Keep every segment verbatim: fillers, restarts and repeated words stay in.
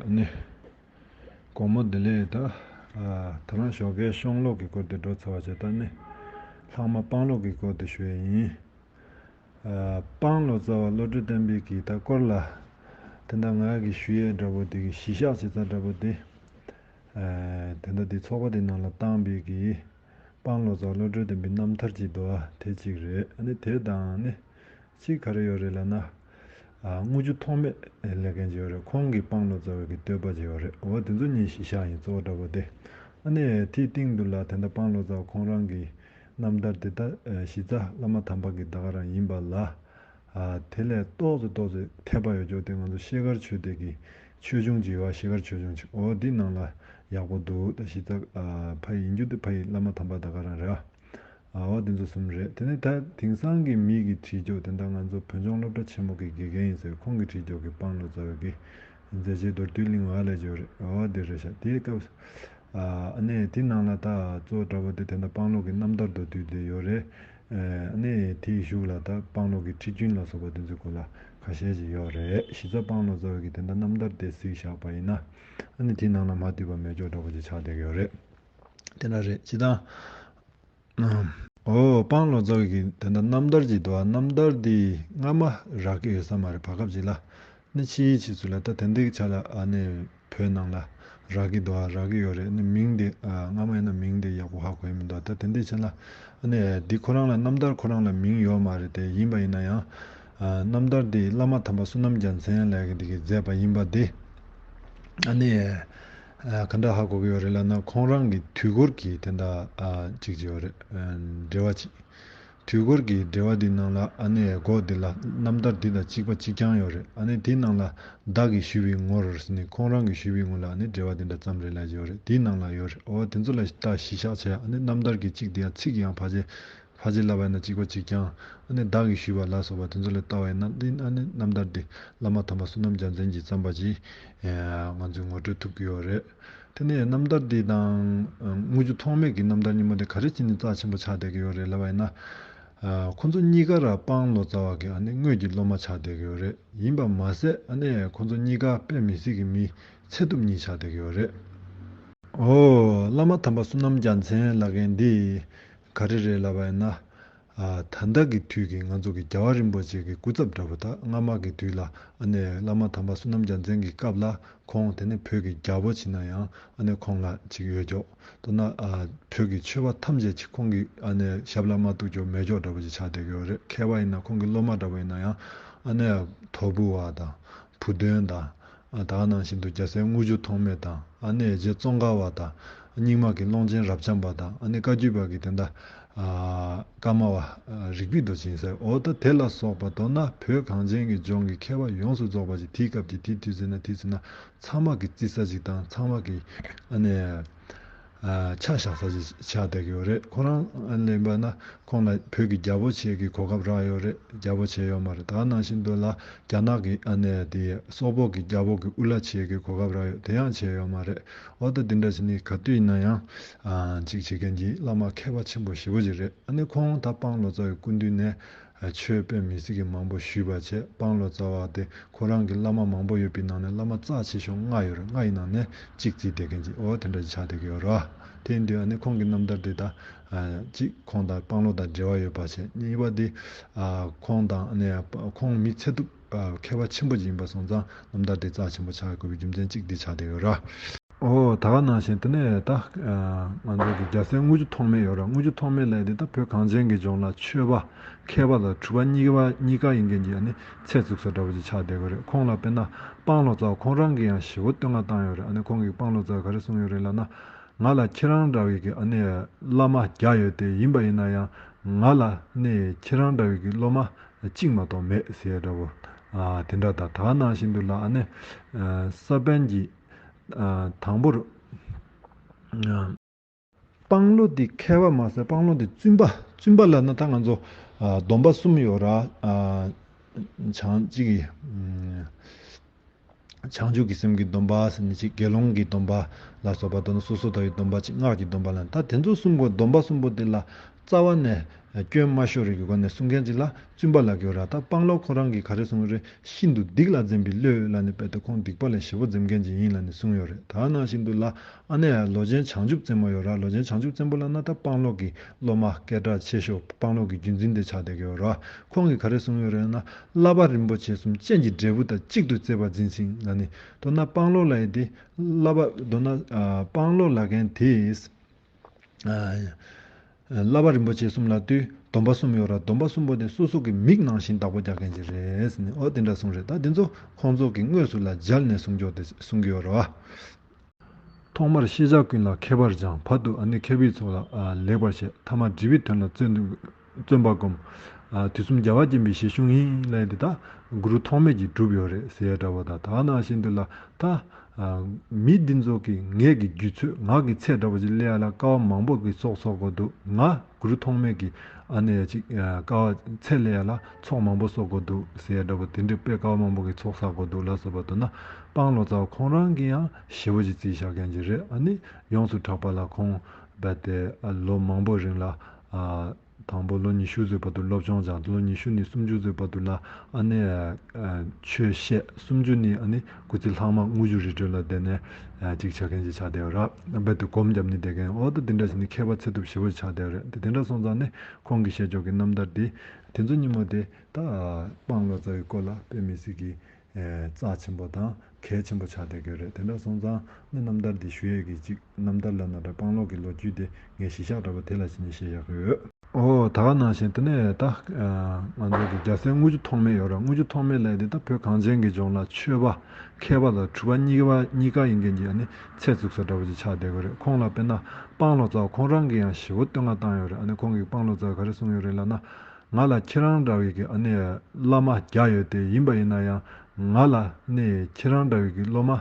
ནི། དགོང་མོ་བདེ་ལེགས། ད་ཨ་ད་རང་ཞོགས་ཀའི་ཤོང་ལོག་གི་སྐོར་དེ་འགྲོ་ཚར་བ་བྱས། ད་ནི་ལྷག་མ་སྤང་ལོག་གི་སྐོར་དེ་ཞུ་ཡས་ཡིན། ཨ་སྤང་ལོ་ཙཱ་བ་བློ་གྲོས་བསྟན་འཕེལ་གྱི་ད་སྐོར་ལ་དེ་འདྲ་ང་གི་ཞུ་ཡས་འདྲ་པོ་དེ་གི་གཞི་བཞག་བྱེད་ས་འདྲ་པོ་དེ། ཨ་དེ་འདྲ་དེ་ཚོགས་པ་དེ་ནང་ལ་བཏང་བའི་གི་སྤང་ལོ་ཙཱ་བ་བློ་གྲོས་བསྟན་པའི་རྣམ་ཐར་གྱི་འདུལ་བ་དེ་གཅིག་རེད། ཨ་ནི་དེ་དང་ནི་གཅིག་ག་རེ་ཡོད་རེད་ལབ་ན། ཨ་དངུལ་ཆུ་ཐོགས་མེད་ལབ་མཁན་ཅིག་ཡོད་རེད། ཁོང་གིས་སྤང་ལོ་ཙཱ་བའི་གི་བསྟོད་པ་ཅིག་ཡོད་རེད། འོ་དེ་ཚོ་གཉིས་གཞི་བཞག་ཡིན། གཙོ་བོ་འདྲ་པོ་དེ། ཨ་ནི་དེའི་སྟེང་དུ་ལ་དེ་འདྲ་སྤང་ལོ་ཙཱ་བ་ཁོང་རང་གི་རྣམ་ཐར་དེ་ད་ཨ་གཞི་རྩ་བླ་མ་དམ་པ་གི་ད་ག་རང་ཡིན་པ་ལ། ཨ་དེ་ལས་ཏོག་ཙེ་ཏོག་ཙེ་འཐད་པ་ཡོད་ཅོག་དེ་ང་ཚོ་ཤེལ་དཀར་ཆོས་སྡེ་གི་ཆོས་འབྱུང་ཅིག་ཡོད། ཤེལ་དཀར་ཆོས་འབྱུང་ཅིག་འོ་འདི་ནང་ལ་ཡག་པོ་འདུག་ད་གཞི་རྩ་ཨ་ཕ་ཡི་ཡིན་རྒྱུ་དེ་ཕ་ཡི་བླ་མ་དམ་པ་ད་ག་རང་རེད། ཨ་འོ་དེ་ཚོ་གསུམ་རེད། དེ་ནས་ད་དེང་སང་གི་མི་གིས་བྲིས་ཅོག་དེ་འདྲ་ང་ཚོ་བོད་ལྗོངས་སློབ་གྲྭ་ཆེན་མོ་གི་དགེ་རྒན་ཡིན་ཟེར། ཁོང་གིས་བྲིས་ཅོག་གི་སྤང་ལོ་ཙཱ་བའི་གི་མཛད་རྗེས་མདོར་བསྡུས་གླེང་བ་ལས་ཅོག་རེད། འོ་དེ་རེད་ཤག་དེའི་སྐབས། ཨ་ནི་དེ་ནང་ལ་ད་གཙོ་བོ་འདྲ་པོ་དེ་དེ་འདྲ་སྤང་ལོ་གི་རྣམ་ཐར་མདོར་བསྡུས་དེ་ཡོད་རེད། ཨ་ནི་དེའི་གཞུག་ལ་ད་སྤང་ལོ་གི་ཁྲིད་རྒྱུན་ལ་སོགས་པ་དེ་ཚོའི་སྐོར་ལ་ཁ་ཤས་ཅིག་ཡོད་རེད། གཞི་རྩ་སྤང་ལོ་ཙཱ་བའི་གི་དེ་འདྲ་རྣམ་ཐར་དེ་གཟིགས་བཞག་པ་ཡིན་ན། ཨ་ནི་དེའི་ནང་ལ་མ་འདུས་པ་མེད་ཅོག་འདྲ་པོ་ཅིག་ཆགས་བསྡད་ཀྱི་ཡོད་རེད། དེ་འདྲ་རེད། སྤྱིར་བཏང་། ཨོ། སྤང་ལོ་ཙཱ་བའི་གི་དེ་འདྲ་རྣམ་ཐར་ཅིག་འདུག་ཨ་རྣམ་ཐར་འདི་སྔ་མ་རག་གི་ཡོད་ས་མ་རེད། བར་སྐབས་ཅིག་ལ་ནི་ཕྱིའི་ཕྱིས་སུ་ལ་ད་དེ་འདྲའི་ཆ་ལ་ཨ་ནི་བོད་ནང་ལ་རག་གི་འདུག་ཨ་རག་གི་ཡོད་རེད། ནི་མིང་དེ་ཨ་སྔ་མ་ཡིན་ན་མིང་དེ་ཡག་པོ་ཧ་གོ་ཡི་མི་འདུག་ད་དེ་འདྲའི་ཆ་ལ་ཨ་ནི་འདི་ཁོ་རང་ལ་རྣམ་ཐར་ཁོ་རང་ལ་མིང་ཡོད་མ་རེད་དེ། ཡིན་པ་ཡིན་ན་ཡང་། ཨ་རྣམ་ཐར་འདི་བླ་མ་དམ་པ་བསོད་ནམས་རྒྱལ་མཚན་ལགས་ཀྱིས་འདི་གི་མཛད་པ་ཡིན་པ་འདི། ཨ་ནི། ཨ་ག་འདྲ་ཧ་གོ་གི་ཡོད་རེད་ལབ་ན། ཁོང་རང་གི་དུས་འཁོར་གྱི་དེ་འདྲ་ཨ་ཅིག་ཅིག་ཡོད་རེད། ཨ་འགྲེལ་བ་ཅིག་དུས་འཁོར་གྱི་འགྲེལ་བ་འདི་ནང་ལ་ཨ་ནི་མགོ་འདི་ལ་རྣམ་ཐར་འདི་དང་གཅིག་པ་གཅིག་རྐྱང་ཡོད་རེད། ཨ་ནི་དེའི་ནང་ལ་བདག་གིས་ཞུས་པའི་ངོར་ཟེར་ནས་ཁོང་རང་གིས་ཞུས་པའི་ངོ་ལ་ཨ་ནི་འགྲེལ་བ་འདི་འདྲ་ཙམ་རེ་ལབ་ཀྱི་ཡོད་རེད། དེའི་ནང་ལ་ཡོད་རེད། འོ་དེ་ཚོ་ལ་ད་གཞི་བཞག་བྱས། ཨ་ནི་རྣམ་ཐར་གྱི་གཅིག་འདི་ཡང་ཚིག་ཡང་ཕལ་ཆེར། ཕལ་ཆེར་ལབ་པ་ཡིན་ན་གཅིག་པ་གཅིག་རྐྱང་། ཨ་ནི་བདག་གིས་ཞུས་པ་ལ་སོགས་པ་དེ་ཚོ་ལ་ལྟ་བ་ཡིན་ན། འདི་ཨ་ནི་རྣམ་ཐར་འདི་བླ་མ་དམ་པ་བསོད་ནམས་རྒྱལ་མཚན་གྱིས་བརྩམས་པ་ཅིག་ཨེ་ང་ཚོས་ངོ་སྤྲོད་ཐུབ་ཀྱི་ཡོད་རེད། དེ་ནས་རྣམ་ཐར་འདི་དང་དངུལ་ཆུ་ཐོགས་མེད་ཀྱི་རྣམ་ཐར་རྙིང་མ་དེ་ག་རེ་བྱས་ནས་རྩ་ཆེན་པོ་ཆགས་བསྡད་ཀྱི་ཡོད་རེད་ལབ་པ་ཡིན་ན། ཨ་ཁོ་ཚོ་གཉིས་ཀ་ར་སྤང་ལོ་ཙཱ་བ་གི་ཨ་ནི་དངོས་ཀྱི་སློབ་མ་ཆགས་བསྡད་ཀྱི་ཡོད་རེད། ཡིན་པ་མ་ཟད་ཨ་ནི་ཁོ་ཚོ་གཉིས་ཀ་དཔེ་མི་སྲིད་ཀྱི་མི་ཚད་ཐུབ་གཉིས་ཆགས་བསྡད་ཀྱི་ཡོད་རེད། ཨོ། བླ་མ་དམ་པ་བསོད་ནམས་རྒྱལ་མཚན་ལབ་མཁན་འདི་ག་རེ་རེད་ལབ་པ་ཡིན་ན། ཨ་ད་ལྟ་གི་དུས་ཀྱི་ང་ཚོ་གི་རྒྱལ་བ་རིན་པོ་ཆེ་གི་སྐུ་ཚབ་འདྲ་པོ། ད་སྔ་མ་གི་དུས་ལ་ཨ་ནི་བླ་མ་དམ་པ་བསོད་ནམས་རྒྱལ་མཚན་གྱི་སྐབས་ལ་ཁོང་དེ་ནས་བོད་ཀྱི་རྒྱལ་པོ་བྱས་ན་ཡང་ཨ་ནི་ཁོང་ལ་ཅིག་ཡོད་ཀྱོག་མདོར་ན་ཨ་བོད་ཀྱི་ཆོས་པ་ཐམས་ཅད་ཅིག་ཁོང་གི་ཨ་ནི་ཞབས་ལ་མ་གཏུགས་ཀྱོག་མེད་ཀྱོག་འདྲ་པོ་ཅིག་ཆགས་བསྡད་ཀྱི་ཡོད་རེད། མཁས་པ་ཡིན་ན་ཁོང་གི་སློབ་མ་འདྲ་པོ་ཡིན་ན་ཡང་ཨ་ནི་དོལ་པོ་བ་དང་བུ་སྟོན་དང་། ཨ་ད་ག་ནང་བཞིན་དུ་རྒྱལ་སྲས་དངུལ་ཆུ་ཐོགས་མེད་དང་། ཨ་ནི་རྗེ་ཙོང་ཁ་པ་དང་། རྙིང་མ་གི་ཀློང་ཆེན་རབ་འབྱམས་པ་དང་། ཨ་ནི་བཀའ་བརྒྱུད་པ་གི་དེ་འདྲ་ཨ་ཀརྨ་པ་ཨ་རིག་པའི་རྡོ་རྗེ་ཡིན་ཟེར། འོ་ད་དེ་ལ་སོགས་པ་མདོར་ན་བོད་གངས་ཅན་གྱི་ལྗོངས་ཀྱི་མཁས་པ་ཡོངས་སུ་རྫོགས་པ་ཅིག་དེའི་སྐབས་ཀྱི་དེའི་དུས་ཚོད་ན་དེའི་ཚོད་ན་ཚང་མ་གི་བརྩི་ས་ཅིག་དང་། ཚང་མ་གི་ཨ་ནི་ཨ་ཆ་བཞག་ས་ཅིག་ཆགས་བསྡད་ཀྱི་ཡོད་རེད། ཁོ་རང་ལེན་པ་ན་ཁོང་ལ་བོད་ཀྱི་རྒྱལ་པོ་བྱེད་ཀྱི་གོ་སྐབས་རག་ཡོད་རེད། རྒྱལ་པོ་བྱས་ཡོད་མ་རེད། ད་ག་ནང་བཞིན་དུ་ལ་རྒྱ་ནག་གི་ཨ་ནི་དེ་སོག་པོ་གི་རྒྱལ་པོ་གི་དབུ་བླ་བྱེད་ཀྱི་གོ་སྐབས་རག་ཡོད། དེ་ཡང་བྱས་ཡོད་མ་རེད། འོ་ད་དེ་འདྲ་བྱས་ནས་ག་དུས་ཡིན་ན་ཡང་ཨ་ཅིག་བྱེད་མཁན་གྱི་བླ་མ་མཁས་པ་ཆེན་པོ་ཞེ་པོ་ཅིག་རེད། ཨ་ནི་ཁོང་ད་སྤང་ལོ་ཙཱ་བའི་སྐུ་མདུན་ནས་ཨ་ཆོས་དཔེ་མི་སྲིད་ཀྱི་མང་པོ་ཞུས་པ་བྱས། སྤང་ལོ་ཙཱ་བ་དེ་ཁོ་རང་གི་བླ་མ་མང་པོ་ཡོད་པའི་ནང་ནས་བླ་མ་རྩ་ཆེ་ཤོས་ལྔ་ཡོད་རེད། ལྔ་ཡི་ནང་ནས་གཅིག་བརྩིས་བསྡད་མཁན་གྱི་འོ་དེ་འདྲ་ཞིག་ཆགས་བསྡད་ཀྱི་ཡོད་རེད་བ། དེ་ཡིན་དུས་ཨ་ནི་ཁོང་གི་རྣམ་ཐར་དེ་ད་ཨ་གཅིག་ཁོང་དང་སྤང་ལོ་དང་འབྲེལ་བ་ཡོད་པ་བྱས། གཉིས་པ་དེ་ཨ་ཁོང་དང་ཨ་ནི་ཁོང་མི་ཚད་ཐུབ་ཨ་མཁས་པ་ཆེན་པོ་ཅིག་ཡིན་པ་སོང་ཙང་རྣམ་ཐར་དེ་རྩ་ཆེན་པོ་ཆགས་དགོས་པའི་རྒྱུ་མཚན་གཅིག་འདི་ཆགས་བསྡད་ཡོད་རེད་བ། ཨོ། ད་ག་ནང་བཞིན་དེ་ནས་ད་ཨ་ང་ཚོ་གི་རྒྱལ་སྲས་དངུལ་ཆུ་ཐོགས་མེད་ཡོད་ར། དངུལ་ཆུ་ཐོགས་མེད་ལབ་དེ་ད་བོད་གངས་ཅན་གྱི་ལྗོངས་ལ་ཆོས་པ་མཁས་པ་དང་གྲུབ་པ་གཉིས་པ་གཉིས་ཀ་ཡིན་མཁན་གྱི་ཨ་ནི་ཚད་བཙུགས་ས་འདྲ་པོ་ཅིག་ཆགས་བསྡད་ཀྱི་རེད། ཁོང་ལ་དཔེར་ན་སྤང་ལོ་ཙཱ་བ་ཁོང་རང་གིས་ཡང་ཞེ་པོ་བསྟོད་བསྔགས་བཏང་ཡོད་རེད། ཨ་ནི་ཁོང་གིས་སྤང་ལོ་ཙཱ་བ་ག་རེ་གསུངས་ཡོད་རེད་ལབ་ན། ང་ལ་ཁྱེད་རང་འདྲ་བའི་གི་ཨ་ནི་བླ་མ་བརྒྱ་ཡོད་དེ། ཡིན་པ་ཡིན་ན་ཡང་ང་ལ་ནི་ཁྱེད་རང་འདྲ་བའི་གི་སློབ་མ་གཅིག་མ་གཏོགས་མེད་ཟེར་འདྲ་པོ་ཨ་དེ་འདྲ་དང་། ད་ག་ནང་བཞིན་དུ་ལ་ཨ་ནི་ཨ་ས་པཎ་གྱི་ཨ་དང་པོར་ཨ་སྤང་ལོ་འདི་མཁས་པ་མ་ཟད་སྤང་ལོ་འདི་བཙུན་པ། བཙུན་པ་ལབ་ན་ད་ང་ཚོ་ཨ་སྡོམ་པ་གསུམ་ཡོད་ར། ཨ་བྱང་གཅིག་གི་ཨ་བྱང་ཆུབ་ཀྱི་སེམས་ཀྱི་སྡོམ་པ་ཟེར་ནས་གཅིག་དགེ་སློང་གི་སྡོམ་པ་ལ་སོགས་པ། མདོར་ན་སོ་སོ་ལྟ་བུའི་སྡོམ་པ་གཅིག་སྔགས་ཀྱི་སྡོམ་པ་ལ། ད་དེ་ཚོ་གསུམ་པོ་སྡོམ་པ་གསུམ་པོ་འདི་ལ་ རྩ་བ་ནས་སྐྱོན་མ་ཤོར་རིགས་ཀྱི་སྒོ་ནས་གསུང་མཁན་ཅིག་ལ་བཙུན་པ་ལབ་ཀྱི་ཡོད་ར། ད་སྤང་ལོ་ཁོ་རང་གིས་ག་རེ་གསུང་གི་རེད། ཤིན་ཏུ་སྡིག་ལ་འཛིན་པའི་བློས་ལབ་ནས་དཔེ་དེ་ཁོང་སྡིག་པ་ལས་ཞེ་པོ་འཛེམ་མཁན་ཅིག་ཡིན་ལབ་ནས་གསུངས་ཡོད་རེད། ད་ནང་བཞིན་དུ་ལ་ཨ་ནེ་ལོ་ཆེན་བྱང་ཆུབ་རྩེ་མོ་ཡོད་ར། ལོ་ཆེན་བྱང་ཆུབ་རྩེ་མོ་ལབ་ན་ད་སྤང་ལོ་གི་སློབ་མ་སྐད་གྲགས་ཆེ་ཤོས་སྤང་ལོ་གི་རྒྱུན་འཛིན་དེ་ཆགས་བསྡད་ཀྱི་ཡོད་ར། ཁོང་གིས་ག་རེ་གསུངས་ཡོད་རེད་ན། བསླབ་པ་རིན་པོ་ཆེ་གསུམ་སྤྱན་གྱི་འབྲས་བུ་དང་གཅིག་ཏུ་བརྩེ་བར་འཛིན་ཞིང་ལབ་ནས། མདོར་ན་སྤང་ལོ་ལབ་ཡས་དེ་བསླབ་པ་མདོར་ན་ཨ་སྤང་ལོ་ལབ་མཁན་དེས། ཨ་བསླབ་པ་རིན་པོ་ཆེ་གསུམ་ལབ་དུས་སྡོམ་པ་གསུམ་ཡོད་ར། སྡོམ་པ་གསུམ་པོ་དེ་སོ་སོ་གི་མིག་ནང་བཞིན་བདག་པོ་རྒྱག་མཁན་ཅིག་རེད་ཟེར་ནས། ཨོ་དེ་འདྲ་གསུངས་རེད། ད་དེ་ཚོ་ཁོང་ཚོ་གིས་དངོས་སུ་ལ་མཇལ་ནས་གསུང་ཆོག་དེ་གསུང་གི་ཡོད་ར་བ། ཐོག་མར་ཤེས་བྱ་ཀུན་ལ་མཁས་པར་སྦྱངས། བར་དུ་ཨ་ནི་མཁས་པའི་ཚོགས་ལ་ཨ་ལེགས་པར་བཤད། ཐ་མར་སྒྲིབ་པའི་དོན་ལ་བརྩོན་བརྩོན་པ་བསྒོམ། ཨ་དུས་གསུམ་རྒྱལ་བ་བརྒྱན་པའི་ཞལ་ཞུ་ཡིན་ལབ་ཡས་དེ་ད་གུ་རུ་ཐོགས་མེད་ཀྱིས་གྲུབ་ཡོད་རེད་ཟེར་ཡ་འདྲ་བོ་དང་། ད་ནང་བཞིན་དུ་ལ་ད་ཨ་མི་འདི་ཚོ་གི་ངག་གི་རྒྱུད་ཚོད་ངག་གི་ཚད་འདྲ་བོ་ཅིག་སླེབས་ཡ་ལ་དཀའ་བ་མང་པོ་གི་ཚོགས་གསོག་དགོས་འདུག་ང་གུ་རུ་ཐོགས་མེད་ཀྱིས་ཨ་ནེ་ཅིག་ཨ་དཀའ་བ་ཚད་སླེབས་ཡ་ལ་ཚོགས་མང་པོ་གསོག་དགོས་འདུག་ཟེར་ཡ་འདྲ་བོ་དེ་འདྲའི་དཔེ་དཀའ་བ་མང་པོ་གི་ཚོགས་བསགས་དགོས་འདུག་ལ་སོགས་པ་མདོར་ན་སྤང་ལོ་ཙཱ་བ་ཁོང་རང་གིས་ཡང་ཞེ་པོ་ཅིག་བརྩིས་བཞག་མཁན་ཅིག་རེད། ཨ་ནི་ཡོངས་སུ་གྲགས་པ་ལ་ཁོང་རྦད་དེ་ཨ་ལོ་མང་པོ་རིང་ལ་ཨ་དང་པོ་ལོ་ཉི་ཤུ་ཙམ་བར་དུ་སློབ་སྦྱོང་སྦྱངས། ལོ་ཉི་ཤུ་ནས་སུམ་ཅུ་ཙམ་བར་དུ་ལ་ཨ་ནི་ཨ་ཆོས་བཤད། སུམ་ཅུ་ནས་ཨ་ནི་སྐུ་ཚེ་ལྷག་མ་དངུལ་ཆུ་རི་ཁྲོད་ལ་བསྡད་ནས་ཨ་ཅིག་བྱ་མཁན་ཅིག་ཆགས་བསྡད་ཡོད་ར། རྦད་དེ་སྒོམ་བརྒྱབ་ནས་བསྡད་མཁན། འོ་ད་དེ་འདྲ་བྱས་ནས་མཁས་པ་ཚད་ཐུབ་ཞེ་པོ་ཆགས་བསྡད་ཡོད་རེད། དེ་དེ་འདྲ་སོང་ཙང་ནི་ཁོང་གིས་བཤད་ཕྱོགས་ཀྱི་རྣམ་ཐར་འདི་དེ་ཚོ་ཉིན་མོ་དེ་ད་སྤང་ལོ་ཙཱ་བའི་སྐོར་ལ་དཔེ་མི་སྲིད་ཀྱི་ཨེ་རྩ་ཆེན་པོ་དང་གལ་ཆེན་པོ་ཆགས་བསྡད་ཀྱི་རེད། དེ་འདྲ་སོང་ཙང་ནི་རྣམ་ཐར་འདི་ཞུ་ཡས་ཀྱི་ཅིག་རྣམ་ཐར་ལབ་ན་འདྲ། སྤང་ལོ་གི་ལོ་རྒྱུས་དེ་ངས་གཞི་བཞག་འདྲ་པོ་དེ་ལ་བྱས་ནས་བཤད་བཞག་གི་ཡོད། ཨོ་ད་ག་ནང་བཞིན་དེ་ནས་ད་ཨ་ང་ཚོ་གི་རྒྱལ་སྲས་དངུལ་ཆུ་ཐོགས་མེད་ཡོད་ར། དངུལ་ཆུ་ཐོགས་མེད་ལབ་ཡས་དེ་ད་བོད་གངས་ཅན་གྱི་ལྗོངས་ལ་ཆོས་པ་མཁས་པ་དང་གྲུབ་པ་གཉིས་ཀ་གཉིས་ཀ་ཡིན་མཁན་གྱི་ཨ་ནི་ཚད་བཙུགས་ས་འདྲ་པོ་ཅིག་ཆགས་བསྡད་ཀྱི་རེད། ཁོང་ལ་དཔེར་ན་སྤང་ལོ་ཙཱ་བ་ཁོང་རང་གིས་ཡང་ཞེ་པོ་བསྟོད་བསྔགས་བཏང་ཡོད་རེད། ཨ་ནི་ཁོང་གིས་སྤང་ལོ་ཙཱ་བ་ག་རེ་གསུངས་ཡོད་རེད་ལབ་ན། ང་ལ་ཁྱེད་རང་འདྲ་བའི་གི་ཨ་ནི་བླ་མ་བརྒྱ་ཡོད་དེ། ཡིན་པ་ཡིན་ན་ཡང་ང་ལ་ནི་ཁྱེད་རང་འདྲ་བའི་གི་སློབ་མ་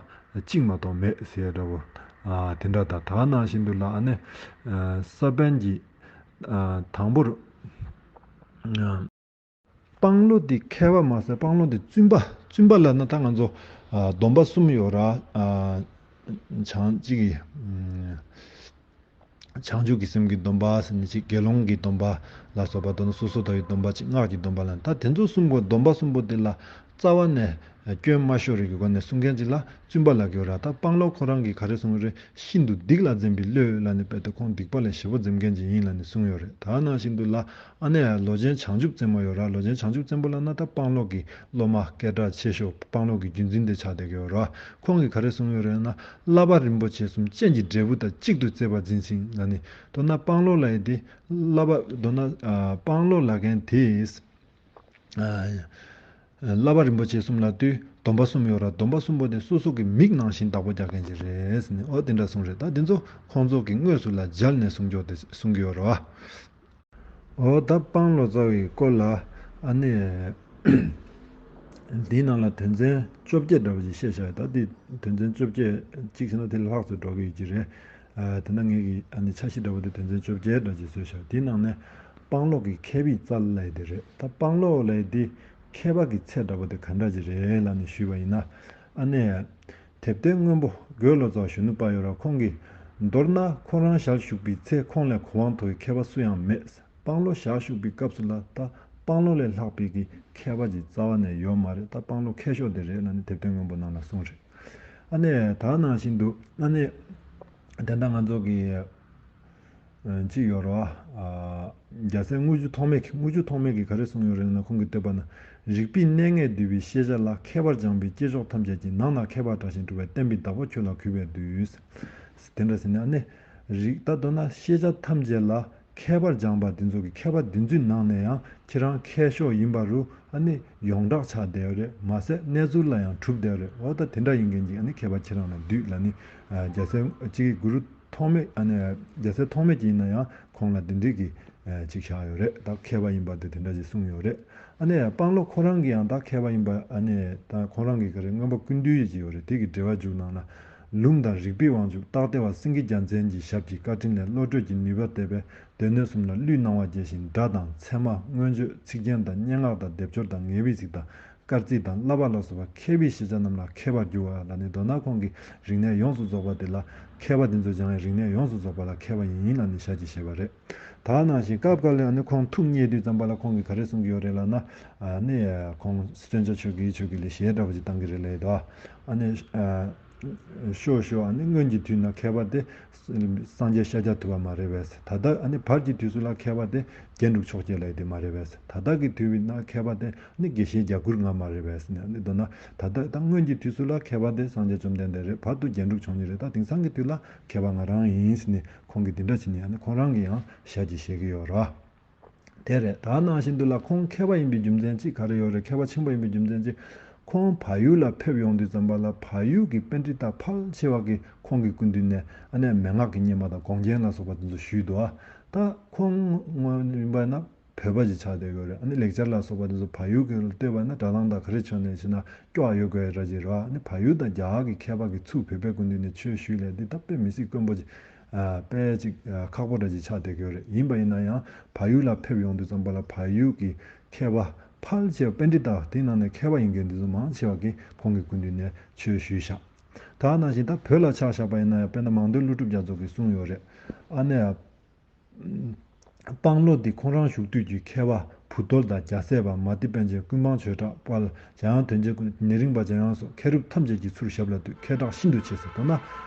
གཅིག་མ་གཏོགས་མེད་ཟེར་ཡ་འདྲ་བོ། ཨ་དེ་འདྲ་དང་། ད་ག་ནང་བཞིན་དུ་ལ་ཨ་ནི་ཨ་ས་པཎ་གྱིས་ཨ་དང་པོར་ཨ་སྤང་ལོ་འདི་མཁས་པ་མ་ཟད་སྤང་ལོ་འདི་བཙུན་པ། བཙུན་པ་ལབ་ན་ད་ང་ཚོ་ཨ་སྡོམ་པ་གསུམ་ཡོད་ར། ཨ་བྱང་གཅིག་གི་ཨ་བྱང་ཆུབ་ཀྱི་སེམས་ཀྱི་སྡོམ་པ་ཟེར་ནས་ཅིག་དགེ་སློང་གི་སྡོམ་པ་ལ་སོགས་པ། མདོར་ན་སོ་སོར་ཐར་པའི་སྡོམ་པ་ཅིག་སྔགས་ཀྱི་སྡོམ་པ་ལ། ད་དེ་ཚོ་གསུམ་པོ་སྡོམ་པ་གསུམ་པོ་དེ་ལ་རྩ་བ་ནས་སྐྱོན་མ་ཤོར་རིགས་ཀྱི་སྒོ་ནས་གསུང་མཁན་ཅིག་ལ་བཙུན་པ་ལབ་ཀྱི་ཡོད་ར། ད་སྤང་ལོ་ཁོ་རང་གིས་ག་རེ་གསུངས་ཡོད་རེད། ཤིན་ཏུ་སྡིག་ལ་འཛིན་པའི་བློས་ལབ་ནས་དཔེ་དེ་ཁོང་སྡིག་པ་ལས་ཞེ་པོ་འཛེམ་མཁན་ཅིག་ཡིན་ལབ་ནས་གསུངས་ཡོད་རེད། ད་ནང་བཞིན་དུ་ལ་ཨ་ནེ་ལོ་ཆེན་བྱང་ཆུབ་རྩེ་མོ་ཡོད་ར། ལོ་ཆེན་བྱང་ཆུབ་རྩེ་མོ་ལབ་ན་ད་སྤང་ལོ་གི་སློབ་མ་སྐད་གྲགས་ཆེ་ཤོས་སྤང་ལོ་གི་རྒྱུན་འཛིན་དེ་ཆགས་བསྡད་ཀྱི་ཡོད་ར། ཁོང་གིས་ག་རེ་གསུངས་ཡོད་རེད་ན། བསླབ་པ་རིན་པོ་ཆེ་གསུམ་སྤྱན་གྱི་འབྲས་བུ་དང་གཅིག་ཏུ་བརྩེ་བར་འཛིན་ཞིང་ལབ་ནས། མདོར་ན་སྤང་ལོ་ལབ་ཡས་དེ་བསླབ་པ་མདོར་ན་ཨ་སྤང་ལོ་ལབ་མཁན་དེས་ཨ་བསླབ་པ་རིན་པོ་ཆེ་གསུམ་ལབ་དུས་སྡོམ་པ་གསུམ་ཡོད་ར། སྡོམ་པ་གསུམ་པོ་དེ་སོ་སོ་གི་མིག་ནང་བཞིན་བདག་པོ་རྒྱག་མཁན་ཅིག་རེད་ཟེར་ནས། ཨོ་དེ་འདྲ་གསུངས་རེད། ད་དེ་ཚོ་ཁོང་ཚོ་གིས་དངོས་སུ་ལ་མཇལ་ནས་གསུང་ཆོག་དེ་གསུང་གི་ཡོད་ར་བ། འོ་ད་སྤང་ལོ་ཙཱ་བའི་སྐོར་ལ་ཨ་ནི་འདིའི་ནང་ལ་དོན་ཚན་བཅོ་བརྒྱད་འདྲ་བོ་ཅིག་བཤད་བཞག་ཡོད། ད་འདི་དོན་ཚན་བཅོ་བརྒྱད་གཅིག་བྱས་ན་དེ་ལ་ལྷག་ཙམ་འགྲོ་གི་ཡོད་ཀྱི་རེད། ཨ་དེ་ན་ངེད་ཀྱི་ཨ་ནི་འཆར་གཞི་འདྲ་བོ་དེ་དོན་ཚན་བཅོ་བརྒྱད་འདྲ་ཅིག་བཟོས་བཞག་དེའི་ནང་ནས་སྤང་ལོ་གི་མཁས་པའི་རྩལ་ལབ་ཡས་དེ་རེད། ད་སྤང་ལོ་ལབ་ཡས་དེ་མཁས་པ་གི་ཚད་འདྲ་བོ་དེ་ག་འདྲ་ཅིག་རེད་ལབ་ནས་ཞུས་པ་ཡིན་ན། ཨ་ནི། དེབ་ཐེར་སྔོན་པོ་རྒོད་ལོ་ཙཱ་བ་གཞོན་ནུ་དཔལ་ཡོད་ར། ཁོང་གིས་མདོར་ན་ཁོ་རང་ཞལ་བཞུགས་པའི་ཚེ་ཁོང་ལས་གོ་འཕང་མཐོ་བའི་མཁས་པ་སུ་ཡང་མེད། སྤང་ལོ་ཞལ་བཞུགས་པའི་སྐབས་སུ་ལ་ད་སྤང་ལོ་ལས་ལྷག་པའི་གི་མཁས་པ་ཅིག་རྩ་བ་ནས་ཡོད་མ་རེད། ད་སྤང་ལོ་མཁས་ཤོས་དེ་རེད་ལབ་ནས་དེབ་ཐེར་སྔོན་པོ་ནང་ལ་གསུངས་རེད། ཨ་ནི་ད་ནང་བཞིན་དུ་ཨ་ནི་དེ་འདྲ་ང་ཚོ་གི་ཅིག་ཡོད་རེད་བ། རྒྱལ་སྲས་དངུལ་ཆུ་ཐོགས་མེད་ཀྱིས། དངུལ་ཆུ་ཐོགས་མེད་ཀྱིས་ག་རེ་གསུངས་ཡོད་རེད་ན། ཁོང་གིས་བསྟོད་པ་ན། རིག་པའི་གནས་ལྔས་བསྡུས་པའི་ཤེས་བྱ་ལ། མཁས་པར་སྦྱངས་པའི་སྐྱེས་མཆོག་ཐམས་ཅད་ཀྱིས། ནང་ན་མཁས་པ་དྲག་ཞིང་གྲུབ་པའི། བསྟན་པའི་བདག་པོ་ཁྱོད་ལ་གུས་པས་འདུད། དེ་འདྲ་ཟེར་ནས་ཨ་ནི་རིག་ད་མདོར་ན་ཤེས་བྱ་ཐམས་ཅད་ལ་མཁས་པར་སྦྱངས་པ་འདི་ཚོ་གི་མཁས་པ་འདི་ཚོའི་ནང་ནས་ཡང་ཁྱེད་རང་མཁས་ཤོས་ཡིན་པ་རུ་ཨ་ནི་ཡོངས་གྲགས་ཆགས་བསྡད་ཡོད་རེད། མ་ཟད་གནས་ཚུལ་ལ་ཡང་གྲུབ་བསྡད་ཡོད་རེད། འོ་ད་དེ་འདྲ་ཡིན་མཁན་གྱི་ཨ་ནི་མཁས་པ་ཁྱེད་རང་ལ་འདུད་ལབ་ནི་རྒྱལ་སྲས་གཅིག་གི་གུ་རུ། ཐོགས་མེད་ཨ་ནི་རྒྱལ་སྲས་ཐོགས་མེད་ཀྱིས་ཡིན་ན་ཡང་ཁོང་ལ་འདི་འདྲའི་གི་ཅིག་བཞག་ཡོད་རེད། ད་མཁས་པ་ཡིན་པ་དེ་དེ་འདྲ་ཅིག་གསུངས་ཡོད་རེད། ཨ་ནི་སྤང་ལོ་ཁོ་རང་གིས་ཡང་ད་མཁས་པ་ཡིན་པ་ཨ་ནི་ད་ཁོ་རང་གི་ག་རེ་མངོན་པ་ཀུན་བཏུས་ཡོད་ཀྱི་ཡོད་རེད། དེ་གི་འགྲེལ་བ་འཇུག་ནང་ན། ལུང་དང་རིགས་པའི་དབང་ཕྱུག་སྟག་སྡེ་བ་སེང་གེ་རྒྱལ་མཚན་གྱི་ཞབས་ཀྱི་བཀའ་དྲིན་ལས། བློ་གྲོས་ཀྱི་ནུས་པ་བལྟས་པས་སྡེ་སྣོད་གསུམ་ལ་གླུའི་སྣང་བ་རྒྱས་ཤིང་། སྒྲ་དང་ཚད་མ་མངོན་བརྗོད་ཚིག་རྒྱན་དང་སྙན་ངག་དང་སྡེབ་སྦྱོར་དང་ངེས་པའི་ཚིག་དང་། སྐར་རྩིས་དང་བསླབ་པ་ལ་སོགས་པ་མཁས་པའི་ཤེས་བྱ་རྣམས་ལ་མཁས་པར་གྱུར་པ་ལ་ནི། མདོར་ན་ཁོང་གི་རིག་གནས་ཡོངས་སུ་རྫོགས་པ་དེ་ལ་མཁས་པ་དེ་ཚོ་སྦྱང་བའི་རིག་གནས་ཡོངས་སུ་རྫོགས་པ་ལ་མཁས་པ་ཡིན་ལ་ནི་ཞལ་གྱིས་བཞེས་པ་རེད། ད་ནང་བཞིན་སྐབས་འགའ་ལ་ཨ་ནི་ཁོང་ཐུགས་མཉེས་དུས་ཙམ་པ་ལ་ཁོང་གིས་ག་རེ་གསུང་གི་ཡོད་རེད་ལབ་ན། ཨ་ནི་ཁོང་སྟོན་ཆ་ཆོས་དགེ་ཆོས་དགེ་ལ་ཞལ་འདྲ་པོ་ཅིག་བཏང་གི་རེད་ལབ་ཡོད་དོ། ཨ་ནི་ཤོག་ཤོག་ཨ་ནི་སྔོན་གྱི་དུས་ན་མཁས་པ་དེ་སངས་རྒྱས་ཤཱཀྱ་ཐུབ་པ་མ་རེད་པས། ད་ལྟ་ཨ་ནི་བར་གྱི་དུས་སུ་ལ་མཁས་པ་དེ་རྒྱན་དྲུག་མཆོག་སྐྱེས་ལབ་ཡོད་དེ་མ་རེད་པས། ད་ལྟ་གི་དུས་ན་མཁས་པ་དེ་ནི་དགེ་བཤེས་བརྒྱ་དགུར་ང་མ་རེད་པས་ཟེར་ནས། ཨ་ནི་མདོར་ན་ད་ལྟ་ད་སྔོན་གྱི་དུས་སུ་ལ་མཁས་པ་དེ་སངས་རྒྱས་བཅོམ་ལྡན་འདས་རེད། བར་དུ་རྒྱན་དྲུག་མཆོག་གཉིས་རེད། ད་དེང་སང་གི་དུས་ལ་མཁས་པ་ང་རང་ཡིན་ཟེར་ནས་ཁོང་གིས་འདི་འདྲ་བྱས་ནས། ཨ་ནི་ཁོང་རང་གིས་ཡང་ཞལ་གྱིས་བཞེས་ཀྱི་ཡོད་རེད། དེ་རེད། ད་ནང་བཞིན་དུ་ལ་ཁོང་མཁས་པ་ཡིན་པའི་རྒྱུ་མཚན་གཅིག་ག་རེ་ཡོད་རེད། མཁས་པ་ཆེན་པོ་ཡིན་པའི་རྒྱུ་མཚན་གཅིག་ཁོང་བལ་ཡུལ་ལ་ཕེབས་ཡོང་དུས་ཙམ་པ་ལ་བལ་ཡུལ་གྱི་པཎྜི་ཏ་ཕལ་ཆེ་བ་གིས་ཁོང་གི་སྐུ་མདུན་ནས་ཨ་ནི་མན་ངག་གི་སྙེ་མ་དང་དགོངས་རྒྱན་ལ་སོགས་པ་དེ་ཚོ་ཞུས་འདུག་ད་ཁོང་ངོས་ཡིན་པ་ན་བོད་པ་ཞིག་ཆགས་བསྡད་ཡོད་རེད། ཨ་ནི་ལེགས་སྦྱར་ལ་སོགས་པ་དེ་ཚོ་བལ་ཡུལ་གྱི་བལྟས་པ་ན་སྒྲ་གདངས་དང་ག་རེ་བྱུང་ནས་ཕྱིན་ན་སྐྱོ་བ་ཡོད་དགོས་ར་ཅིག་རེད། ཨ་ནི་བལ་ཡུལ་དང་རྒྱ་གར་གྱི་མཁས་པ་གིས་ཚུར་བོད་པའི་སྐུ་མདུན་ནས་ཆོས་ཞུས་ལས་འདི་ད་དཔེ་མི་སྲིད་དཀོན་པོ་ཅིག་དཔེ་ཅིག་ཁག་པོ་འདྲ་ཅིག་ཆགས་བསྡད་ཀྱི་ཡོད་རེད། ཡིན་པ་ཡིན་ན་ཡང་བལ་ཡུལ་ལ་ཕེབས་ཡོང་དུས་ཙམ་པ་ལ་བལ་ཡུལ་གྱི་མཁས་པ་ཕལ་ཆེ་བ་པཎྜི་ཏ་དེ་ནང་ནས་མཁས་པ་ཡིན་མཁན་འདི་ཚོ་མང་ཆེ་བ་གིས་ཁོང་གི་སྐུ་མདུན་ནས་ཆོས་ཞུས་བཞག་ད་ནང་བཞིན་ད་བོད་ལ་ཆ་བཞག་པ་ཡིན་ན་ཡང་དཔེར་ན་མང་སྟོན་ཀླུ་སྒྲུབ་རྒྱ་མཚོ་གིས་གསུངས་ཡོད་རེད། ཨ་ནི། དཔང་ལོ་འདི་ཁོང་རང་བཞུགས་དུས་ཀྱི་མཁས་པ་བུ་རྡོར་དང་རྒྱལ་སྲས་པ་མ་ཏི་པཎ་ཆེན་ཀུན་སྤངས་ཆོས་གྲགས་དཔལ་འཇམ་དབྱངས་དོན་རྗེ་ཀུན་ཉེ་རིང་པ་འཇམ་དབྱངས་སོགས་མཁས་གྲུབ་ཐམས་ཅད་ཀྱིས་ཚུར་ཞབས་ལ་བཏུད། མཁས་གྲགས་ཤིན་ཏུ་ཆེ་ཟེར། མདོར་ན་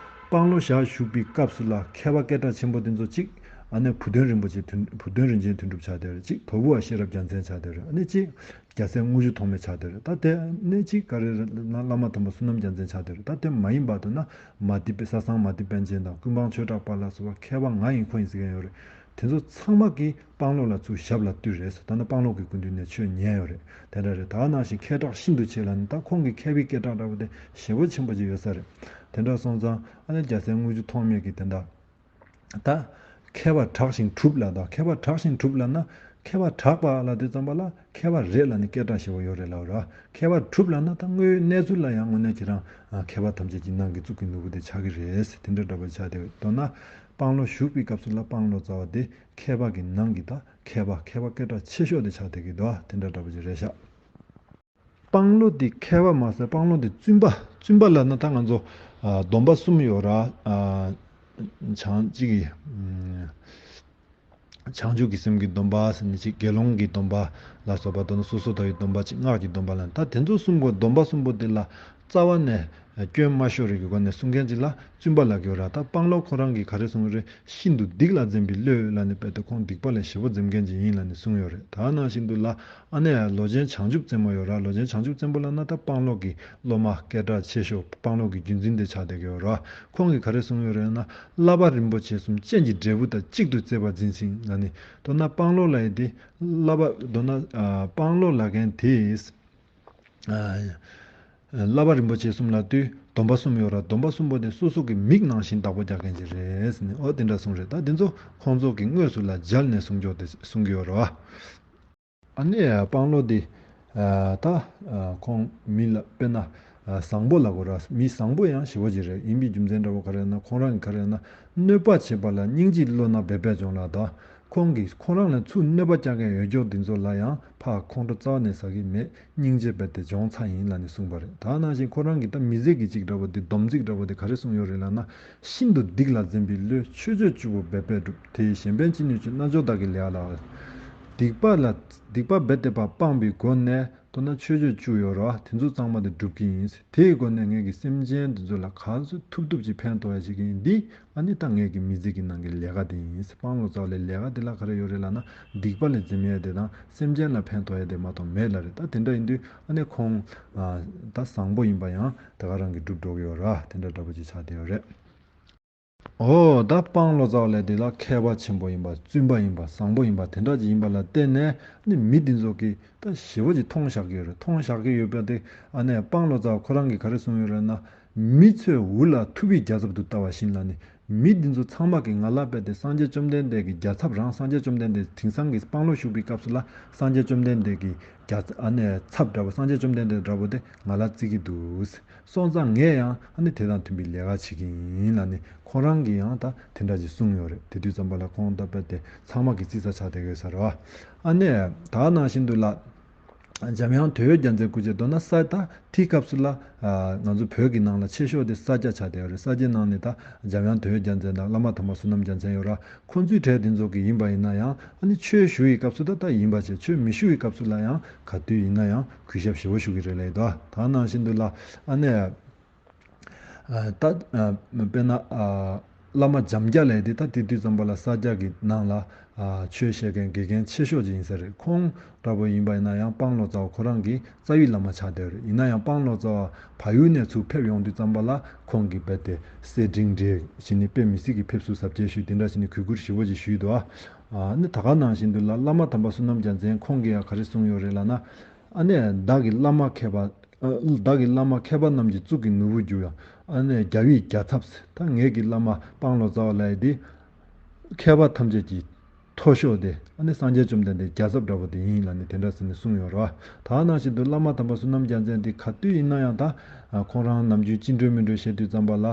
དཔང་ལོ་ཞལ་བཞུགས་པའི་སྐབས་སུ་ལ་མཁས་པ་སྐད་གྲགས་ཆེན་པོ་དེ་ཚོ་གཅིག་ཨ་ནི་བུ་སྟོན་རིན་པོ་ཆེ་དོན་བུ་སྟོན་རིན་ཆེན་དོན་གྲུབ་ཆགས་བསྡད་རེད། གཅིག་དོལ་པོ་བ་ཤེས་རབ་རྒྱལ་མཚན་ཆགས་བསྡད་རེད། ཨ་ནི་གཅིག་རྒྱལ་སྲས་དངུལ་ཆུ་ཐོགས་མེད་ཆགས་བསྡད་རེད། ད་དེ་ནས་གཅིག་ག་རེ་རེད་ལབ་ན་བླ་མ་དམ་པ་བསོད་ནམས་རྒྱལ་མཚན་ཆགས་བསྡད་རེད། ད་དེ་མ་ཡིན་པ་དུ་ན་མ་ཏི་པེ་ས་སངས་མ་ཏི་པཎ་ཆེན་དང་ཀུན་སྤངས་ཆོས་གྲགས་པ་ལ་སོགས་པ་མཁས་པ་ང་ཡིན་ཁོ་ཡིན་ཟེར་མཁན་ཡོད་རེད། དེ་ཚོ་ཚང་མ་གིས་དཔང་ལོ་ལ་ཚུར་ཞབས་ལ་བཏུད་རེད་ཟེར། ད་ནི་དཔང་ལོ་གི་སྐུ་མདུན་ནས་ཆོས་ཉན་ཡོད་རེད། དེ་འདྲ་རེད། ད་ནང་བཞིན་མཁས་གྲགས་ཤིན་ཏུ་ཆེ་ལ་ནི་ད་ཁོང་གི་མཁས་པའི་སྐད་གྲགས་འདྲ་པོ་དེ་ཞེ་པོ་ཆེན་པོ་ཅིག་ཡོད་ས་རེད། དེ་འདྲ་སོང་ཙང་ཨ་ནི་རྒྱལ་སྲས་དངུལ་ཆུ་ཐོགས་མེད་ཀྱི་དེ་འདྲ། ད། མཁས་པ་གྲགས་ཤིང་གྲུབ་ལ་དང་མཁས་པ་གྲགས་ཤིང་གྲུབ་ལ་ན་མཁས་པ་གྲགས་པ་ལ་དེ་ཙམ་པ་ལ་མཁས་པ་རེད་ལ་ནི་སྐད་གྲགས་ཞེ་པོ་ཡོད་རེད་ལབ་ར། མཁས་པ་གྲུབ་ལ་ན་ད་དངོས་ཡོད་གནས་ཚུལ་ལ་ཡང་དངོས་གནས་ཁྱེད་རང་མཁས་པ་ཐམས་ཅད་ཀྱི་ནང་གི་གཙུག་གི་ནོར་བུ་དེ་ཆགས་ཀྱི་རེད། དེ་འདྲ་འདྲ་པོ་ཆགས་བསྡད་ཡོད། མདོར་ན་དཔང་ལོ་བཞུགས་པའི་སྐབས་སུ་ལ་དཔང་ལོ་ཙཱ་བ་དེ་མཁས་པ་གི་ནང་གི་ད་མཁས་པ་མཁས་པ་སྐད་གྲགས་ཆེ་ཤོས་དེ་ཆགས་བསྡད་ཀྱི་འདུག་དེ་འདྲ་འདྲ་པོ་ཅིག་རེད་ཤག་དཔང་ལོ་འདི་མཁས་པ་མ་ཟད་དཔང་ལོ་འདི་བཙུན་པ། བཙུན་པ་ལབ་ན་ད་ང་ཚོ་ཨ་སྡོམ་པ་གསུམ་ཡོད་ར། ཨ་བྱང་གཅིག་གི་ཨམ་བྱང་ཆུབ་ཀྱི་སེམས་ཀྱི་སྡོམ་པ་ཟེར་ནས་གཅིག་དགེ་སློང་གི་སྡོམ་པ་ལ་སོགས་པ་དང་སོ་སོ་ལྟ་བུའི་སྡོམ་པ་གཅིག་སྔགས་ཀྱི་སྡོམ་པ་ལ། ད་དེ་ཚོ་གསུམ་པོ་སྡོམ་པ་གསུམ་པོ་འདི་ལ་རྩ་བ་ནས་སྐྱོན་མ་ཤོར་རིགས་ཀྱི་སྒོ་ནས་གསུང་མཁན་ཅིག་ལ་བཙུན་པ་ལབ་ཀྱི་ཡོད་ར། ད་དཔང་ལོ་ཁོ་རང་གིས་ག་རེ་གསུང་གི་རེད། ཤིན་ཏུ་སྡིག་ལ་འཛེམ་པའི་བློས་ལབ་ནས་དཔེ་དེ་ཁོང་སྡིག་པ་ལ་ཞེ་པོ་འཛེམ་མཁན་ཅིག་ཡིན་ལབ་ནས་གསུངས་ཡོད་རེད། ད་ནང་བཞིན་དུ་ལ་ཨ་ནེ་ལོ་ཆེན་བྱང་ཆུབ་རྩེ་མོ་ཡོད་ར། ལོ་ཆེན་བྱང་ཆུབ་རྩེ་མོ་ལབ་ན་ད་དཔང་ལོ་གི་སློབ་མ་སྐད་གྲགས་ཆེ་ཤོས་དཔང་ལོ་གི་རྒྱུན་འཛིན་དེ་ཆགས་བསྡད་ཀྱི་ཡོད་ར། ཁོང་གིས་ག་རེ་གསུངས་ཡོད་རེད་ན། བསླབ་པ་རིན་པོ་ཆེ་གསུམ་སྤྱན་གྱི་འབྲས་བུ་དང་གཅིག་ཏུ་བརྩེ་བར་འཛིན་ཞིང་ལབ་ནས། མདོར་ན་དཔང་ལོ་ལབ་ཡས་དེ་བསླབ་པ་མདོར་ན་ཨ་དཔང་ལོ་ལབ་མཁན་དེས། ཨ་བསླབ་པ་རིན་པོ་ཆེ་གསུམ་ལ་དུས་སྡོམ་པ་གསུམ་ཡོད་ར། སྡོམ་པ་གསུམ་པོ་དེ་སོ་སོ་གི་མིག་ནང་བཞིན་བདག་པོ་རྒྱག་མཁན་ཅིག་རེད་ཟེར་ནས་ཨོ་དེ་འདྲ་གསུངས་རེད། ད་དེ་ཚོ་ཁོང་ཚོ་གི་དངོས་སུ་ལ་མཇལ་ནས་གསུང་ཆོག་དེ་གསུང་གི་ཡོད་ར། ཨ་ནི་དཔང་ལོ་དེ་ཨ་ད་ཨ་ཁོང་མི་ལ་དཔེར་ན་ཨ་བཟང་པོ་ལབ་དགོས་ར། མི་བཟང་པོ་ཡང་ཞེ་པོ་ཅིག་རེད། ཡིན་པའི་རྒྱུ་མཚན་འདྲ་པོ་ག་རེ་ཡིན་ན་ཁོང་རང་གི་ག་རེ་ཡིན་ན་གནོད་པ་བྱེད་པ་ལ་སྙིང་རྗེའི་བློ་སྣ་འབད་པས་སྦྱོང་ལ་ད། ཁོང་གིས་ཁོ་རང་ལ་ཚུར་གནོད་པ་རྒྱག་མཁན་ཡོད་ཀྱོག་འདི་ཚོ་ལ་ཡང་ཕར་ཁོང་ཁྲོ་རྩ་བ་ནས་ཟ་གི་མེད། སྙིང་རྗེ་རྦད་དེ་སྦྱོང་ཚར་ཡིན་ལབ་ནས་གསུངས་པ་རེད། ད་ནང་བཞིན་ཁོ་རང་གིས་ད་མི་ཚེ་གི་གཅིག་འདྲ་པོ་འདི་སྡོམ་ཚིག་འདྲ་པོ་འདི་ག་རེ་གསུངས་ཡོད་རེད་ལབ་ན། ཤིན་ཏུ་སྡིག་ལ་འཛེམ་པའི་བློས་ཆོས་སྤྱོད་བཅུ་པོ་འབད་པས་བསྒྲུབ། དེ་ཡིས་གཞན་ཕན་ཅི་ནུས་བྱེད་རྣལ་འབྱོར་བདག་གི་ལས་ལ། སྡིག་པ་ལ་སྡིག་པ་འབད་དེ་པ་སྤངས་པའི་སྒོ་ནས། མདོར་ན་ཆོས་སྤྱོད་བཅུ་ཡོད་རེད་བ། དེ་ཚོ་ཚང་མ་དེ་སྒྲུབ་ཀྱི་ཡིན། དེའི་སྒོ་ནས་ངེད་ཀྱི་སེམས་ཅན་དེ་ཚོ་ལ་ག་ཚོད་ཐུབ་ཐུབ་ཅིག་ཕན་ཐོགས་ཡ་བྱེད་ཀྱི་ཡིན། འདི་ཨ་ནི་ད་ངེད་ཀྱི་མི་ཚེ་གི་ནང་གི་ལས་ཀ་དེ་ཡིན། དཔང་ལོ་ཙཱ་བ་ལས་ལས་ཀ་དེ་ལ་ག་རེ་ཡོད་རེད་ལབ་ན། སྡིག་པ་ལས་འཛེམ་ཡ་དེ་དང་སེམས་ཅན་ལ་ཕན་ཐོགས་ཡ་དེ་མ་གཏོགས་མེད་ལ་རེད། ད་དེ་འདྲ་ཡིན་དུས་ཨ་ནི་ཁོང་ཨ་ད་བཟང་པོ་ཡིན་པ་ཡང་དེ་ག་རང་གིས་སྒྲུབ་འགྲོ་གི་ཡོད་ར། དེ་འདྲ་འདྲ་པོ་ཅིག་ཆགས་བསྡད་ཡོད་རེད། ཨོ་ད་དཔང་ལོ་ཙཱ་བ་ལས་དེ་ལ་མཁས་པ་ཆེན་པོ་ཡིན་པ་བཙུན་པ་ཡིན་པ་བཟང་པོ་ཡིན་པ་དེ་འདྲ་ཅིག་ཡིན་པ་ལ་བརྟེན་ནས་ནི་མི་འདི་ཚོ་གིས་ད་ཞེ་པོ་ཅིག་མཐོང་བཞག་གི་ཡོད་རེད། མཐོང་བཞག་གི་ཡོད་པ་དེ་ཨ་ནེ་དཔང་ལོ་ཙཱ་བ་ཁོ་རང་གིས་ག་རེ་གསུངས་ཡོད་རེད་ན། མི་ཚོས་འུ་ལ་ཐུབ་པའི་རྒྱལ་ཚབ་ཏུ་ལྟ་བ་བཞིན་ལ་ནི་མི་འདི་ཚོ་ཚང་མ་གིས་ང་ལ་དཔེ་དེ་སངས་རྒྱས་བཅོམ་ལྡན་འདས་ཀྱི་རྒྱལ་ཚབ་རང་སངས་རྒྱས་བཅོམ་ལྡན་འདས་དེང་སང་གི་དཔང་ལོ་ཞུགས་པའི་སྐབས་སུ་ལ་སངས་རྒྱས་བཅོམ་ལྡན་འདས་ཀྱི་རྒྱལ་ཚབ་ཨ་ནེ་ཚབ་འདྲ་པོ་སངས་རྒྱས་བཅོམ་ལྡན་འདས་འདྲ་པོ་དེ་ང་ལ་བརྩི་གི་འདུག་སོང་ཙང་ངས་ཡང་ཨ་ནི་དེ་དང་མཐུན་པའི་ལས་ཀ་བྱེད་ཀྱི་ཡིན་ལབ་ནས་ཁོང་རང་གིས་ཡང་ད་དེ་འདྲ་ཅིག་གསུངས་ཡོད་རེད། དེ་དུས་ཙམ་པ་ལ་ཁོང་ད་དཔེ་དེ་ཚང་མ་གིས་རྩིས་ས་ཆགས་བསྡད་ཡོད་ས་རེད་བ། ཨ་ནི་ད་ནང་བཞིན་དུ་ལ་ འཇམ་དབྱངས་དོལ་ཡོད་རྒྱལ་མཚན་སྐུ་ཆེ་མདོར་ན་ས་ད་དེའི་སྐབས་སུ་ལ་ང་ཚོ་བོད་ཀྱི་ནང་ལ་ཆེ་ཤོས་དེ་ས་སྐྱ་ཆགས་བསྡད་ཡོད་རེད། ས་སྐྱའི་ནང་ནས་ད་འཇམ་དབྱངས་དོལ་ཡོད་རྒྱལ་མཚན་དང་བླ་མ་དམ་པ་བསོད་ནམས་རྒྱལ་མཚན་ཡོད་ར། ཁོང་ཚོའི་གྲས་དེ་ཚོ་གི་ཡིན་པ་ཡིན་ན་ཡང་ཨ་ནི་ཆོས་ཞུ་ཡི་སྐབས་སུ་ད་ད་ཡིན་པ་བྱས། ཆོས་མི་ཞུ་ཡི་སྐབས་སུ་ལ་ཡང་ག་དུས་ཡིན་ན་ཡང་གུས་ཞབས་ཞེ་པོ་ཞུ་གི་རེད་ལབ་ཡོད་དོ། ད་ནང་བཞིན་དུ་ལ་ཨ་ནི། ད་དཔེར་ན་བླ་མ་འཇམ་རྒྱལ་ལབ་དེ་ད་དེ་དུས་ཙམ་པ་ལ་ས་སྐྱ་གི་ནང་ལ་ཆོས་བཤད་མཁན་དགེ་རྒན་ཆེ་ཤོས་ཅིག་ཡིན་ས་རེད། ཁོང་འདྲ་པོ་ཡིན་པ་ཡིན་ན་ཡང་སྤང་ལོ་ཙཱ་བ་ཁོ་རང་གི་རྩ་བའི་བླ་མ་ཆགས་བསྡད་རེད། ཡིན་ན་ཡང་སྤང་ལོ་ཙཱ་བ་བལ་ཡུལ་ནས་ཚུར་ཕེབས་ཡོང་དུས་ཙམ་པ་ལ་ཁོང་གིས་རྦད་དེ་སེར་ཕྲེང་འདྲ་བྱས་ནས་དཔེ་མི་སྲིད་ཀྱི་ཕེབས་བསུ་གཟབ་རྒྱས་ཞུས། དེ་འདྲ་བྱས་ནས་གུས་བཀུར་ཞེ་པོ་ཅིག་ཞུས་འདུག་ཨ། ནི་ད་ག་ནང་བཞིན་དུ་ལ་བླ་མ་དམ་པ་བསོད་ནམས་རྒྱལ་མཚན་ཁོང་གིས་ཡང་ག་རེ་གསུངས་ཡོད་རེད་ལབ་ན། ཨ་ནི་བདག་གི་བླ་མ་མཁས་པ། ཨ། བདག་གི་བླ་མ་མཁས་པ་རྣམས་ཀྱི་གཙུག་གི་ནོར་བུར་གྱུར་ཡང་། ཨ་ནི་རྒྱལ་བའི་རྒྱལ་ཚབ་ཟེར། ད་ངེད་ཀྱི་བླ་མ་སྤང་ལོ་ཙཱ་བ་ལབ་ཡ་དེ་མཁས་པ་ཐམས་ཅད་ཀྱི་མཐོ་ཤོས་དེ། ཨ་ནི་སངས་རྒྱས་བཅོམ་ལྡན་འདས་རྒྱལ་ཚབ་འདྲ་པོ་དེ་ཡིན་ལབ་ནས་དེ་འདྲ་ཟེར་ནས་གསུངས་ཡོད་རེད་བ། ད་ནང་བཞིན་དུ་བླ་མ་དམ་པ་བསོད་ནམས་རྒྱལ་མཚན་དེ་ག་དུས་ཡིན་ན་ཡང་ད་ཁོང་རང་ནམ་རྒྱུན་ཅི་འདྲ་མི་འདྲ་བཤད་དུས་ཙམ་པ་ལ།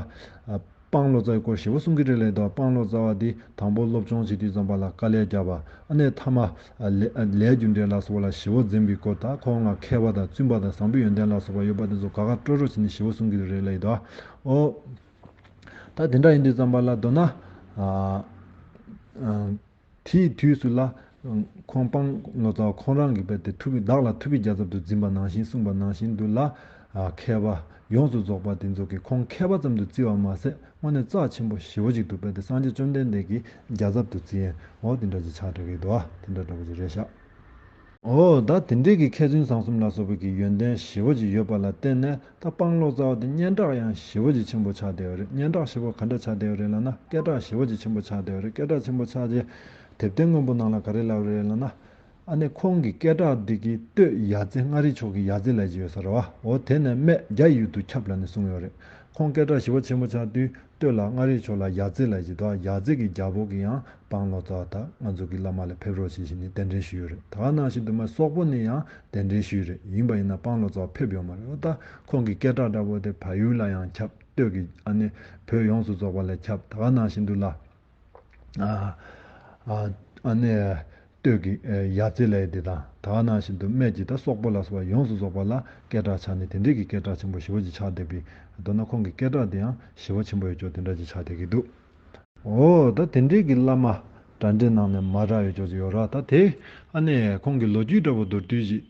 སྤང་ལོ་ཙཱ་བའི་སྐོར་ཞེ་པོ་གསུང་གི་རེད་ལབ་ཡོད་དོ། སྤང་ལོ་ཙཱ་བ་འདི་དང་པོ་སློབ་སྦྱོང་བྱེད་དུས་ཙམ་པ་ལ་དཀའ་ལས་བརྒྱབ་པ། ཨ་ནི་མཐའ་མ་ལས་ལས་རྒྱུ་འབྲས་ལ་སོགས་པ་ལ་ཞེ་པོ་འཛིན་པའི་སྐོར། ད་ཁོང་ལ་མཁས་པ་དང་བཙུན་པ་དང་བཟང་པོའི་ཡོན་ཏན་ལ་སོགས་པ་ཡོད་པ་དེ་ཚོ་དགའ་དགའ་སྤྲོ་སྤྲོ་བྱས་ནས་ཞེ་པོ་གསུང་གི་རེད་ལབ་ཡོད་དོ། ཨོ། ད་དེ་འདྲ་ཡིན་དུས་ཙམ་པ་ལ་མདོར་ན། ཨ། ཨ། དེའི་དུས་སུ་ལ། ཁོང་སྤང་ལོ་ཙཱ་བ་ཁོང་རང་གིས་རྦད་དེ་ཐུབ་པའི་བདག་ལ་ཐུབ་པའི་རྒྱལ་ཚབ་ཏུ་འཛིན་པ་ནང་བཞིན་གསུངས་པ་ནང་བཞིན་དུ་ལ། མཁས་པ་ཡོངས་སུ་རྫོགས་པ་དེ་ཚོ་གིས་ཁོང་མཁས་པ་ཙམ་དུ་བརྩི་བ་མ་ཟད་དངོས་གནས་རྩ་ཆེན་པོ་ཞེ་པོ་ཅིག་འདུག་རྦད་དེ་སངས་རྒྱས་བཅོམ་ལྡན་འདས་ཀྱི་རྒྱལ་ཚབ་ཏུ་བརྩི་ཡས་འོ་དེ་འདྲ་ཅིག་ཆགས་བསྡད་ཀྱི་འདུག་དེ་འདྲ་འདྲ་པོ་ཅིག་རེད་ཤག་ཨོ་ད་དེ་འདྲའི་གི་མཁས་བཙུན་བཟང་གསུམ་ལ་སོགས་པའི་གི་ཡོན་ཏན་ཞེ་པོ་ཅིག་ཡོད་པ་ལ་བརྟེན་ནས། ད་སྤང་ལོ་ཙཱ་བ་དེ་སྙན་གྲགས་ཡང་ཞེ་པོ་ཅིག་ཆེན་པོ་ཆགས་བསྡད་ཡོད་རེད། སྙན་གྲགས་ཞེ་པོ་ག་འདྲ་ཆགས་བསྡད་ཡོད་རེད་ལབ་ན། སྐད་གྲགས་ཞེ་པོ་ཅིག་ཆེན་པོ་ཆགས་བསྡད་ཡོད་རེད། སྐད་གྲགས་ཆེན་པོ་ཆགས་རྗེས་དེབ་ཐེར་སྔོན་པོ་ནང་ལ་ག་རེ་ལབ་རེད་ལབ་ན། ཨ་ནི་ཁོང་གི་སྐད་གྲགས་འདི་གིས་སྟོད་ཡ་རྩེ། མངའ་རིས་ཕྱོགས་ཀྱི་ཡ་རྩེ་ལབ་ཀྱི་ཡོད་ས་རེད་བ། འོ་དེ་ནས་སྨད་རྒྱ་ཡི་ཡུལ་དུ་ཁྱབ་ལབ་ནས་གསུངས་ཡོད་རེད། ཁོང་སྐད་གྲགས་ཞེ་པོ་ཆེན་པོ་ཆགས་དུས། སྟོད་ལ་མངའ་རིས་ཕྱོགས་ལ་ཡ་རྩེ་ལབ་ཀྱི་འདུག་ཡ་རྩེ་གི་རྒྱལ་པོ་གིས་ཡང་སྤང་ལོ་ཙཱ་བ་དང་ང་ཚོ་གི་བླ་མ་ལ་ཕེབས་རོགས་བྱེད་ཟེར་ནས་གདན་འདྲེན་ཞུས་ཡོད་རེད། ད་ག་ནང་བཞིན་དུ་མ་སོག་པོ་ནས་ཡང་གདན་འདྲེན་ཞུས་ཡོད་རེད། ཡིན་པ་ཡིན་ན་སྤང་ལོ་ཙཱ་བ་ཕེབས་ཡོད་མ་རེད། འོ་ད་ཁོང་གི་སྐད་གྲགས་འདྲ་པོ་དེ་བལ་ཡུལ་ལ་ཡང་ཁྱབ། སྟོད་ཀྱི་ཨ་ནི་བོད་ཡོངས་སུ་རྫོགས་པ་ལ་ཁྱབ། ད་ག་ནང་བཞིན་དུ་ལ། ཨ་ཨ་ཨ་ནི་སྟོད་ཀྱི་ཡ་རྩེ་ལབ་ཡ་དེ་དང་། ད་ག་ནང་བཞིན་དུ་སྨད་ཀྱི་ད་སོག་པོ་ལ་སོགས་པ་ཡོངས་སུ་རྫོགས་པ་ལ་སྐད་གྲགས་ཆགས་ནས་དེ་འདྲའི་གི་སྐད་གྲགས་ཆེན་པོ་ཞེ་པོ་ཅིག་ཆགས་བསྡད་པའི། མདོར་ན་ཁོང་གི་སྐད་གྲགས་དེ་ཡང་ཞེ་པོ་ཆེན་པོ་ཡོད་ཅོག་དེ་འདྲ་ཅིག་ཆགས་བསྡད་ཀྱི་འདུག་ཨོ་ད་དེ་འདྲའི་གི་བླ་མ་འདྲ་འདྲའི་ནང་ནས་མ་རག་ཡོད་ཅོག་ཅིག་ཡོད་ར། ད་དེ་ཨ་ནི་ཁོང་གི་ལོ་རྒྱུས་འདྲ་པོ་མདོར་བསྡུས་ཅིག་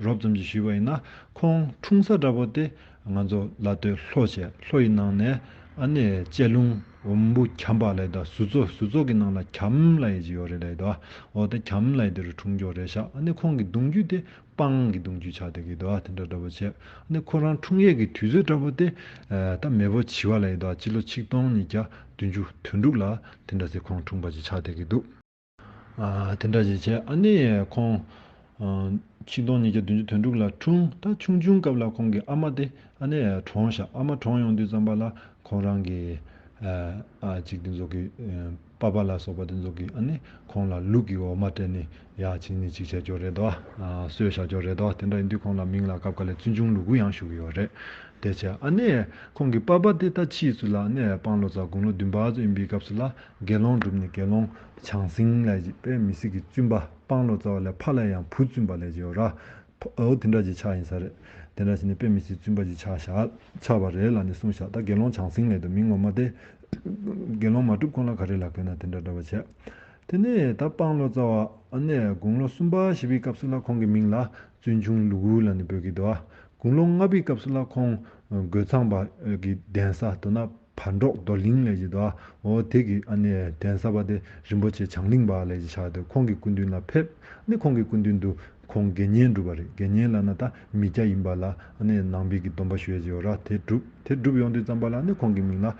རོབ་ཙམ་ཅིག་ཞུས་པ་ཡིན་ན། ཁོང་འཁྲུངས་ས་འདྲ་པོ་དེ། ང་ཚོ་ལ་སྟོད་ལྷོ་བྱས། ལྷོ་ཡི་ནང་ནས་ཨ་ནི་སྤྱན་ལུང་འོམ་བུ་གྱམ་པ་ལབ་ཡ་དང་། ཟུར་གཙོ་ཟུར་གཙོ་གི་ནང་ལ་གྱམ་ལབ་ཡ་ཅིག་ཡོད་རེད་ལབ་ཡ་དང་། འོ་དེ་གྱམ་ལབ་ཡ་དེ་རུ་འཁྲུངས་ཀྱོག་རེད་ཤག་ཨ་ནི་ཁོང་གི་གདུང་རྒྱུད་དེ་སྤང་གི་གདུང་རྒྱུད་ཆགས་བསྡད་ཀྱི་འདུག་ཨ་དེ་འདྲ་འདྲ་པོ་བྱས། ཨ་ནི་ཁོ་རང་འཁྲུངས་ཡས་ཀྱི་དུས་ཚོད་འདྲ་པོ་དེ་ད་མེས་པོ་བྱི་བ་ལབ་ཡ་དང་། སྤྱི་ལོ་ཆིག་སྟོང་ཉིས་བརྒྱ་བདུན་ཅུ་དོན་དྲུག་ལ་དེ་འདྲ་ཟེར་ཁོང་འཁྲུངས་པ་ཅིག་ཆགས་བསྡད་ཀྱི་འདུག་ཨ་དེ་འདྲ་ཞིག་བྱས། ཨ་ནི་ཁོང་ཨ་ཆིག་སྟོང་ཉིས་བརྒྱ་བདུན་ཅུ་དོན་དྲུག་ལ་འཁྲུངས། ད་ཆུང་ཆུང་སྐབས་ལ་ཁོང་གི་ཨ་མ་དེ་ཨ་ནི་གྲོངས་ཤག་ཨ་མ་གྲོངས་ཡོང་དུས་ཙམ་པ་ལ་ཁོང་རང་གི་ཨ་ཨ་ཅིག་དེ་ཚོ་གི་ཨ་པ་ཕ་ལ་སོགས་པ་དེ་ཚོ་གིས་ཨ་ནི་ཁོང་ལ་ལུག་གི་འོ་མ་སྤྲད་ནས་ཡ་ཅིག་ནི་ཅིག་བྱས་ཀྱོག་རེད་དོ། ཨ་གསོས་བཞག་ཀྱོག་རེད་དོ། དེ་འདྲ་ཡིན་དུས་ཁོང་ལ་མིང་ལ་སྐབས་འགའ་ལ་བཙུན་ཆུང་ལུ་གུ་ཡང་ཞུ་གི་ཡོད་རེད། དེ་བྱས་ཨ་ནི་ཁོང་གི་པ་ཕ་དེ་ད་ཕྱིས་སུ་ལ་ཨ་ནི་སྤང་ལོ་ཙཱ་དགུང་ལོ་བདུན་པ་ཙམ་ཡིན་པའི་སྐབས་སུ་ལ་དགེ་སློང་བསྒྲུབས་ནས་དགེ་སློང་བྱང་སེང་ལབ་ཅིག་དཔེ་མི་སྲིད་ཀྱི་བཙུན་པ། སྤང་ལོ་ཙཱ་བ་ལས་ཕ་ལ་ཡང་བུ་བཙུན་པ་ལབ་ཅིག་ཡོད་ར། ཨོ་དེ་འདྲ་ཅིག་ཆགས་ཡིན་ས་རེད། དེ་འདྲ་བྱས་ནས་དཔེ་མི་སྲིད་བཙུན་པ་ཅིག་ཆགས་ཤག་ཆགས་པ་རེད་ལབ་ནས་གསུངས་ཤག་ད་དགེ་སློང་བྱང་སེང་ལབ་དུས་མིང་ངོ་མ་དེ་དགེ་སློང་མ་གྲུབ་གོང་ལ་ག་རེ་ལབ་དགོས་ན་དེ་འདྲ་འདྲ་བ་བྱས། དེ་ནས་ད་སྤང་ལོ་ཙཱ་བ་ཨ་ནི་དགུང་ལོ་གསུམ་པ་བཞེས་པའི་སྐབས་སུ་ལ་ཁོང་གི་མིང་ལ་བཙུན་ཆུང་ལུ་གུ་ལབ་ནས་འབོད་ཀྱི་འདུག་ཨ། དགུང་ལོ་ལྔ་པའི་སྐབས་སུ་ལ་ཁོང་རྒོད་ཚང་པ་གི་གདན་ས་མདོར་ན་བ་འབྲོག་རྡོར་གླིང་ལབ་ཀྱི་འདུག་ཨ། འོ་དེ་གི་ཨ་ནི་གདན་ས་པ་དེ་རིན་པོ་ཆེ་བྱང་གླིང་པ་ལབ་ཀྱི་ཆགས་འདུག་ཁོང་གི་སྐུ་མདུན་ལ་ཕེབས། ཨ་ནི་ཁོང་གི་སྐུ་མདུན་དུ་ཁོང་དགེ་བསྙེན་སྒྲུབ་པ་རེད། དགེ་བསྙེན་ལབ་ན་ད་མི་སྐྱ་ཡིན་པ་ལ་ཨ་ནི་ནང་པའི་གི་སྡོམ་པ་ཞུ་ཡས་ཅིག་ཡོད་ར། དེ་སྒྲུབ། དེ་སྒྲུབ་ཡོང་དུས་ཙམ་པ་ལ་ཨ་ནི་ཁོང་གི་མིང་ལ་ཨ་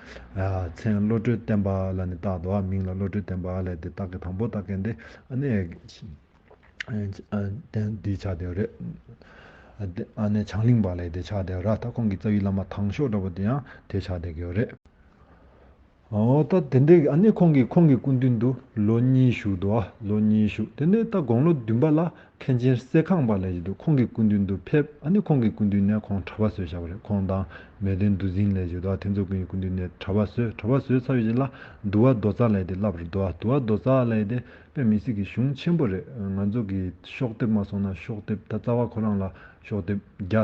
མཚན་བློ་གྲོས་བརྟན་པ་ལབ་ནས་བཏགས་འདུག་ཨ། མིང་ལ་བློ་གྲོས་བརྟན་པ་ལབ་དེ་བཏགས་ཀྱི་དང་པོ་བཏགས་མཁན་དེ་ཨ་ནི། ཨ་དེ་འདི་ཆགས་བསྡད་ཡོད་རེད། ཨ་དེ་ཨ་ནི་བྱང་གླིང་པ་ལབ་དེ་ཆགས་བསྡད་ཡོད་ར། ད་ཁོང་གི་རྩ་བའི་བླ་མ་དང་ཤོས་འདྲ་པོ་དེ་ཡང་དེ་ཆགས་བསྡད་ཀྱི་ཡོད་རེད། འོ་ད་དེ་འདྲའི་ཨ་ནི་ཁོང་གིས་ཁོང་གི་སྐུ་མདུན་དུ་ལོ་གཉིས་བཞུགས་འདུག་ཨ། ལོ་གཉིས་བཞུགས། དེ་ནས་ད་དགུང་ལོ་བདུན་པ་ལ་མཁན་ཆེན་གསེར་ཁང་པ་ལབ་ཀྱི་འདུག་ཁོང་གི་སྐུ་མདུན་དུ་ཕེབས། ཨ་ནི་ཁོང་གི་སྐུ་མདུན་ནས་ཁོང་གྲྭ་པ་བཟོས་བཞག་པ་རེད། ཁོང་དང་མེས་སྟོན་འདུལ་འཛིན་ལབ་ཀྱི་འདུག་ཨ། དེ་ཚོ་ཀུན་གྱི་སྐུ་མདུན་ནས་གྲྭ་པ་བཟོས། གྲྭ་པ་བཟོས་ཚར་བའི་རྗེས་ལ་འདུལ་བ་མདོ་རྩ་ལབ་དེ་བསླབ་པ་རེད་འདུག་ཨ། འདུལ་བ་མདོ་རྩ་ལབ་དེ་དཔེ་མི་སྲིད་ཀྱི་གཞུང་ཆེན་པོ་རེད། ང་ཚོ་གི་ཤོག་ལྡེབ་མ་སོང་ན་ཤོག་ལྡེབ་ད་རྩ་བ་ཁོ་རང་ལ་ཤོག་ལྡེབ་བརྒྱ་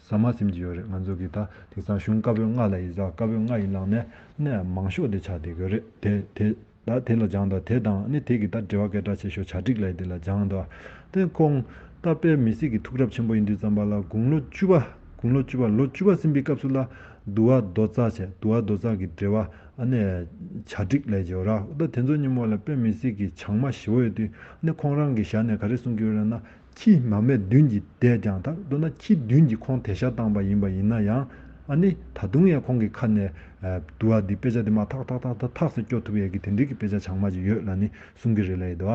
ཟ་མ་ཟིན་གྱི་ཡོད་རེད། ང་ཚོ་གི་ད་དེང་སང་གཞུང་བཀའ་པོད་ལྔ་ལ་ཡི་ཟ། བཀའ་པོད་ལྔ་ཡི་ནང་ནས་ནས་མང་ཤོས་དེ་ཆགས་བསྡད་ཀྱི་ཡོད་རེད། དེ་དེ་ད་དེ་ལ་སྦྱངས་དང་། དེ་དང་ནི་དེ་གི་ད་འགྲེལ་བ་སྐད་གྲགས་ཆེ་ཤོས་བྱ་བྲིས་ལབ་དེ་ལ་སྦྱངས་དང་། དེ་ཁོང་ད་དཔེ་མི་སྲིད་ཀྱི་ཐུགས་རབ་ཆེན་པོ་ཡིན་དུས་ཙམ་པ་ལ་དགུང་ལོ་བཅུ་པ་དགུང་ལོ་བཅུ་པ་ལོ་བཅུ་པ་ཟིན་པའི་སྐབས་སུ་ལ་འདུལ་བ་མདོ་རྩ་བྱས། འདུལ་བ་མདོ་རྩ་གི་འགྲེལ་བ་ཨ་ནི་བྱ་བྲིས་ལབ་ཀྱི་ཡོད་ར། ད་དེ་ཚོ་ཉིན་མོ་ལ་དཔེ་མི་སྲིད་ཀྱི་བྱང་མ་ཞེ་པོ་ཡོད་དུས་ཨ་ནི་ཁོང་རང་གི་ཞལ་ནས་ག་རེ་གསུང་གི་ཡོད་རེད་ན། ཁྱི་མ་སྨད་བདུན་གྱིས་བདས་ཀྱང་། ད་མདོར་ན་ཁྱི་བདུན་གྱིས་ཁོང་དེད་ཤ་བཏང་པ་ཡིན་པ་ཡིན་ན་ཡང་། ཨ་ནི་ད་དུང་ཡང་ཁོང་གི་ཁ་ནས་ཨ་འདུལ་བ་འདི་དཔེ་ཆ་འདི་མར་ཐག་ཐག་ཐག་ཐག་ཐག་སེ་སྐྱོར་ཐུབ་ཡས་ཀྱི་དེ་འདྲའི་གི་དཔེ་ཆ་བྱང་མ་ཅིག་ཡོད་ལབ་ནི་གསུང་གི་རེད་ལབ་ཡོད་དོ།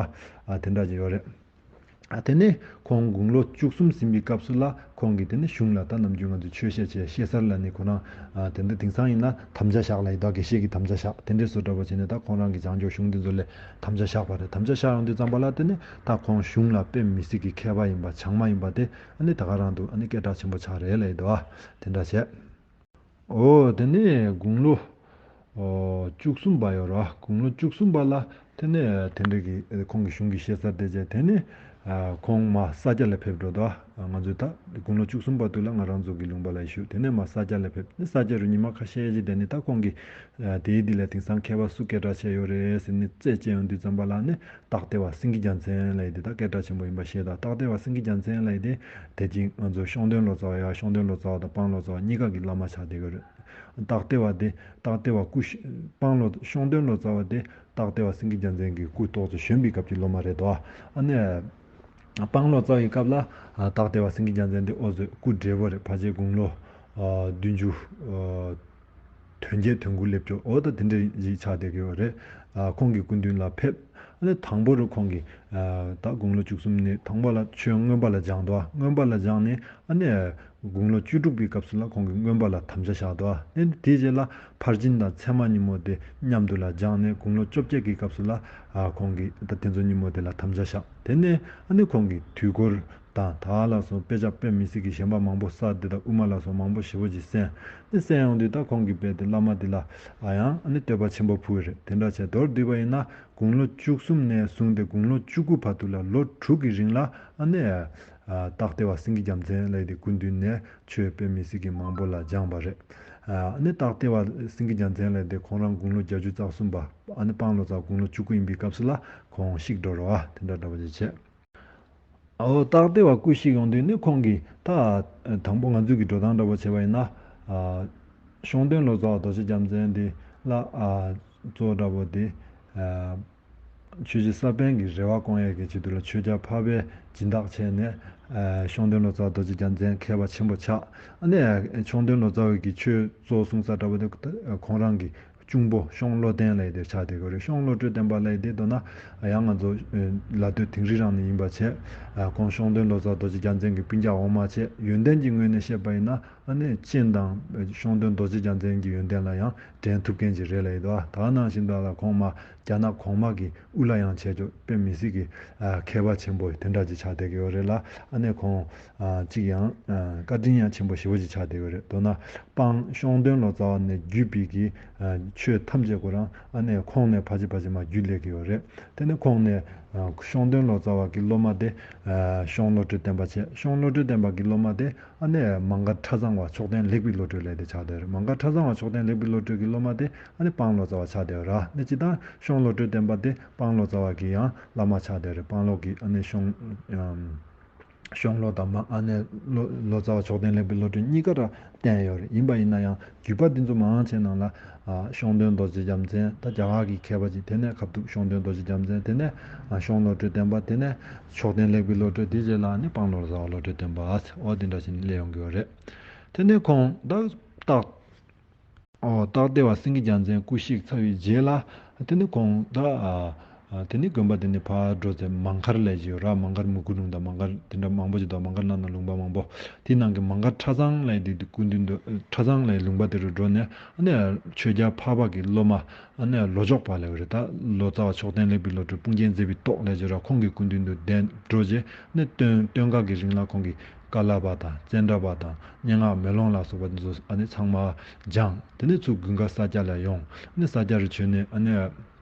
ཨ་དེ་འདྲ་ཅིག་ཡོད་རེད། ཨ་དེ་ནས་ཁོང་དགུང་ལོ་བཅུ་གསུམ་ཟིན་པའི་སྐབས་སུ་ལ་ཁོང་གིས་དེ་ནས་གཞུང་ལ་ད་ནམ་རྒྱུན་ང་ཚོས་ཆོས་བཤད་བྱས་བཤད་གསར་ལབ་ནི་ཁོ་རང་། ཨ་དེ་འདྲ་དེང་སང་ཡིན་ན་དམ་བཅའ་བཞག་ལབ་ཡོད་དོ། དགེ་བཤེས་ཀྱི་དམ་བཅའ་བཞག་དེ་འདྲའི་བཟོ་འདྲ་པོ་བྱས་ནས་ད་ཁོང་རང་གི་བྱང་ཆུབ་གཞུང་འདི་ཚོ་ལ་དམ་བཅའ་བཞག་པ་རེད། དམ་བཅའ་བཞག་ཡོང་དུས་ཙམ་པ་ལ་དེ་ནས་ད་ཁོང་གཞུང་ལ་དཔེ་མི་སྲིད་ཀྱི་མཁས་པ་ཡིན་པ་བྱང་མ་ཡིན་པ་དེ་ཨ་ནི་ད་ག་རང་དུ་ཨ་ནི་སྐད་གྲགས་ཆེན་པོ་ཆགས་རེད་ལབ་ཡོད་དོ། དེ་འདྲ་བྱས། འོ་དེ་ནས་དགུང་ལོ་ཨོ་བཅུ་གསུམ་པ་ཡོད་ར། དགུང་ལོ་བཅུ་གསུམ་པ་ལ་དེ་ནས་དེ་འདྲ་གི་ཁོང་གི་གཞུང་གི་བཤད་ས་དེ་བྱས། དེ་ནས་ཨ་ཁོང་མར་ས་སྐྱ་ལ་ཕེབས་འགྲོ་དོ། ང་ཚོས་ད་དགུང་ལོ་བཅུ་གསུམ་པ་དུས་ལ་ང་རང་ཚོ་གི་ལུང་པ་ལ་བཞུགས། དེ་ནས་མར་ས་སྐྱ་ལ་ཕེབས། ནས་ས་སྐྱ་རུ་ཉི་མ་ཁ་ཤས་ཤིག་བསྡད་ནས་ད་ཁོང་གིས་ཨ་དེའི་འདི་ལ་དེང་སང་མཁས་པ་སུ་སྐད་གྲགས་ཆེ་ཡོད་རེད་ཟེར་ནས་རྩད་བཅད་ཡོང་དུས་ཙམ་པ་ལ་ནི་སྟག་ལྡེ་བ་སེང་གེ་རྒྱལ་མཚན་ལབ་ཡས་དེ་ད་སྐད་གྲགས་ཆེན་པོ་ཡིན་པ་ཤེས་དང་། སྟག་ལྡེ་བ་སེང་གེ་རྒྱལ་མཚན་ལབ་ཡས་དེ་དེ་གཅིག་ང་ཚོ་ཤོང་སྟོན་ལོ་ཙཱ་བ་ཡ། ཤོང་སྟོན་ལོ་ཙཱ་བ་དང་སྤང་ལོ་ཙཱ་བ་གཉིས་ཀ་གི་བླ་མ་ཆགས་བསྡད་ཀྱི་རེད། སྟག་ལྡེ་བ་དེ་སྟག་ལྡེ་བ་སྐུ་ཤི་སྤང་ལོ་ཤོང་སྟོན་ལོ་ཙཱ་བ་དེ་སྟག་ལྡེ་བ་སེང་གེ་རྒྱལ་མཚན་གྱི་སྐུ་ཏོག་ཙམ་གཞོན་པའི་སྐབས་ཀྱི་སློབ་མ་རེད་དོ། ཨ་ནི་སྤང་ལོ་ཙཱ་བའི་སྐབས་ལ་ཨ་སྟག་ལྡེ་བ་སེང་གེ་རྒྱལ་མཚན་དེ་ཨོ་ཙི་སྐུ་བགྲེས་པོ་རེད། ཕལ་ཆེར་དགུང་ལོ་ཨ་བདུན་ཅུ་ཨ་དོན་བརྒྱད་དོན་དགུ་སླེབས་ཀྱོག་འོ་ད་དེ་འདྲ་ཞིག་ཆགས་བསྡད་ཀྱི་ཡོད་རེད། ཨ་ཁོང་གི་སྐུ་མདུན་ལ་ཕེབས། ཨ་ནི་དང་པོ་རུ་ཁོང་གིས་ཨ་ད་དགུང་ལོ་བཅུ་གསུམ་ནས་དང་པོ་ལ་ཆོས་མངོན་པ་ལ་སྦྱངས་འདུག་མངོན་པ་ལ་སྦྱངས་ནས་ཨ་ནི་དགུང་ལོ་བཅུ་དྲུག་པའི་སྐབས་སུ་ལ་ཁོང་གིས་མངོན་པ་ལ་དམ་བཅའ་བཞག་འདུག་ཨ་ནི་དེའི་རྗེས་ལ་ཕར་ཕྱིན་དང་ཚད་མ་ཉིན་མོ་དེ་མཉམ་དུ་ལ་སྦྱངས་ནས་དགུང་ལོ་བཅོ་བརྒྱད་ཀྱི་སྐབས་སུ་ལ་ཨ་ཁོང་གིས་ད་དེ་ཚོ་ཉིན་མོ་དེ་ལ་དམ་བཅའ་བཞག་དེ་ནས་ཨ་ནི་ཁོང་གིས་དུས་འཁོར་དང་ད་ལ་སོགས་དཔེ་ཆ་དཔེ་མི་སྲིད་ཀྱི་གཞན་པ་མང་པོ་གསར་དེ་དང་དབུ་མ་ལ་སོགས་མང་པོ་ཞེ་པོ་ཅིག་གསན། དེ་གསན་ཡོང་དུས་ད་ཁོང་གིས་རྦད་དེ་བླ་མ་དེ་ལ་ཨ་ཡང་ཨ་ནི་བསྟོད་པ་ཆེན་པོ་ཕུལ་བ་རེད། དེ་འདྲ་བྱས་མདོར་བསྡུས་པ་ཡིན་ན་དགུང་ལོ་བཅུ་གསུམ་ནས་བཟུང་སྟེ་དགུང་ལོ་བཅུ་དགུ་བར་དུ་ལ་ལོ་དྲུག་གི་རིང་ལ་ཨ་ནི་ཨ་སྟག་ལྡེ་བ་སེང་གེ་རྒྱལ་མཚན་ལབ་དེ་སྐུ་མདུན་ནས་ཆོས་དཔེ་མི་སྲིད་ཀྱི་མང་པོ་ལ་སྦྱངས་པ་རེད། ཨ་ནི་སྟག་ལྡེ་བ་སེང་གེ་རྒྱལ་མཚན་ལབ་དེ་ཁོང་རང་དགུང་ལོ་བརྒྱད་ཅུ་རྩ་གསུམ་པ། ཨ་ནི་སྤང་ལོ་ཙཱ་བ་དགུང་ལོ་བཅུ་དགུ་ཡིན་པའི་སྐབས་སུ་ལ་ཁོང་གཤེགས་འགྲོ་རོགས་ཨ་དེ་འདྲ་འདྲ་པོ་ཅིག་བྱས། ཨོ་སྟག་ལྡེ་བ་སྐུ་གཤེགས་ཡོང་དུས་ནི་ཁོང་གིས་ད་དང་པོ་ང་ཚོའི་གི་འགྲོ་སྟངས་འདྲ་པོ་བྱས་པ་ཡིན་ན། ཨ་ཤོང་སྟོན་ལོ་ཙཱ་བ་རྡོ་རྗེ་རྒྱལ་མཚན་འདི་ལ་ཨ་གཙོ་བོ་འདྲ་པོ་དེ་ཨ་ཆོས་བྱེད་ས་པཎ་གྱི་རེ་བ་སྐོང་ཡས་ཀྱི་ཆེད་དུ་ལ་ཆོས་རྒྱལ་འཕགས་པས་སྦྱིན་བདག་བྱས་ནས་ཨ་ཤོང་སྟོན་ལོ་ཙཱ་བ་རྡོ་རྗེ་རྒྱལ་མཚན་མཁས་པ་ཆེན་པོ་ཆགས། ཨ་ནི་ཤོང་སྟོན་ལོ་ཙཱ་བའི་གི་ཆོས་གཙོ་བོ་གསུང་ས་འདྲ་པོ་དེ་ཁོང་རང་གི་གཅུང་པོ་ཤོང་བློ་ལྡན་ལབ་ཡས་དེ་ཆགས་བསྡད་ཀྱི་ཡོད་རེད། ཤོང་བློ་གྲོས་བསྟན་པ་ལབ་ཡས་དེ་མདོར་ན་ཡང་ང་ཚོ་ལ་སྟོད་དིང་རི་རང་ནས་ཡིན་པ་བྱས། ཁོང་ཤོང་སྟོན་ལོ་ཙཱ་རྡོ་རྗེ་རྒྱལ་མཚན་གྱི་སྤུན་ཀྱག་འོག་མ་བྱས། ཡོན་ཏན་གྱི་ངོས་ནས་བཤད་པ་ཡིན་ན་ཨ་ནི་གཅེན་དང་ཤོང་སྟོན་རྡོ་རྗེ་རྒྱལ་མཚན་གྱི་ཡོན་ཏན་ལ་ཡང་འགྲན་ཐུབ་མཁན་ཅིག་རེད་ལབ་ཡས་དོ། ད་ག་ནང་བཞིན་དུ་ལ་ཁོང་མ་རྒྱ་ནག་གོང་མ་གི་དབུ་བླ་ཡང་བྱས་ཆོག་དཔེ་མི་སྲིད་ཀྱི་མཁས་པ་ཆེན་པོ་དེ་འདྲ་ཅིག་ཆགས་བསྡད་ཀྱི་ཡོད་རེད་ལ། ཨ་ནི་ཁོང་གཅིག་ཡང་བཀའ་དྲིན་ཡང་ཆེན་པོ་ཞེ་པོ་ཅིག་ཆགས་བསྡད་ཡོད་རེད། མདོར་ན་སྤང་ཤོང་སྟོན་ལོ་ཙཱ་བ་ནས་བརྒྱུད་པའི་གི་ཆོས་ཐམས་ཅད་ཁོ་རང་ཨ་ནི་ཁོང་ནས་ཕར་ཅིག་ཕར་ཅིག་མར་བརྒྱུད་སླེབས་ཀྱི་ཡོད་རེད། དེ་ནས་ཁོང་ནས་ཤོང་སྟོན་ལོ་ཙཱ་བ་གི་སློབ་མ་དེ་ཤོང་བློ་གྲོས་བསྟན་པ་བྱས། ཤོང་བློ་གྲོས་བསྟན་པ་གི་སློབ་མ་དེ་ཨ་ནི་མ་ག་ཁྲ་ཚང་བ་མཆོག་ལྡན་ལེགས་པའི་བློ་གྲོས་ལབ་དེ་ཆགས་བསྡད་རེད། མ་ག་ཁྲ་ཚང་བ་མཆོག་ལྡན་ལེགས་པའི་བློ་གྲོས་ཀྱི་སློབ་མ་དེ་ཨ་ནི་སྤང་ལོ་ཙཱ་བ་ཆགས་བསྡད་ར། ནི་སྤྱིར་བཏང་ཤོང་བློ་གྲོས་བསྟན་པ་དེ་སྤང་ལོ་ཙཱ་བ་གི་ཡང་བླ་མ་ཆགས་བསྡད་རེད། སྤང་ལོ་གི་ཨ་ནི་ཤོང་ཤོང་ལོ་དང་མ་ཨ་ནི་ལོ་ལོ་ཙཱ་བ་མཆོག་ལྡན་ལེགས་པའི་བློ་གྲོས་གཉིས་ཀ་ར་བསྟན་ཡོད་རེད། ཡིན་པ་ཡིན་ན་ཡང་བརྒྱུད་པ་འདི་ཚོ་མང་ཆེ་ནང་ལ་ཨ་ཤོང་སྟོན་རྡོ་རྗེ་རྒྱལ་མཚན་ད་རྒྱ་གར་གྱི་མཁས་པ་ཅིག་དེ་ནས་ཁ་ཐུག་ཤོང་སྟོན་རྡོ་རྗེ་རྒྱལ་མཚན། དེ་ནས་ཨ་ཤོང་བློ་གྲོས་བསྟན་པ། དེ་ནས་མཆོག་ལྡན་ལེགས་པའི་བློ་གྲོས། དེ་རྗེས་ལ་ཨ་ནི་སྤང་ལོ་ཙཱ་བ་བློ་གྲོས་བསྟན་པ། འོ་དེ་འདྲ་བྱས་ནས་སླེབས་ཡོང་གི་ཡོད་རེད། དེ་ནས་ཁོང་ད་སྟག་ཨོ་སྟག་སྡེ་བ་སེང་གེ་རྒྱལ་མཚན་སྐུ་གཤེགས་ཚར་བའི་རྗེས་ལ་དེ་ནས་ཁོང་ད་ ཨ། དེ་ནས་དགོན་པ་དེ་ནས་ཕར་འགྲོ་ཚེ་མང་མཁར་ལབ་ཅིག་ཡོད་ར། མང་མཁར་མུ་གུ་ལུང་དང་མང་མཁར་དེ་འདྲ་མང་པོ་ཅིག་འདུག་མང་མཁར་ནང་ན་ལུང་པ་མང་པོ། དེའི་ནང་གི་མང་མཁར་ཁྲ་ཚང་ལབ་དེ་སྐུ་མདུན་དུ། ཁྲ་ཚང་ལབ་ལུང་པ་དེ་རུ་འགྲོ་ནས། ཨ་ནི་ཆོས་རྒྱལ་འཕགས་པ་གི་སློབ་མ། ཨ་ནི་ལོ་ཅོག་པ་ལབ་རེད། ད་ལོ་ཙཱ་བ་མཆོག་ལྡན་ལེགས་པའི་བློ་གྲོས་དཔུང་རྒྱན་མཛད་པའི་ཏོག་ལབ་ཅིག་ར། ཁོང་གི་སྐུ་མདུན་དུ་གདན་འགྲོ་རྗེས། ཨ་ནི་སྟོན་སྟོན་ཁ་གི་རིང་ལ་ཁོང་གིས་ཀ་ལ་པ་དང་ཙནྡྲ་པ་དང་སྙན་ངག་མེ་ལོང་ལ་སོགས་པ་འདི་ཚོ་ཨ་ནི་ཚང་མ་སྦྱངས། དེ་ནས་ཚུར་དགུན་ཁ་ས་སྐྱ་ལ་ཡོང་། ཨ་ནི་ས་སྐྱ་རུ་བྱོན་ནས། ཨ་ནི་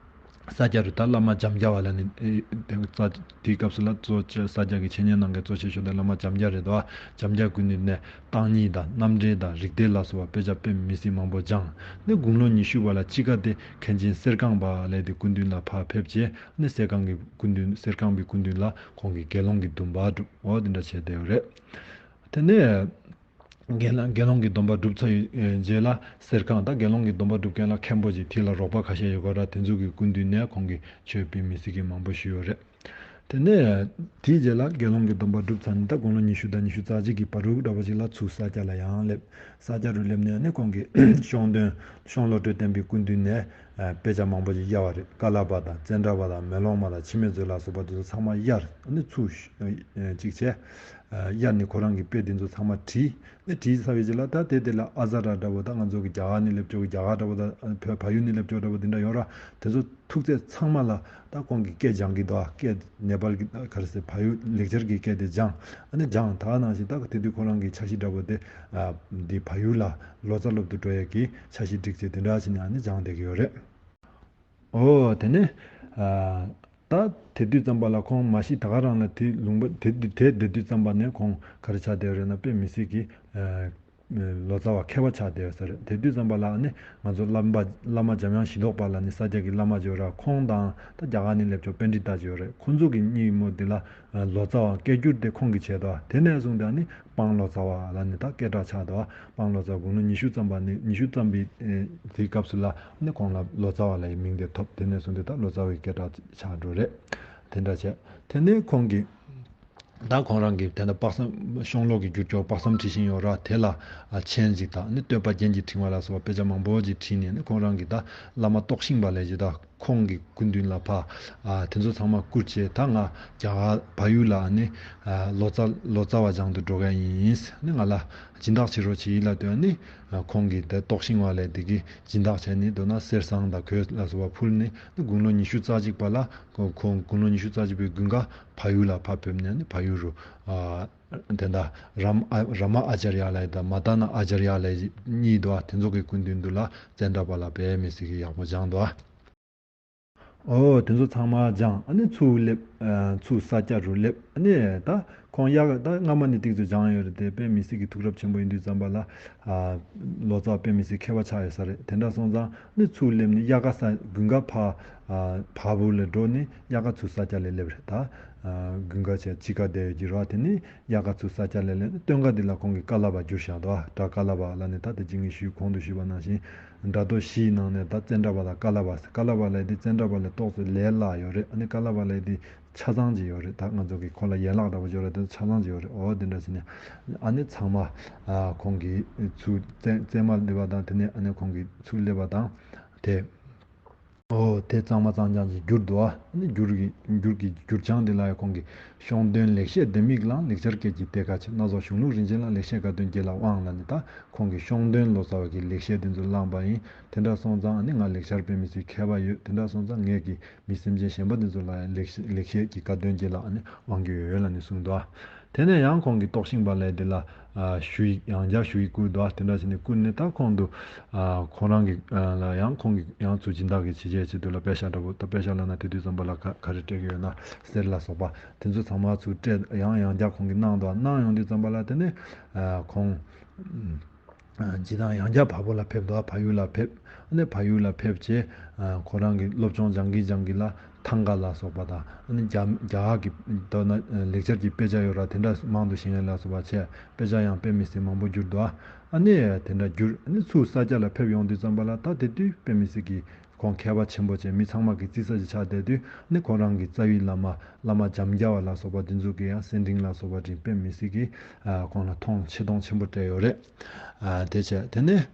ས་སྐྱ་རུ་ད་བླ་མ་འཇམ་རྒྱལ་བ་ལ་ནི། ཨེ། དེ་ས་དེའི་སྐབས་སུ་ལ་གཙོ་ཆེ་ས་སྐྱ་གི་འཆད་ཉན་གནང་མཁན་གཙོ་ཆེ་ཤོས་དེ་བླ་མ་འཇམ་རྒྱལ་རེད་དོ། འཇམ་རྒྱལ་སྐུ་མདུན་ནས་བརྟག་གཉིས་དང་རྣམ་འགྲེལ་དང་རིགས་གཏེར་ལ་སོགས་པ་དཔེ་ཆ་དཔེ་མི་སྲིད་མང་པོ་སྦྱངས། ནས་དགུང་ལོ་ཉི་ཤུ་པ་ལ་དཔྱིད་ཀ་དེ་མཁན་ཆེན་གསེར་ཁང་པ་ལབ་དེ་སྐུ་མདུན་ལ་ཕར་ཕེབས་རྗེས། ནས་གསེར་ཁང་གི་སྐུ་མདུན། གསེར་ཁང་པའི་སྐུ་མདུན་ལ་ཁོང་གིས་དགེ་སློང་གི་སྡོམ་པ་སྒྲུབ། འོ་དེ་འདྲ་བྱས་བསྡད་ཡོད་རེད། དེ་ནས། དགེ་སློང་། དགེ་སློང་གི་སྡོམ་པ་སྒྲུབ་ཚར་བའི་རྗེས་ལ། གསེར་ཁང་། ད་དགེ་སློང་གི་སྡོམ་པ་སྒྲུབ་མཁན་ལ་མཁན་པོ་ཅིག་དེ་ལ་རོགས་པ་ཁ་ཤས་ཡོད་ག་ར། དེ་ཚོ་གི་སྐུ་མདུན་ནས་ཁོང་གིས་ཆོས་དཔེ་མི་སྲིད་ཀྱི་མང་པོ་ཞུས་ཡོད་རེད། དེ་ནས་དེའི་རྗེས་ལ་དགེ་སློང་གི་སྡོམ་པ་སྒྲུབ་ཚར་ནས། ད་དགུང་ལོ་ཉི་ཤུ་དང་ཉི་ཤུ་རྩ་གཅིག་གི་བར་དུ་འདྲ་པོ་ཅིག་ལ་ཚུར་ས་སྐྱ་ལ་ཡང་སླེབས། ས་སྐྱ་རུ་སླེབས་ནས་ནི་ཁོང་གིས་ཤོང་སྟོན། ཤོང་བློ་གྲོས་བསྟན་པའི་སྐུ་མདུན་ནས། ཨ། དཔེ་ཆ་མང་པོ་ཅིག་གཡར་བ་རེད། ཀ་ལ་པ་དང་ཙནྡྲ་པ་དང་མེ་ལོང་མ་དང་འཆི་མེད་མཛོད་ལ་སོགས་པ་དེ་ཚོ་ཚང་མ་གཡར། ཨ་ནི་ཚུར་ཅིག་བྱས། ཨ། གཡར་ནས་ཁོ་རང་གི་དཔེ་དེ་ཚོ་ཚང་མ་བྲིས། ཨ་ནི་བྲིས་ཚར་བའི་རྗེས་ལ། ད་དེ་དེ་ལ་ཨ་ཛ་ར་འདྲ་པོ། ད་ང་ཚོ་གི་རྒྱ་གར་ནས་སླེབས་ཕྱོགས་ཀྱི་རྒྱ་གར་འདྲ་པོ། ད་བོད་བལ་ཡུལ་ནས་སླེབས་ཕྱོགས་འདྲ་པོ་དེ་འདྲ་ཡོད་ར། དེ་ཚོ་ཐུག་ཚད་ཚང་མ་ལ་ད་ཁོང་གིས་སྐད་སྦྱང་གི་འདུག་ཨ། སྐད་ནེ་པཱལ་གྱི་ག་རེ་ཟེར། བལ་ཡུལ་ལེགས་སྦྱར་གྱི་སྐད་དེ་སྦྱངས། ཨ་ནི་སྦྱངས། ད་ནང་བཞིན་ད་དེ་དུས་ཁོ་རང་གི་འཆར་གཞི་འདྲ་པོ་དེ། ཨ། འདི་བལ་ཡུལ་ལ་ལོ་ཙཱ་སློབ་ཏུ་འགྲོ་ཡས་ཀྱི་འཆར་གཞི་སྒྲིག་ཚེ་དེ་འདྲ་བྱས་ནས་ཨ་ནི་སྦྱངས་བསྡད་ཀྱི་ཡོད་རེད། ཨོ། དེ་ནས། ཨ། ད་དེ་དུས་ཙམ་པ་ལ་ཁོང་མ་ཤི། ད་ག་རང་ལ་དེ་ལུང་པ་དེ་དེ་བསྡད་དུས་ཙམ་པ་ནས་ཁོང་ག་རེ་ཆགས་བསྡད་ཡོད་རེད་ན། དཔེ་མི་སྲིད་ཀྱི། ཨ། ལོ་ཙཱ་བ་མཁས་པ་ཆགས་བསྡད་ཡོད་ས་རེད། དེ་དུས་ཙམ་པ་ལ་ཨ་ནི་ང་ཚོ་བླ་མ། བླ་མ་འཇམ་དབྱངས་ཞི་ལྡོག་པ་ལ་ནི་ས་སྐྱ་གི་བླ་མ་ཅིག་ཡོད་ར། ཁོང་དང་ད་རྒྱ་གར་ནས་སླེབས་ཕྱོགས་པཎྜི་ཏ་ཅིག་ཡོད་རེད། ཁོང་ཚོ་གི་གཉིས་མོ་དེ་ལ། ཨ། ལོ་ཙཱ་བ་སྐད་སྒྱུར་དེ་ཁོང་གིས་བྱས་འདུག་དེ་ནས་བཟུང་སྟེ་ཨ་ནི་སྤང་ལོ་ཙཱ་བ་ལ་ནི་ད་སྐད་གྲགས་ཆགས་འདུག་སྤང་ལོ་ཙཱ་དགུང་ལོ་ཉི་ཤུ་ཙམ་པ་ནས། ཉི་ཤུ་ཙམ་པའི། ཨེ། དེའི་སྐབས་སུ་ལ་ནི་ཁོང་ལ་ལོ་ཙཱ་བ་ལབ་ཡས་མིང་དེ་ཐོབ། དེ་ནས་བཟུང་སྟེ་ད་ལོ་ཙཱ་བའི་སྐད་གྲགས་ཆགས་འགྲོ་རེད། དེ་འདྲ་བྱས། དེ་ནས་ཁོང་གིས། ད་ཁོང་རང་གིས་དེ་འདྲ་དཔག་བསམ། ཤོང་ལོ་གི་འགྱུར་ཅོག་དཔག་བསམ་འཁྲི་ཤིང་ཡོད་ར། དེ་ལ། ཨ། མཆན་ཅིག་དང་ནི་བསྟོད་པ་རྒྱན་གྱི་ཕྲེང་བ་ལ་སོགས་པ་དཔེ་ཆ་མང་པོ་ཅིག་བྲིས་ནས་ནི་ཁོང་རང་གིས་ད་བླ་མ་རྟོགས་ཤིང་པ་ལབ་ཅིག་ད་ཁོང་གི་སྐུ་མདུན་ལ་ཕར། ཨ། དེ་ཚོ་ཚང་མ་བསྐུར་བྱས། ད་ང་རྒྱ་གར་བལ་ཡུལ་ལ་ནི། ཨ། ལོ་ཙཱ། ལོ་ཙཱ་བ་སྦྱང་དུ་འགྲོ་ག་ཡིན། ནི་ང་ལ་སྦྱིན་བདག་བྱེད་རོགས་བྱེད་ཡིན་ལབ་དུས་ནི། ཨ། ཁོང་གིས་ད་རྟོགས་ཤིང་པ་ལབ་དེ་གིས་སྦྱིན་བདག་བྱས་ནས། མདོར་ན་གསེར་སྲང་དང་གོས་ལ་སོགས་པ་ཕུལ་ནས་ནི་དགུང་ལོ་ཉི་ཤུ་རྩ་གཅིག་པ་ལ། ཁོང་དགུང་ལོ་ཉི་ཤུ་རྩ་གཅིག་པའི་དགུན་ཁ་བལ་ཡུལ་ལ་ཕར་ཕེབས་ནས་ནི་བལ་ཡུལ་རུ། ཨ། དེ་འདྲ་རམ། ཨ། ར་མ་ཨ་ཙརྱ་ལབ་དང་མ་ད་ན་ཨ་ཙརྱ་ལབ་གཉིས་འདུག་ཨ། དེ་ཚོ་གི་སྐུ་མདུན་དུ་ལ་ཙནྡྲ་པ་ལ་དཔེ་མི་སྲིད་ཀྱི་ཡག་པོ་སྦྱངས་འདུག་ཨ། ཨོ། དེ་ཚོ་ཚང་མ་སྦྱངས། ཨ་ནི་ཚུར་སླེབས། ཨ། ཚུར་ས་སྐྱ་རུ་སླེབས། ཨ་ནི་ད་ཁོང་དབྱར་ཁ་ད་སྔ་མ་ནས་ཏིག་ཙམ་སྦྱངས་ཡོད་རེད་དེ། དཔེ་མི་སྲིད་ཀྱི་ཐུགས་རབ་ཆེན་པོ་ཡིན་དུས་ཙམ་པ་ལ། ཨ། ལོ་ཙཱ་དཔེ་མི་སྲིད་མཁས་པ་ཆགས་ཡོད་ས་རེད། དེ་འདྲ་སོང་ཙང་ནི་ཚུར་སླེབས་ནས་དབྱར་ཁ་ས། དགུན་ཁ་ཕར། ཨ། བལ་པོ་ལ་འགྲོ་ནས་དབྱར་ཁ་ཚུར་ས་སྐྱ་ལ་སླེབས་རེད། ད། ཨ། དགུན་ཁ་བྱས་དཔྱིད་ཀ་བསྡད་ཡོད་ཀྱི་རེད་བ། དེ་ནས་དབྱར་ཁ་ཚུར་ས་སྐྱ་ལ་སླེབས་ནས་སྟོན་ཁ་འདི་ལ་ཁོང་གིས་ཀ་ལ་པ་བསྒྱུར་བཞག་འདུག་ཨ། སྒྲ་ཀ་ལ་པ་ལབ་ནས། ད་དེ་ཅི་ངས་ཞུས། གོང་དུ་ཞུས་པ་ནང་བཞིན། སྒྲ་མདོ་བཞིའི་ནང་ནས་ད་ཙནྡྲ་པ་དང་ཀ་ལ་པ། ཀ་ལ་པ་ལབ་དེ་ཙནྡྲ་པ་ལས་ཏོག་ཙམ་ལས་སླ་ཡོད་རེད། ཨ་ནི་ཀ་ལ་པ་ལབ་དེ་ཆ་ཚང་ཅིག་ཡོད་རེད། ད་ང་ཚོ་གི་ཁོ་ལ་ཡན་ལག་འདྲ་པོ་ཅིག་ཡོད་རེད། དེ་ཆ་ཚང་ཅིག་ཡོད་རེད། འོ་དེ་འདྲ་བྱས་ནས་ཨ་ནི་ཚང་མ། ཨ། ཁོང་གིས་ཚུར་བཙས། བཙས་མ་སླེབས་པ་དང་། དེ་ནས་ཨ་ནི་ཁོང་གིས་ཚུར་སླེབས་པ་དང་དེ། ཨོ། དེ་གཙང་མ་གཙང་རྐྱང་ཅིག་བསྒྱུར་འདུག་ཨ། ཨ་ནི་བསྒྱུར་གྱི། བསྒྱུར་གྱི་བསྒྱུར་བྱང་འདི་ལ་ཡང་ཁོང་གིས་ཤོང་སྟོན་ལེགས་བཤད་ལྡེ་མིག་བླངས། ལེགས་སྦྱར་སྐད་ཀྱི་གཏེར་ཁ་ཕྱེ། སྣ་ཚོགས་གཞུང་ལུགས་རིན་ཆེན་བླངས། ལེགས་བཤད་དགའ་སྟོན་རྒྱན་ལ་དབང་ལབ་ནས། ད་ཁོང་གིས་ཤོང་སྟོན་ལོ་ཙཱ་བ་གི་ལེགས་བཤད་དེ་ཚོ་བླངས་པ་ཡིན། དེ་འདྲ་སོང་ཙང་ཨ་ནི་ང་ལེགས་སྦྱར་དཔེ་མི་སྲིད་མཁས་པ་ཡོད། དེ་འདྲ་སོང་ཙང་ངེད་ཀྱིས་མི་སེམས་ཅན་གཞན་པ་དེ་ཚོ་ལ་ཡང་ལེགས། ལེགས་བཤད་ཀྱི་དགའ་སྟོན་རྒྱན་ལ་ཨ་ནི་དབང་གི་ཡོད་ལབ་ནས་གསུངས་འདུག་ཨ། དེ་ནས་ཡང་ཁོང་གིས་རྟོགས་ཤིང་པ་ལབ་དེ་ལ། ཨ། ཞུ་ཡིག་ཡང་བསྐྱར་ཞུ་ཡིག་བསྐུར་འདུག་ཨ། དེ་འདྲ་བྱས་ནས་བསྐུར་ནས་ད་ཁོང་དུ། ཨ། ཁོང་རང་གི། ཨ། ལ་ཡང་ཁོང་གིས་ཡང་ཚུར་སྦྱིན་བདག་གི་བྱས་རྗེས་ཆེད་དུ་ལ་པད་ཤག་འདྲ་པོ། ད་པད་ཤག་ལབ་ན་དེ་དུས་ཙམ་པ་ལ་ག་ག་རེ་སྤྲད་ཀྱི་ཡོད་ན། གསེར་ལ་སོགས་པ་དེ་ཚོ་ཚང་མ་ཚུར་སྤྲད། ཡང་ཡང་བསྐྱར་ཁོང་གིས་གནང་འདུག་ཨ། གནང་ཡོང་དུས་ཙམ་པ་ལ་དེ་ནས། ཨ། ཁོང་། ཨ། སྤྱིར་བཏང་ཡང་བསྐྱར་བལ་པོ་ལ་ཕེབས་འདུག་ཨ། བལ་ཡུལ་ལ་ཕེབས། ཨ་ནི་བལ་ཡུལ་ལ་ཕེབས་རྗེས། ཨ། ཁོ་རང་གི་སློབ་སྦྱོང་སྦྱང་གིན་སྦྱང་གིན་ལ་ཐང་ག་ལ་སོགས་པ་དང་། ཨ་ནི་རྒྱ། རྒྱ་གར་གྱི་མདོར་ན་ལེགས་སྦྱར་གྱི་དཔེ་ཆ་ཡོད་ར། དེ་འདྲ་མང་དུ་ཤེས་ཡ་ལ་སོགས་པ་བྱས། དཔེ་ཆ་ཡང་དཔེ་མི་སྲིད་མང་པོ་བསྒྱུར་འདུག་ཨ། ཨ་ནི་དེ་འདྲ་བསྒྱུར། ཨ་ནི་ཚུར་ས་སྐྱ་ལ་ཕེབས་ཡོང་དུས་ཙམ་པ་ལ། ད་དེ་དུས་དཔེ་མི་སྲིད་ཀྱི་ཁོང་མཁས་པ་ཆེན་པོ་བྱས། མི་ཚང་མ་གི་རྩིས་ས་ཅིག་ཆགས་བསྡད་དུས། ཨ་ནི་ཁོ་རང་གི་རྩ་བའི་བླ་མ་བླ་མ་འཇམ་རྒྱལ་བ་ལ་སོགས་པ་དེ་ཚོ་གི་ཡང་གསན་འཕྲིན་ལ་སོགས་པ་འདྲ་དཔེ་མི་སྲིད་ཀྱི། ཨ། ཁོང་ལ་མཐོང་། ཆེ་མཐོང་ཆེན་པོ་སྤྲད་ཡོད་རེད། ཨ། དེ་བྱས་དེ་ནས།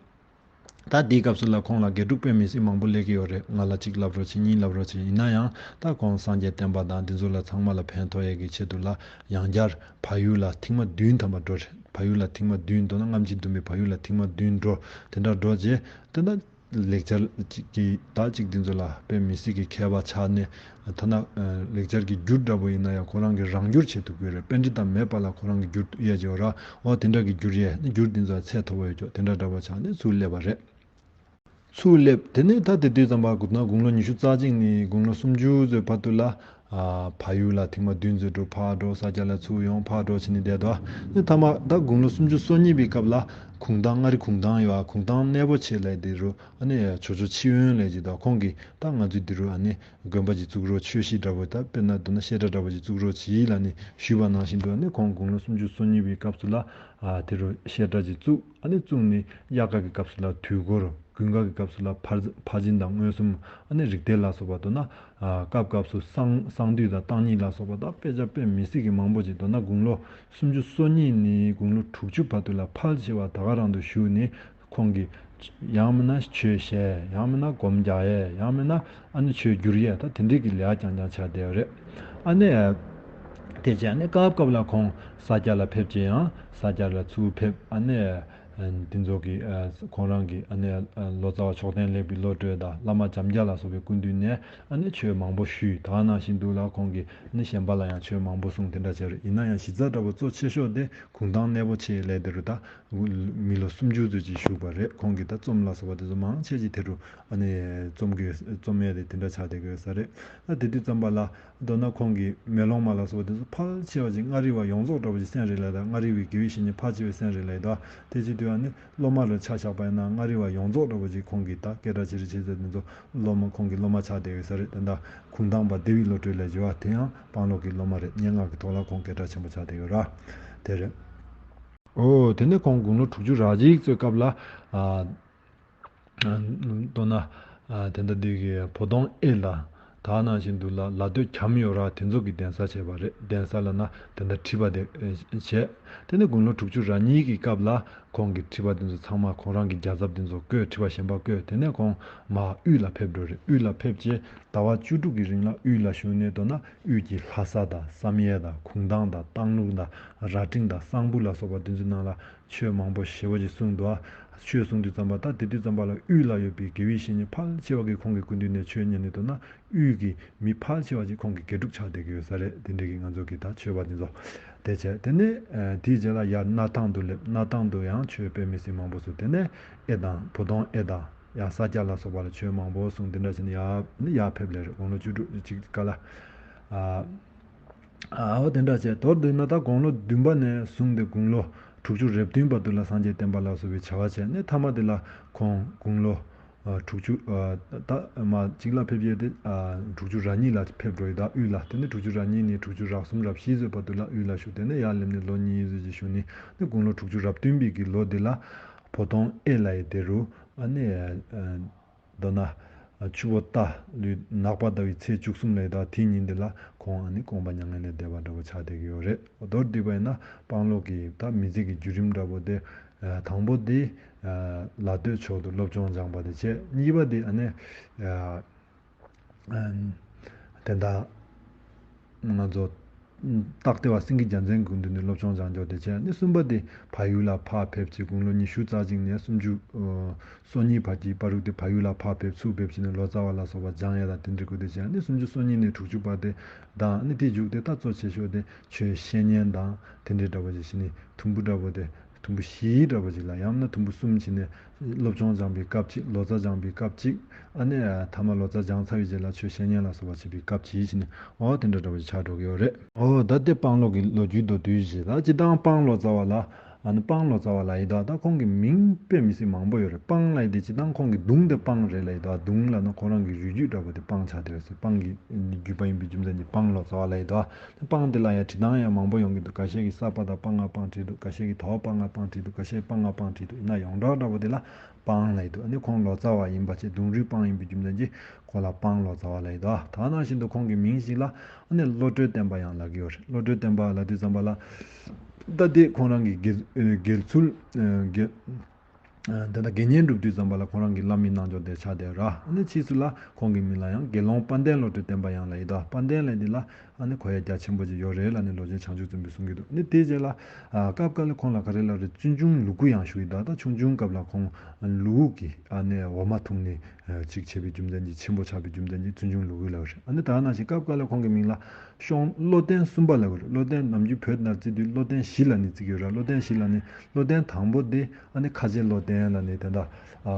ད་ ད་དེའི་སྐབས་སུ་ལ་ཁོང་ལ་དགེ་ཕྲུག་དཔེ་མི་སྲིད་མང་པོ་སླེབས་ཀྱི་ཡོད་རེད། ང་ལ་གཅིག་བསླབ་རོགས་བྱེད། གཉིས་བསླབ་རོགས་བྱེད། ཡིན་ན་ཡང་ད་ཁོང་སངས་རྒྱས་བསྟན་པ་དང་འདི་ཚོ་ལ་ཚང་མ་ལ་ཕན་ཐོགས་ཡས་ཀྱི་ཆེད་དུ་ལ་ཡང་བསྐྱར་བལ་ཡུལ་ལ་ཐེངས་མ་བདུན་ཐམ་པ་འགྲོ་རེད། བལ་ཡུལ་ལ་ཐེངས་མ་བདུན། མདོར་ན་ལྔ་བཅུ་བདུན་པའི་བལ་ཡུལ་ལ་ཐེངས་མ་བདུན་འགྲོ། དེ་འདྲ་འགྲོ་རྗེས་དེ་འདྲ་ལེགས་སྦྱར་གྱི་ད་གཅིག་འདི་ཚོ་ལ་དཔེ་མི་སྲིད་ཀྱི་མཁས་པ་ཆགས་ནས། ཐ་ན་ལེགས་སྦྱར་གྱི་འགྱུར་འདྲ་པོ་ཡིན་ན་ཡང་ཁོ་རང་གིས་རང་འགྱུར་བྱེད་ཐུབ་ཀྱི་རེད། པཎྜི་ཏ་མེད་པ་ལ་ཁོ་རང་གིས་འགྱུར་ཡས་ཀྱི་ཡོད་ར། འོ་དེ་འདྲ་གི་འགྱུར་ཡས་འགྱུར་འདི་ཚོ་ཚད་མཐོ་པོ་ཡོད་ཀྱོག་དེ་འདྲ་འདྲ་པོ་ཆགས་ནས་ཚུར་སླེབས་པ་རེད། ཚུར་སླེབས། དེ་ནས་ད་དེ་དུས་ཙམ་པ་དགུང་ན་དགུང་ལོ་ཉི་ཤུ་རྩ་གཅིག་ནས་དགུང་ལོ་སུམ་ཅུ་ཚོའི་བར་དུ་ལ། ཨ། བལ་ཡུལ་ལ་ཐེངས་མ་བདུན་ཚོད་འགྲོ། ཕར་འགྲོ། ས་སྐྱ་ལ་ཚུར་ཡོང་། ཕར་འགྲོ་བྱས་ནས་བསྡད་དོ། ཨ་ནི་མཐའ་མ་ད་དགུང་ལོ་སུམ་ཅུ་སོ་གཉིས་པའི་སྐབས་ལ་གུང་ཐང་། མངའ་རིས་གུང་ཐང་ཡོད་ཨ། གུང་ཐང་གནས་སྤོ་བྱེད་ལས་དེ་རུ་ཨ་ནི་ཇོ་ཇོ་ཆི་ཝུན་ལས་ཀྱི་དོ། ཁོང་གིས་ད་ང་ཚོའི་དེ་རུ་ཨ་ནི་དགོན་པ་ཅིག་བཙུགས་རོགས། ཆོས་གཞིས་འདྲ་པོ། ད་དཔེར་ན་མདོར་ན་བཤད་གྲྭ་འདྲ་པོ་ཅིག་བཙུགས་རོགས་གྱིས་ལབ་ནས་ཞུས་པ་ནང་བཞིན་དུ་ཨ་ནི་ཁོང་དགུང་ལོ་སུམ་ཅུ་སོ་གཉིས་པའི་སྐབས་སུ་ལ། ཨ། དེ་རུ་བཤད་གྲྭ་ཅིག་བཙུགས། ཨ་ནི་བཙུགས་ནས་དབྱར་ཁ་གི་སྐབས་སུ་ལ་དུས་འཁོར། དགུན་ཁ་གི་སྐབས་སུ་ལ་ཕར་ཕར་ཕྱིན་དང་མངོན་སུམ། ཨ་ནི་རིགས་གཏེར་ལ་སོགས་པ། མདོར་ན། ཨ། སྐབས་སྐབས་སུ་གསང་གསང་འདུས་དང་བརྟག་གཉིས་ལ་སོགས་པ་དང་དཔེ་ཆ་དཔེ་མི་སྲིད་ཀྱི་མང་པོ་ཅིག་མདོར་ན་དགུང་ལོ་སུམ་ཅུ་སོ་གཉིས་ནས་དགུང་ལོ་དྲུག་ཅུ་བར་དུ་ལ་ཕལ་ཆེ་བ་ད་ག་རང་དུ་བཞུགས་ནས། ཁོང་གིས་ཡང་མིན་ན་ཆོས་བཤད། ཡང་མིན་ན་སྒོམ་རྒྱག་ཡས། ཡང་མིན་ན་ཨ་ནི་ཆོས་བསྒྱུར་ཡས། ད་དེ་འདྲའི་གི་ལས་རྐྱང་རྐྱང་བྱས་བསྡད་ཡོད་རེད། ཨ་ནི། དེ་བྱས་ཨ་ནི་སྐབས་སྐབས་ལ་ཁོང་ས་སྐྱ་ལ་ཕེབས་ཀྱི་ཡང་ས་སྐྱ་ལ་ཚུར་ཕེབས། ཨ་ནི། ཨ། འདི་ཚོ་གི། ཨ། ཁོང་རང་གི་ཨ་ནི། ཨ། ལོ་ཙཱ་བ་མཆོག་ལྡན་ལེགས་པའི་བློ་གྲོས་དང་བླ་མ་འཇམ་རྒྱལ་ལ་སོགས་པའི་སྐུ་མདུན་ནས་ཨ་ནི་ཆོས་མང་པོ་ཞུས། ད་ག་ནང་བཞིན་དུ་ལ་ཁོང་གིས་ཨ་ནི་གཞན་པ་ལ་ཡང་ཆོས་མང་པོ་གསུངས། དེ་འདྲ་བྱས་རེད། ཡིན་ན་ཡང་གཞི་རྩ་འདྲ་པོ་གཙོ་ཆེ་ཤོས་དེ་གུང་ཐང་གནས་སྤོ་བྱེད་ལས་དེ་རུ་ད་མི་ལོ་སུམ་ཅུ་ཙམ་ཅིག་བཞུགས་པ་རེད། ཁོང་གིས་ད་རྩོམ་ལ་སོགས་པ་དེ་ཚོ་མང་ཆེ་ཅིག་དེ་རུ་ཨ་ནི་རྩོམ་གྱི་རྩོམ་ཡས་དེ་དེ་འདྲ་ཆགས་བསྡད་ཀྱི་ཡོད་ས་རེད། ད་དེ་དུས་ཙམ་པ་ལ་མདོར་ན་ཁོང་གིས་མེ་ལོང་མ་ལ་སོགས་པ་དེ་ཚོ་ཕལ་ཆེ་བ་ཅིག་མངའ་རིས་པ་ཡོངས་རྫོགས་འདྲ་པོ་ཅིག་གསན་རེད་ལབ་ཡོད་ད། མངའ་རིས་པའི་དགེ་བའི་བཤེས་གཉེན་ཕལ་ཆེ་བས་གསན་རེད་ལབ་ཡོད་ད། དེ་བྱེད་དུས་ཨ་ནི་སློབ་མ་ལ་ཆ་བཞག་པ་ཡིན་ན་མངའ་རིས་པ་ཡོངས་རྫོགས་འདྲ་པོ་ཅིག་ཁོང་གིས་ད་སྐད་གྲགས་ཆེ་རིགས་ཆེ་ཚད་དེ་ཚོ་སློབ་མ། ཁོང་གི་སློབ་མ་ཆགས་བསྡད་ཡོད་ས་རེད། དེ་འདྲ་གུང་ཐང་པ་བདེ་བའི་བློ་གྲོས་ལས་བྱེད་པ་དེ་ཡང་སྤང་ལོག་གི་སློབ་མ་རེད། སྙན་ངག་གི་ཐོག་ལ་ཁོང་སྐད་གྲགས་ཆེན་པོ་ཆགས་བསྡད་ཡོད་ར། དེ་རེད། ཨོ། དེ་ནས་ཁོང་དགུང་ལོ་དྲུག་ཅུ་རེ་གཅིག་ཚོའི་སྐབས་ལ། ཨ། མདོར་ན། ཨ། དེ་འདྲ་འདི་གི་བོ་དོང་ཨེ་ལ། ད་ག་ནང་བཞིན་དུ་ལ་ལ་སྟོད་གྱམ་ཡོད་ར། དེ་ཚོ་གི་གདན་ས་བྱས་པ་རེད། གདན་ས་ལབ་ན་དེ་འདྲ་ཁྲི་པ་དེ་བྱས། དེ་ནས་དགུང་ལོ་དྲུག་ཅུ་རེ་གཉིས་ཀྱི་སྐབས་ལ་ཁོང་གིས་ཁྲི་པ་དེ་ཚོ་ཚང་མ་ཁོང་རང་གི་རྒྱལ་ཚབ་དེ་ཚོ་བསྐོས། ཁྲི་པ་གཞན་པ་བསྐོས། དེ་ནས་ཁོང་མར་དབུས་ལ་ཕེབས་འགྲོ་རེད། དབུས་ལ་ཕེབས་རྗེས་ཟླ་བ་བཅུ་དྲུག་གི་རིང་ལ་དབུས་ལ་བཞུགས་ནས། མདོར་ན་དབུས་ཀྱི་ལྷ་ས་དང་བསམ་ཡས་དང་གུང་ཐང་དང་སྟག་ལུང་དང་རྭ་སྒྲེང་དང་གསང་ཕུ་ལ་སོགས་པ་དེ་ཚོའི་ནང་ལ་ཆོས་མང་པོ་ཞེ་པོ་ཅིག་གསུངས་འདུག་ཆོས་གསུང་དུས་ཙམ་པ། ད་དེ་དུས་ཙམ་པ་ལ་དབུས་ལ་ཡོད་པའི་དགེ་བའི་བཤེས་གཉེན་ཕལ་ཆེ་བ་གིས་ཁོང་གི་སྐུ་མདུན་ནས་ཆོས་ཉན་ནས། མདོར་ན་དབུས་ཀྱི་མི་ཕལ་ཆེ་བ་ཅིག་ཁོང་གི་དགེ་ཕྲུག་ཆགས་བསྡད་ཀྱི་ཡོད་ས་རེད། དེ་འདྲ་གི་ང་ཚོ་གི་ད་ཆོས་པ་དེ་ཚོ། དེ་བྱས་དེ་ནས། ཨ། དེའི་རྗེས་ལ་ཡར་སྣར་ཐང་དུ་སླེབས། སྣར་ཐང་དུ་ཡང་ཆོས་དཔེ་མི་སྲིད་མང་པོ་གསུངས། དེ་ནས་ཨེ་དང་། བོ་དོང་ཨེ་དང་། ཡང་ས་སྐྱ་ལ་སོགས་པ་ལ་ཆོས་མང་པོ་གསུངས། དེ་འདྲ་བྱས་ནས་ཡར་ནི་ཡར་ཕེབས་ལེ་རེད། དགུང་ལོ་བཅུ་དྲུག་ཅིག་སྐབས་ལ། ཨ། ཨའོ། དེ་འདྲ་བྱས། མདོར་བསྡུས་ན་ད་དགུང་ལོ་བདུན་པ་ནས་བཟུང་སྟེ་དགུང་ལོ་དྲུག་ཅུ་རེ་བདུན་བར་དུ་ལ་སངས་རྒྱས་བསྟན་པ་ལ་སོགས་པའི་བྱ་བ་བྱས་ནས། མཐའ་མ་དེ་ལ་ཁོང་དགུང་ལོ། ཨ། དྲུག་ཅུ། ཨ། ད་མ་གཅིག་ལ་ཕེབས་ཡས་དེ། ཨ། དྲུག་ཅུ་རེ་གཉིས་ལ་ཕེབས་འགྲོ་ཡི་ད་དབུས་ལ། དེ་ནས་དྲུག་ཅུ་རེ་གཉིས་ནས་དྲུག་ཅུ་རེ་གསུམ་རེ་བཞི་ཚོའི་བར་དུ་ལ་དབུས་ལ་བཞུགས། དེ་ནས་ཡར་སླེབས་ནས་ལོ་གཉིས་ཙམ་ཅིག་བཞུགས་ནས། དེ་དགུང་ལོ་དྲུག་ཅུ་རེ་བདུན་པའི་གི་ལོ་དེ་ལ་བོ་དོང་ཨེ་ལ་ཡི་དེ་རུ། ཨ་ནི། ཨ། མདོར་ན་ཆུ་བོ་རྟ་ལུའི་ནག་པ་ཟླ་བའི་ཚེས་བཅུ་གསུམ་ལ་ཡི་ད་དེའི་ཉིན་དེ་ལ་ཁོང་ཨ་ནི་དགོངས་པ་མྱ་ངན་ལས་འདས་པ་འདྲ་བོ་ཆགས་བསྡད་ཀྱི་ཡོད་རེད། མདོར་བསྡུས་པ་ཡིན་ན་སྤང་ལོ་གི་ད་མི་ཚེ་གི་བརྒྱུད་རིམ་འདྲ་བོ་དེ། ཨ། དང་པོ་དེ། ཨ། ལ་སྟོད་ཕྱོགས་སུ་སློབ་སྦྱོང་སྦྱངས་པ་དེ་བྱས། གཉིས་པ་དེ་ཨ་ནི། ཨ། ཨ། དེ་འདྲ་ང་ཚོ་སྟག་ལྡེ་བ་སེང་གེ་རྒྱལ་མཚན་གྱི་མདུན་ནས་སློབ་སྦྱོང་སྦྱང་ཕྱོགས་དེ་བྱས། ཨ་ནི་གསུམ་པ་དེ་བལ་ཡུལ་ལ་ཕར་ཕེབས་བྱས། དགུང་ལོ་ཉི་ཤུ་རྩ་གཅིག་ནས་སུམ་ཅུ། ཨ། སོ་གཉིས་བར་གྱི་བར་དུ་དེ་བལ་ཡུལ་ལ་ཕར་ཕེབས། ཚུར་ཕེབས་བྱས་ནས་ལོ་ཙཱ་བ་ལ་སོགས་པ་སྦྱང་ཡས་དང་དེ་འདྲའི་སྐོར་དེ་བྱས། ཨ་ནི་སུམ་ཅུ་སོ་གཉིས་ནས་དྲུག་ཅུ་བར་དེ་དང་། ཨ་ནི་དེའི་མཇུག་དེ་ད་གཙོ་ཆེ་ཤོས་དེ་ཆོས་བཤད་ཉན་དང་དེ་འདྲའི་འདྲ་བོ་ཞིག་བྱས་ནས་དུམ་བུ་འདྲ་བོ་དེ། དུམ་བུ་བཞི་འདྲ་བོ་ཅིག་ལ། ཡང་ན་དུམ་བུ་གསུམ་བྱས་ནས་སློབ་སྦྱོང་སྦྱང་པའི་སྐབས་གཅིག། ལོ་ཙཱ་སྦྱང་པའི་སྐབས་གཅིག། ཨ་ནི་མཐའ་མ་ལོ་ཙཱ་སྦྱང་ཚར་བའི་རྗེས་ལ་ཆོས་བཤད་ཉན་ལ་སོགས་པ་བྱེད་པའི་སྐབས་གཅིག་བྱས་ནས། འོ། དེ་འདྲ་འདྲ་བོ་ཅིག་ཆགས་འགྲོ་གི་ཡོད་རེད། འོ། ད་དེ་སྤང་ལོ་གི་ལོ་རྒྱུས་མདོར་བསྡུས་ཤིག། ད་སྤྱིར་བཏང་སྤང་ལོ་ཙཱ་བ་ལ། ཨ་ནི་སྤང་ལོ་ཙཱ་བ་ལབ་ཡི་ད། ད་ཁོང་གི་མིང་དཔེ་མི་སྲིད་མང་པོ་ཡོད་རེད། སྤང་ལབ་ཡི་དེ་སྤྱིར་བཏང་ཁོང་གི་གདུང་དེ་སྤང་རེད་ལབ་ཡི་ད། གདུང་ལབ་ན་ཁོ་རང་གི་རུས་རྒྱུད་འདྲ་བོ་དེ་སྤང་ཆགས་བསྡད་ཡོད་ཟེར། སྤང་གི་རྒྱུད་པ་ཡིན་པའི་རྒྱུ་མཚན་གྱིས་སྤང་ལོ་ཙཱ་བ་ལབ་ཡི་ད། སྤང་དེ་ལ་ཡང་བྲིས་སྟངས་ཡང་མང་པོ་ཡོང་གི་འདུག། འགའ་ཤས་ཀྱིས་ས་པ་བཏགས་སྤ་ང་སྤང་བྲིས་འདུག། འགའ་ཤས་ཀྱིས་ད་པ་ང་སྤང་བྲིས་འདུག། འགའ་ཤས་སྤ་ང་སྤང་བྲིས་འདུག། ཡིན་ན་ཡོངས་གྲགས་འདྲ་པོ་དེ་ལ་སྤང་ལབ་ཡི་འདུག། ཨ་ནི་ཁོང་ལོ་ཙཱ་བ་ཡིན་པ་བྱས། གདུང་རུས་སྤང་ཡིན་པའི་རྒྱུ་མཚན་གྱིས་ཁོང་ལ་སྤང་ལོ་ཙཱ་བ་ལབ་ཡི་འདུག། ད་ནང་བཞིན་དུ་ཁོང་གི་མིང་ཞིག་ལ་ཨ་ནི་བློ་གྲོས་བརྟན་པ་ཡང་ལབ་ཀྱི་ཡོད་རེད། བློ་གྲོས་བརྟན་པ་ལབ་དུས་ཙམ་པ་ལ། ད་དེ་ཁོང་རང་གི་དགེ་དགེ་ཚུལ། དགེ་དེ་ལྟར་དགེ་བསྙེན་སྒྲུབ་དུས་ཙམ་པ་ལ་ཁོང་རང་གི་བླ་མའི་རྣལ་འབྱོར་དེ་ཆགས་བསྡད་ར། ཨ་ནི་ཕྱིས་སུ་ལ་ཁོང་གི་མིང་ལ་ཡང་དགེ་སློང་དཔལ་ལྡན་བློ་གྲོས་བརྟན་པ་ཡང་ལབ་ཡི་དོ། དཔལ་ལྡན་ལབ་འདི་ལ་ཨ་ནི་གོ་ཡ་རྒྱ་ཆེན་པོ་ཅིག་ཡོད་རེད་ལབ་ནི་ལོ་ཆེན་བྱང་ཆུབ་རྩེ་མོས་གསུང་གི་འདུག་ཨ་ནི་དེའི་རྗེས་ལ་ཨ་སྐབས་འགའ་ལ་ཁོང་ལ་ག་རེ་ལབ་རེད། བཙུན་ཆུང་ལུ་གུ་ཡང་ཞུ་ཡི་དོ། ད་ཆུང་ཆུང་སྐབས་ལ་ཁོང་ལུ་གུ་གི་ཨ་ནི་འོ་མ་འཐུང་ནི་ཅིག་བྱས་པའི་རྒྱུ་མཚན་གྱིས། ཆེན་པོ་ཆགས་པའི་རྒྱུ་མཚན་གྱིས་བཙུན་ཆུང་ལུ་གུ་ལབ་རེད། ཨ་ནི་ད་ནང་བཞིན་སྐབས་འགའ་ལ་ཁོང་གི་མིང་ལ་ཤོང་བློ་ལྡན་གསུམ་པ་ལབ་དགོས་རེད། བློ་ལྡན་ནམ་རྒྱུན་བོད་ནང་བརྩི་དུས་བློ་ལྡན་བཞི་ལབ་ནི་བརྩི་གི་ཡོད་ར། བློ་ལྡན་བཞི་ལབ་ནི་བློ་ལྡན་དང་པོ་དེ་ཨ་ནི་ཁ་ཆེ་བློ་ལྡན་ལབ་ནི་དེ་འདྲ། ཨ་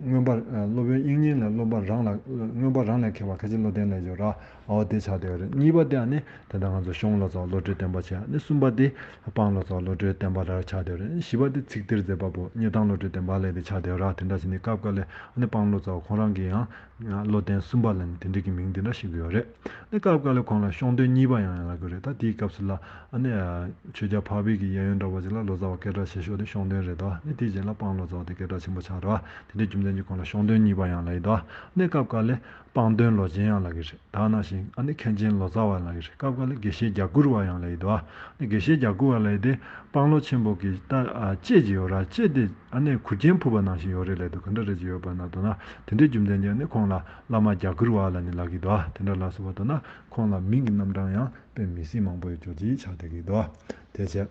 མངོན་པ་ཨ་སློབ་དཔོན་དབྱིག་གཉེན་ལ་སློབ་པ་རང་ལ་མངོན་པ་རང་ལ་མཁས་པ་ཁ་ཆེ་བློ་ལྡན་ལབ་ཡོད་ར། འོ་དེ་ཆགས་བསྡད་ཡོད་རེད། གཉིས་པ་དེ་ཨ་ནི་དེ་འདྲ་ང་ཚོ་ཤོང་ལོ་ཙཱ་བ་བློ་གྲོས་བརྟན་པ་བྱས། ཨ་ནི་གསུམ་པ་དེ་སྤང་ལོ་ཙཱ་བ་བློ་གྲོས་བརྟན་པ་ར་ཆགས་བསྡད་ཡོད་རེད། བཞི་པ་དེ་ཚིག་གཏེར་མཛད་པ་པོ་སྙེ་ཐང་བློ་གྲོས་བརྟན་པ་ལབ་དེ་ཆགས་བསྡད་ཡོད་ར། དེ་འདྲ་བྱས་ནས་སྐབས་འགའ་ལ་ཨ་ནི་སྤང་ལོ་ཙཱ་བ་ཁོང་རང་གིས་ཡང་བློ་ལྡན་གསུམ་པ་ལབ་ནས་དེ་འདྲ་གི་མིང་དེ་འདྲ་ཞིག་ཡོད་རེད། ཨ་ནི་སྐབས་འགའ་ལ་ཁོང་ལ་ཤོང་སྟོན་གཉིས་པ་ཡང་ཡང་ལབ་ཀྱི་རེད། ད་དེའི་སྐབས་སུ་ལ་ཨ་ནི་ཆོས་རྒྱལ་འཕགས་པའི་གི་གཡས་གཡོན་འདྲ་བོ་ཅིག་ལ་ལོ་ཙཱ་བ་སྐད་གྲགས་ཆེ་ཤོས་དེ་ཤོང་སྟོན་རེད་དོ། ཨ་ནི་དེའི་རྗེས་ལ་སྤང་ལོ་ཙཱ་བ་དེ་སྐད་གྲགས་ཆེན་པོ་ཆགས་རེད་བ། དེ་འདྲའི་རྒྱུ་མཚན་གྱིས་ཁོང་ལ་ཤོང་སྟོན་གཉིས་པ་ཡང་ལབ་ཡི་དོ། ཨ་ནི་སྐབས་འགའ་ལ་སྤང་སྟོན་ལོ་ཆེན་ཡང་ལབ་ཀྱི་རེད། ད་ནང་བཞིན་ཨ་ནི་མཁན་ཆེན་ལོ་ཙཱ་བ་ལབ་ཀྱི་རེད། སྐབས་འགའ་ལ་དགེ་བཤེས་རྒྱ་བཀུར་བ་ཡང་ལབ་ཡི་དོ། ཨ་ནི་དགེ་བཤེས་རྒྱ་བཀུར་བ་ལབ་ཡི་དེ་སྤང་ལོ་ཆེན་པོ་གི་ད་ལྕེ་ཅིག་ཡོད་ར། ལྕེ་དེ་ཨ་ནི་གུར་རྒྱན་ཕུབ་པ་ནང་བཞིན་ཡོད་རེད་ལབ་འདུག་ག་འདྲ་རེད་ཅིག་ཡོད་པ་ན་དོ་ན་དེ་འདྲའི་རྒྱུ་མཚན་གྱིས་ཨ་ནི་ཁོང་ལ་བླ་མ་རྒྱ་བཀུར་བ་ལབ་ནི་ལབ་ཀྱི་འདུག་དེ་འདྲ་ལ་སོགས་པ་དོ་ན་ཁོང་ལ་མིང་གི་རྣམ་གྲངས་ཡང་དཔེ་མི་སྲིད་མང་པོ་ཡོད་ཅོག་ཅིག་ཆགས་བསྡད་ཀྱི་འདུག་དེ་བྱས།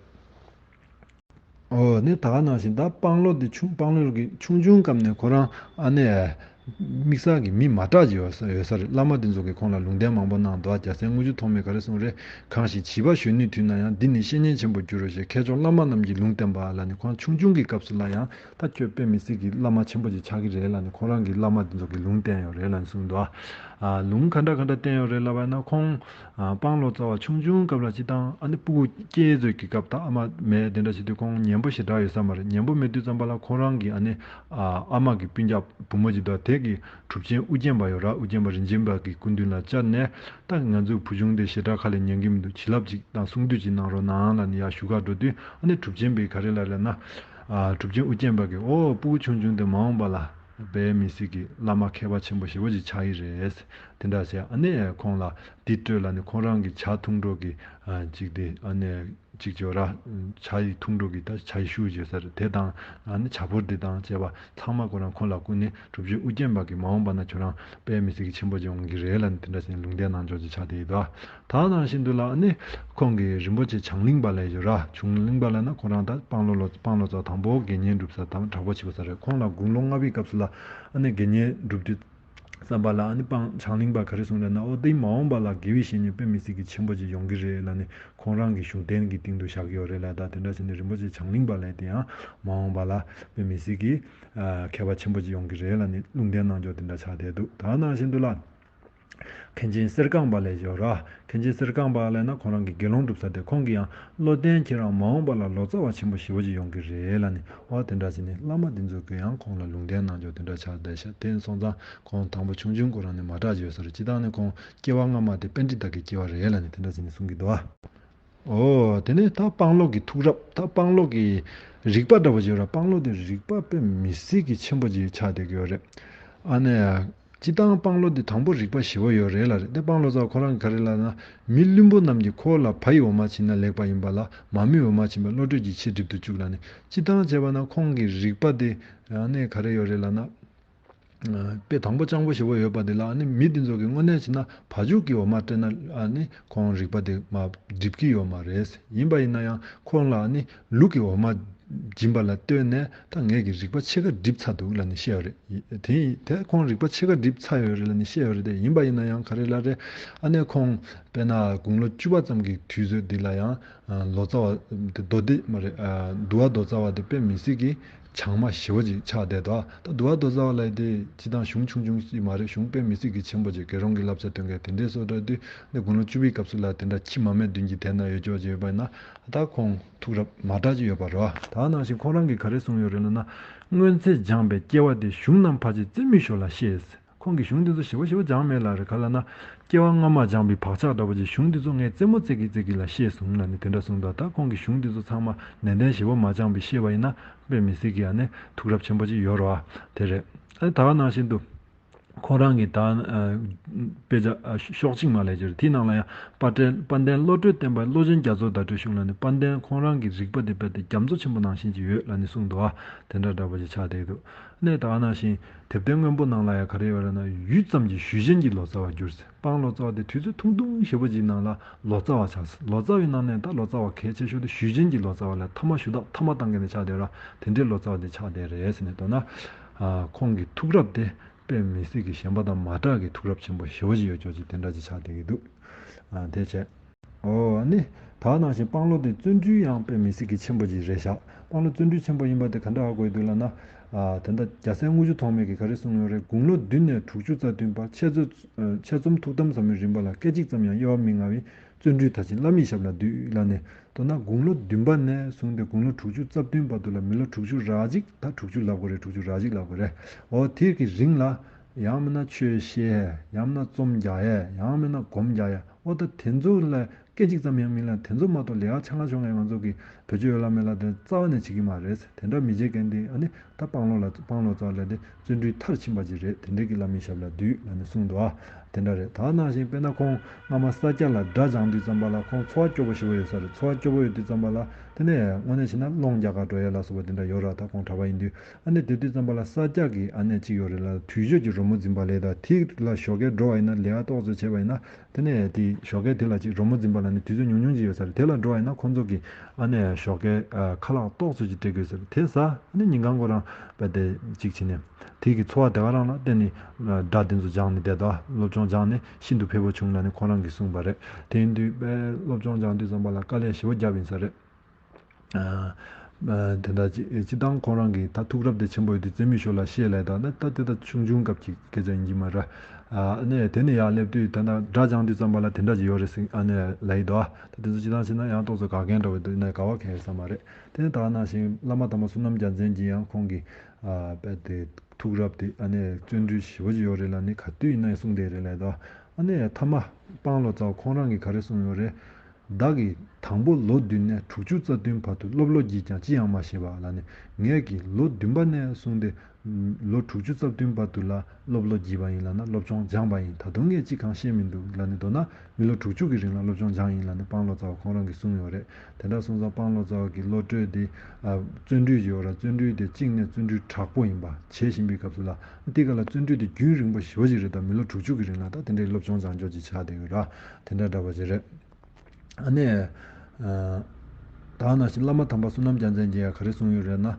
ཨོ་ནི་ད་ག་ནང་བཞིན་ད་སྤང་ལོ་དེ་ཆུང་སྤང་ལོ་གི་ཆུང་ཆུང་སྐབས་ནས་ཁོ་རང་ཨ་ནི་དམིགས་བསལ་གྱི་མི་མ་དྲག་ཅིག་ཡོད་ས་ཡོད་ས་རེད། བླ་མ་དེ་ཚོ་གིས་ཁོང་ལ་ལུང་བསྟན་མང་པོ་གནང་འདུག་རྒྱལ་སྲས་དངུལ་ཆུ་ཐོགས་མེད་ག་རེ་གསུངས་རེད། གང་ཞིག་བྱིས་པ་གཞོན་ནུའི་དུས་ན་ཡང་། འདི་ནི་བཤེས་གཉེན་ཆེན་པོར་འགྱུར་རོ་ཞེས། མཁས་མཆོག་བླ་མ་རྣམས་ཀྱིས་ལུང་བསྟན་པ་ལབ་ནི་ཁོང་ཆུང་ཆུང་གི་སྐབས་སུ་ལ་ཡང་ད་ཁྱོད་དཔེ་མི་སྲིད་ཀྱི་བླ་མ་ཆེན་པོ་ཅིག་ཆགས་ཀྱི་རེད་ལབ་ནི་ཁོང་རང་གི་བླ་མ་དེ་ཚོ་གིས་ལུང་བསྟན་ཡོད་རེད་ལབ་ནི་གསུངས་འདུག་ཨ་ལུང་ག་འདྲ་ག་འདྲ་བསྟན་ཡོད་རེད་ལབ་པ་ན་ཁོང་ཨ་སྤང་ལོ་ཙཱ་བ་ཆུང་ཆུང་སྐབས་ལ་སྤྱིར་བཏང་ཨ་ནི་སྤུ་གུ་སྐྱེས་ཚོད་ཀྱི་སྐབས་ད་ཨ་མ་མེད་དེ་འདྲ་བྱེད་དུས་ཁོང་ཉན་པོ་ཞེ་དྲག་ཡོད་ས་མ་རེད། ཉན་པོ་མེད་དུས་ཙམ་པ་ལ་ཁོང་རང་གི་ཨ་ནི་ཨ་ཨ་མ་གི་སྤུན་ཀྱག་བུ་མོ་ཅིག་འདུག་དེ་གི་གྲུབ་ཆེན་ཨུ་རྒྱན་པ་ཡོད་ར། ཨུ་རྒྱན་པ་རིན་ཆེན་པ་གི་སྐུ་མདུན་ལ་བཅར་ནས་ད་ང་ཚོའི་བུ་ཆུང་དེ་ཞེ་དྲག་ཁ་ལས་ཉན་གྱི་མི་འདུག་བྱིན་རླབས་ཅིག་དང་གསུང་བསྡུས་ཅིག་གནང་རོགས་གནང་ལབ་ནས་ཡར་ཞུ་ག་འགྲོ་དུས་ཨ་ནི་གྲུབ་ཆེན་པས་ག་རེ་ལབ་རེད་ན། ཨ་གྲུབ་ཆེན་ཨུ་རྒྱན་པ་གིས་ཨོ་སྤུ་གུ་ཆུང་ཆུང་དེ་མ་འོངས་པ་ལ་དཔེ་མི་སྲིད་ཀྱི་བླ་མ་མཁས་པ་ཆེན་པོ་ཞེ་པོ་ཅིག་ཆགས་ཀྱི་རེད། དེ་འདྲ་བྱས་ཨ་ནི་ཁོང་ལ་འདི་སྤྲོད་ལབ་ནི་ཁོང་རང་གི་ཇ་འཐུང་གྲོགས་ཀྱི་ཨ་ཅིག་དེ་ཨ་ནི་ཅིག་ཅོ་ར་ཇ་ཡི་འཐུང་གྲོགས་ཀྱི་ད་ཇ་ཡི་ཤུགས་བརྗོད་ས་རེད། དེ་དང་ཨ་ནི་ཇ་ཕོར་དེ་དང་བཅས་པ་ཚང་མ་ཁོ་རང་ཁོང་ལ་བསྐུར་ནས་གྲུབ་ཆེན་ཨུ་རྒྱན་པ་གིས་མ་འོངས་པ་ན་ཁྱོད་རང་དཔེ་མི་སྲིད་ཀྱི་ཆེན་པོ་ཅིག་འོང་གི་རེད་ལབ་ནི་དེ་འདྲ་བྱས་ནས་ལུང་བསྟན་གནང་ཕྱོགས་ཅིག་ཆགས་བསྡད་ཡོད་དོ། ད་ནང་བཞིན་དུ་ལ་ཨ་ནི་ཁོང་གི་རིན་པོ་ཆེ་བྱང་གླིང་པ་ལབ་ཡོད་ར། བྱང་གླིང་པ་ལབ་ན་ཁོ་རང་ད་སྤང་ལོ་ལོ་སྤང་ལོ་ཙཱ་དང་པོ་དགེ་བསྙེན་སྒྲུབ་ས་དང་དྲག་པོ་ཆེ་བ་ས་རེད། ཁོང་ལ་དགུང་ལོ་ལྔ་པའི་སྐབས་སུ་ལ་ཨ་ནི་དགེ་བསྙེན་སྒྲུབ་དུས་བསམ་པ་ལ་ཨ་ནི་སྤང་བྱང་གླིང་པ་ག་རེ་གསུངས་རེད་ན། ཨོ་དེ་མ་འོངས་པ་ལ་དགེ་བའི་བཤེས་གཉེན་དཔེ་མི་སྲིད་ཀྱི་ཆེན་པོ་ཅིག་ཡོང་གི་རེད་ལབ་ནི་ཁོང་རང་གི་བཞུགས་གདན་གྱི་སྟེང་དུ་བཞག་གི་ཡོད་རེད་ལ། ད་དེ་འདྲ་བྱས་ནས་རིན་པོ་ཆེ་བྱང་གླིང་པ་ལབ་དེ་ཡང་མ་འོངས་པ་ལ་དཔེ་མི་སྲིད་ཀྱི་ཨ་མཁས་པ་ཆེན་པོ་ཅིག་ཡོང་གི་རེད་ལབ་ནི་ལུང་བསྟན་གནང་ཕྱོགས་དེ་འདྲ་ཆགས་བསྡད་འདུག་ད་ནང་བཞིན་དུ་ལ། མཁན་ཆེན་གསེར་རྐང་པ་ལབ་ཡོད་ར། མཁན་ཆེན་གསེར་རྐང་པ་ལབ་ན་ཁོང་རང་གི་དགེ་སློང་སྒྲུབ་ས་དེ་ཁོང་གིས་ཡང་བློ་ལྡན་ཁྱེད་རང་མ་འོངས་པ་ལ་ལོ་ཙཱ་བ་ཆེན་པོ་ཞེ་པོ་ཅིག་ཡོང་གི་རེད་ལབ་ནས། འོ་དེ་འདྲ་བྱས་ནས་བླ་མ་འདི་ཚོ་གིས་ཡང་ཁོང་ལ་ལུང་བསྟན་གནང་ཕྱོགས་དེ་འདྲ་ཆགས་བསྡད་ཤག་དེ་སོང་ཙང་ཁོང་དང་པོ་ཆུང་ཆུང་ཁོ་རང་ནས་མ་དྲག་ཅིག་ཡོད་ས་རེད། སྤྱིར་བཏང་ནས་ཁོང་སྐྱེ་བ་སྔ་མ་དེ་པཎྜི་ཏ་གི་སྐྱེ་བ་རེད་ལབ་ནས་དེ་འདྲ་བྱས་ནས་གསུང་གི་འདུག་ཨ། ཨོ་དེ་ནས་ད་སྤང་ལོ་གི་ཐུགས་རབ། ད་སྤང་ལོ་གི་རིག་པ་འདྲ་བོ་ཅིག་ཡོད་ར། སྤང་ལོ་དེ་རིག་པ་དཔེ་མི་སྲིད་ཀྱི་ཆེན་པོ་ཅིག་ཆགས་བསྡད་ཀྱི་ཡོད་རེད། ཨ་ནི། སྤྱིར་བཏང་སྤང་ལོ་འདི་དང་པོ་རིག་པ་ཞེ་པོ་ཡོད་རེད་ལ་རེད། དེ་སྤང་ལོ་ཙཱ་བ་ཁོ་རང་གིས་ག་རེ་ལབ་ན། མི་བླུན་པོ་རྣམས་ཀྱིས་འཁོར་ལ་བ་ཡི་འོ་མ་བྱིན་ན་ལེགས་པ་ཡིན་པ་ལ་མ་རྨོས་འོ་མ་བྱིན་པས་བློ་གྲོས་ཀྱི་ཆེས་འགྲིབ་ཏུ་བཅུག་ལབ་ནས། སྤྱིར་བཏང་བྱས་པ་ན་ཁོང་གི་རིག་པ་དེ་ཨ་ནི་ག་རེ་ཡོད་རེད་ལབ་ན། དཔེ་དང་པོ་སྤྱང་པོ་ཞེ་པོ་ཡོད་པ་དེ་ལ་ཨ་ནི་མི་དེ་ཚོ་གིས་དངོས་གནས་བྱས་ན་བ་ཕྱུགས་ཀྱི་འོ་མ་སྤྲད་ན་ཨ་ནི་ཁོང་རིག་པ་དེ་མ་འགྲིབ་ཀྱི་ཡོད་མ་རེད། ཡིན་པ་ཡིན་ན་ཡང་ཁོང་ལ་ཨ་ནི་ལུག་གི་འོ་མ་སྦྱིན་པ་ལ་ལྟོས་ནས་ད་ངེད་ཀྱི་རིག་པ་ཕྱེད་ཀ་འགྲིབ་ཚར་འདུག་ལབ་ནས་བཤད་ཡོད་རེད། དེ་ཡིན་དེ་ཁོང་རིག་པ་ཕྱེད་ཀ་འགྲིབ་ཚར་ཡོད་རེད་ལབ་ནས་བཤད་ཡོད་རེད། དེ་ཡིན་པ་ཡིན་ན་ཡང་ག་རེ་ལབ་རེད། ཨ་ནི་ཁོང་དཔེར་ན་དགུང་ལོ་བཅུ་པ་ཙམ་གྱི་དུས་ཚོད་འདི་ལ་ཡང་ལོ་ཙཱ་བ་དེ་མདོ་སྡེ་མ་རེད། འདུལ་བ་མདོ་རྩ་བ་དེ་དཔེ་མི་སྲིད་ཀྱི་བྱང་མ་ཞེ་པོ་ཅིག་ཆགས་བསྡད་དོ། ད་འདུལ་བ་མདོ་རྩ་བ་ལབ་དེ་སྤྱིར་བཏང་གཞུང་ཆུང་ཆུང་ཞིག་མ་རེད། གཞུང་དཔེ་མི་སྲིད་ཀྱི་ཆེན་པོ་ཅིག་དགེ་སློང་གི་བསླབ་བྱ་སྟོན་མཁན་དེ་འདྲའི་བཟོ་འདྲ་དུས་ནི་དགུང་ལོ་བཅུ་པའི་སྐབས་སུ་ལ་དེ་འདྲ་ཁྱི་མ་སྨད་བདུན་གྱི་དེ་ན་ཡོད་ཆོག་ཅིག་ཡོད་པ་ཡིན་ན། ད་ཁོང་ཐུགས་རབ་མ་དྲག་ཅིག་ཡོད་པ་རེད་བ། ད་ནང་བཞིན་ཁོང་རང་གིས་ག་རེ་གསུངས་ཡོད་རེད་ལབ་ན། སྔོན་ཚེ་སྦྱངས་པའི་སྐྱེ་བ་དེ་གཞུང་རྣམས་ཕལ་ཆེར་རྩེ་མོའི་ཞོར་ལ་ཤེས། ཁོང་གིས་གཞུང་འདི་ཚོ་ཞེ་པོ་ཞེ་པོ་སྦྱངས་མེད་ལ་རེད། ག་ལབ་ན་སྐྱེ་བ་སྔ་མ་སྦྱངས་པའི་བག་ཆགས་འདྲ་པོ་ཅིག་གཞུང་འདི་ཚོ་ངས་རྩེ་མོ་རྩེ་གི་རྩེ་གི་ལ་ཤེས་སོང་ལབ་ནས་དེ་འདྲ་གསུངས་འདུག་ད་ཁོང་གིས་གཞུང་འདི་ཚོ་ཚང་མ་ནན་ཏན་ཞེ་པོ་མ་སྦྱངས་པའི་ཤེས་པ་ཡིན་ན་དཔེ་མི་སྲིད་ཀྱི་ཨ་ནི་ཐུགས་རབ་ཆེན་པོ་ཅིག་ཡོད་རེད་བ། དེ་རེད། ཨ་ནི་ད་ག་ནང་བཞིན་དུ། ཁོང་རང་གི་ད་དཔེ་ཆ་ཤོག་ཅིག་མ་ལས་ཀྱི་རེད། དེའི་ནང་ལ་ཡང་དཔལ་ལྡན་དཔལ་ལྡན་བློ་གྲོས་བསྟན་པ་བློ་ཆེན་རྒྱ་མཚོ་བརྡ་སྤྲོད་གཞུང་ལ་ནི་དཔལ་ལྡན་ཁོང་རང་གི་རིག་པ་དེ་དཔེ་དེ་རྒྱ་མཚོ་ཆེན་པོ་ནང་བཞིན་གྱི་ཡོད་ལ་ནི་གསུངས་འདུག་ཨ། དེ་འདྲ་འདྲ་པོ་ཅིག་ཆགས་བསྡད་འདུག་ནས་ད་ག་ནང་བཞིན་དེབ་ཐེར་སྔོན་པོ་ནང་ལ་ཡང་ག་རེ་ཡོད་རེད་ན། ཡུད་ཙམ་གྱིས་ཞུས་ཅན་གྱི་ལོ་ཙཱ་བར་གྱུར་ཟེར། སྤང་ལོ་ཙཱ་བ་དེ་དུས་ཚོད་ཐུང་ཐུང་ཞེ་པོ་ཅིག་ནང་ལ་ལོ་ཙཱ་བ་ཆགས་ཟེར། ལོ་ཙཱ་བའི་ནང་ནས་ད་ལོ་ཙཱ་བ་གལ་ཆེ་ཤོས་དེ་ཞུས་ཅན་གྱི་ལོ་ཙཱ་བ་ལ་ཐ་མ་ཞུ་དག་ཐ་མ་བཏང་མཁན་དེ་ཆགས་བསྡད་ར། དེ་འདྲའི་ལོ་ཙཱ་བ་དེ་ཆགས་བསྡད་རེད་ཟེར་ནས་མདོར་ན། ཨ། ཁོང་གི་ཐུགས་རབ་དེ་དཔེ་མི་སྲིད་ཀྱི་གཞན་པ་དང་མ་འདྲ་གི་ཐུགས་རབ་ཆེན་པོ་ཞེ་པོ་ཅིག་ཡོད་ཅོག་ཅིག་དེ་འདྲ་ཅིག་ཆགས་བསྡད་ཀྱི་འདུག་ཨ། དེ་བྱས། ཨོ། ཨ་ནི། ད་ནང་བཞིན་སྤང་ལོ་དེ་བརྩོན་འགྲུས་ཡང་དཔེ་མི་སྲིད་ཀྱི་ཆེན་པོ་ཅིག་རེད་ཤག་སྤང་ལོ་བརྩོན་འགྲུས་ཆེན་པོ་ཡིན་པ་དེ་ག་འདྲ་ཧ་གོ་ཡི་འདུག་ལབ་ན། ཨ། ད་ལྟ་རྒྱལ་སྲས་དངུལ་ཆུ་ཐོགས་མེད་ཀྱིས་ག་རེ་གསུངས་ཡོད་རེད། དགུང་ལོ་བདུན་ནས་དྲུག་ཅུ་རྩ་བདུན་བར་འཆད་རྩོད། ཨ། འཆད་རྩོམ་ཐུགས་དམ་ཟབ་མོའི་རིམ་པ་ལ་སྐད་ཅིག་ཙམ་ཡང་གཡོ་བ་མི་མངའ་བའི་བརྩོན་འགྲུས་མཐར་ཕྱིན་བླ་མའི་ཞབས་ལ་འདུད་ལབ་ནས། མདོར་ན་དགུང་ལོ་བདུན་པ་ནས་བཟུང་སྟེ་དགུང་ལོ་དྲུག་ཅུ་རྩ་བདུན་བར་དུ་ལ་མི་ལོ་དྲུག་ཅུ་ར་གཅིག་ད་དྲུག་ཅུ་ལབ་དགོས་རེད། དྲུག་ཅུ་ར་གཅིག་ལབ་དགོས་རེད། འོ་དེ་གི་རིང་ལ་ཡང་མིན་ན་ཆོས་བཤད་ཡ། ཡང་མིན་ན་རྩོམ་རྒྱག་ཡ། ཡང་མིན་ན་སྒོམ་རྒྱག་ཡ། འོ་ད་དེ་ཚོ་ལ་སྐད་ཅིག་ཙམ་ཡང་མིན་ལ། དེ་ཚོ་མ་གཏོགས་ལས་ཀ་ཆ་ཚང་ཆོག་མཁན་ང་ཚོ་གི་བེད་སྤྱོད་ཡོད་ལ་མེད་ལ་དེ་རྩ་བ་ནས་བྱེད་ཀྱི་མ་རེད། དེ་འདྲ་མི་བྱེད་མཁན་དེ་ཨ་ནི་ད་སྤང་ལོ་ལ་སྤང་ལོ་ཙཱ་བ་ལབ་དེ་བརྩོན་འགྲུས་མཐར་ཕྱིན་པ་ཅིག་རེད། དེ་འདྲ་གི་བླ་མའི་ཞབས་ལ་འདུད་ལབ་ནས་གསུངས་འདུག་ཨ། དེ་འདྲ་རེད། ད་ནང་བཞིན་དཔེར་ན་ཁོང་སྔ་མ་ས་སྐྱ་ལ་སྒྲ་སྦྱང་དུས་ཙམ་པ་ལ་ཁོང་འཚོ་བ་སྐྱོ་པོ་ཞེ་པོ་ཡོད་ས་རེད། འཚོ་བ་སྐྱོ་པོ་ཡོད་དུས་ཙམ་པ་ལ་དེ་ནས་དངོས་གནས་བྱས་ན་སློང་རྒྱག་ག་འགྲོ་ཡ་ལ་སོགས་པ་དེ་འདྲ་ཡོད་ར། ད་ཁོང་གྲྭ་པ་ཡིན་དུས་ཨ་ནི་དེ་དུས་ཙམ་པ་ལ་ས་སྐྱ་གི་ཨ་ནེ་གཅིག་ཡོད་རེད་ལ། དུས་མཆོད་ཀྱི་རོལ་མོ་འཛིན་པ་ལས་ད་དེ་ལ་ཞོགས་ཀས་འགྲོ་བ་ཡིན་ན། ལས་ཀ་ཏོག་ཙམ་བྱས་པ་ཡིན་ན། དེ་ནས་དེ་ཞོགས་ཀས་དེ་ལ་ཅིག་རོལ་མོ་འཛིན་པ་ལ་ནི་དུས་ཚོད་ཉུང་ཉུང་ཅིག་ཡོད་ས་རེད། དེ་ལ་འགྲོ་བ་ཡིན་ན་ཁོང་ཚོ་གིས་ཨ་ནེ་ཞོགས་ཀས་ཨ་ཁ་ལག་ཏོག་ཙམ་ཅིག་སྤྲད་དགོས་ས་རེད། དེ་ཟ་ཨ་ནེ་ཉིན་གང་ཁོ་རང་བས་དེ་ཅིག་བྱས་ནས་དེ་གི་འཚོ་བ་དེ་ག་རང་ལ་བརྟེན་ནས་སྒྲ་དེ་ཚོ་སྦྱངས་ནས་བསྡད་དོ། སློབ་སྦྱོང་སྦྱངས་ནས་ཤིན་ཏུ་ཕེབས་པོ་བྱུང་ལབ་ནས་ཁོང་རང་གིས་གསུངས་པ་རེད། དེ་ཡིན་དུས་དཔེ་སློབ་སྦྱོང་སྦྱང་དུས་ཙམ་པ་ལ་དཀའ་ལས་ཞེ་པོ་བརྒྱབ་ཡིན་ས་རེད། ཨ། ཨ། དེ་འདྲ་ཅིག་སྤྱིར་བཏང་ཁོང་རང་གིས་ད་ཐུགས་རབ་དེ་ཆེན་པོ་ཡོད་དུས་རྩེ་མོའི་ཞོར་ལ་བཤད་ལབ་ད་ནི་ད་དེ་ད་ཆུང་ཆུང་སྐབས་ཀྱི་སྐད་ཆ་ཡིན་གྱི་མ་རེད། ཨ་ནི་དེ་ནས་ཡར་སླེབས་དུས་ད་ནི་སྒྲ་སྦྱང་དུས་ཙམ་པ་ལ་དེ་འདྲ་ཅིག་ཡོད་རེད་ཟེར་ཨ་ནི་ལབ་ཡི་འདུག་ད་དེ་ཚོ་སྤྱིར་བཏང་བྱས་ན་ཡང་ཏོག་ཙམ་དགའ་མཁན་འདྲ་བོ་འདུག་ཡིན་ན་དགའ་བ་གང་ཡོད་ས་མ་རེད། དེ་ནས་ད་ག་ནང་བཞིན་བླ་མ་དམ་པ་བསོད་ནམས་རྒྱལ་མཚན་གྱིས་ཡང་ཁོང་གི་ཨ་དཔེ་དེ་ཐུགས་རབ་དེ་ཨ་ནི་བརྩོན་འགྲུས་ཞེ་པོ་ཅིག་ཡོད་རེད་ལབ་ནི་ག་དུས་ཡིན་ན་ཡང་གསུངས་བསྡད་རེད་ལབ་ད། ཨ་ནི་ཐ་མ་སྤང་ལོ་ཙཱ་བ་ཁོང་རང་གིས་ག་རེ་གསུངས་ཡོད་རེད། བདག་གིས་དང་པོ་ལོ་བདུན་ནས་དྲུག་ཅུ་རྩ་བདུན་བར་དུ་སློབ་ལོ་བགྱིས་ཀྱང་ཅི་ཡང་མ་ཤེས་པ་ལ་ནི། ངེད་ཀྱིས་ལོ་བདུན་པ་ནས་བཟུང་སྟེ་ལོ་དྲུག་ཅུ་རྩ་བདུན་བར་དུ་ལ་སློབ་ལོ་བགྱིས་པ་ཡིན་ལབ་ན་སློབ་སྦྱོང་སྦྱངས་པ་ཡིན། ད་དུང་ངས་ཅི་གང་ཤེས་མི་འདུག་ལབ་ནི་མདོར་ན་མི་ལོ་དྲུག་ཅུ་གི་རིང་ལ་སློབ་སྦྱོང་སྦྱངས་ཡིན་ལབ་ནི་སྤང་ལོ་ཙཱ་བ་ཁོང་རང་གིས་གསུངས་ཡོད་རེད། དེ་འདྲ་སོང་ཙང་སྤང་ལོ་ཙཱ་བ་གི་བློ་གྲོས་དེ་ཨ་བརྩོན་འགྲུས་ཡོད་ར། བརྩོན་འགྲུས་དེ་གཅིག་ནས་བརྩོན་འགྲུས་དྲག་པོ་ཡིན་པ་བྱེད་བཞིན་པའི་སྐབས་སུ་ལ་དེ་ག་ལ་བརྩོན་འགྲུས་དེ་རྒྱུན་རིང་པོ་ཞེ་པོ་ཅིག་རེད། ད་མི་ལོ་དྲུག་ཅུ་གི་རིང་ལ་ད་དེ་འདྲའི་སློབ་སྦྱོང་སྦྱང་ཕྱོགས་ཅིག་ཆགས་བསྡད་ཡོད་ར། དེ་འདྲ་འདྲ་པོ་ཅིག་རེད། ཨ་ནི། ཨ། ད་ནང་བཞིན་བླ་མ་དམ་པ་བསོད་ནམས་རྒྱལ་མཚན་གྱིས་ཡང་ག་རེ་གསུངས་ཡོད་རེད་ན།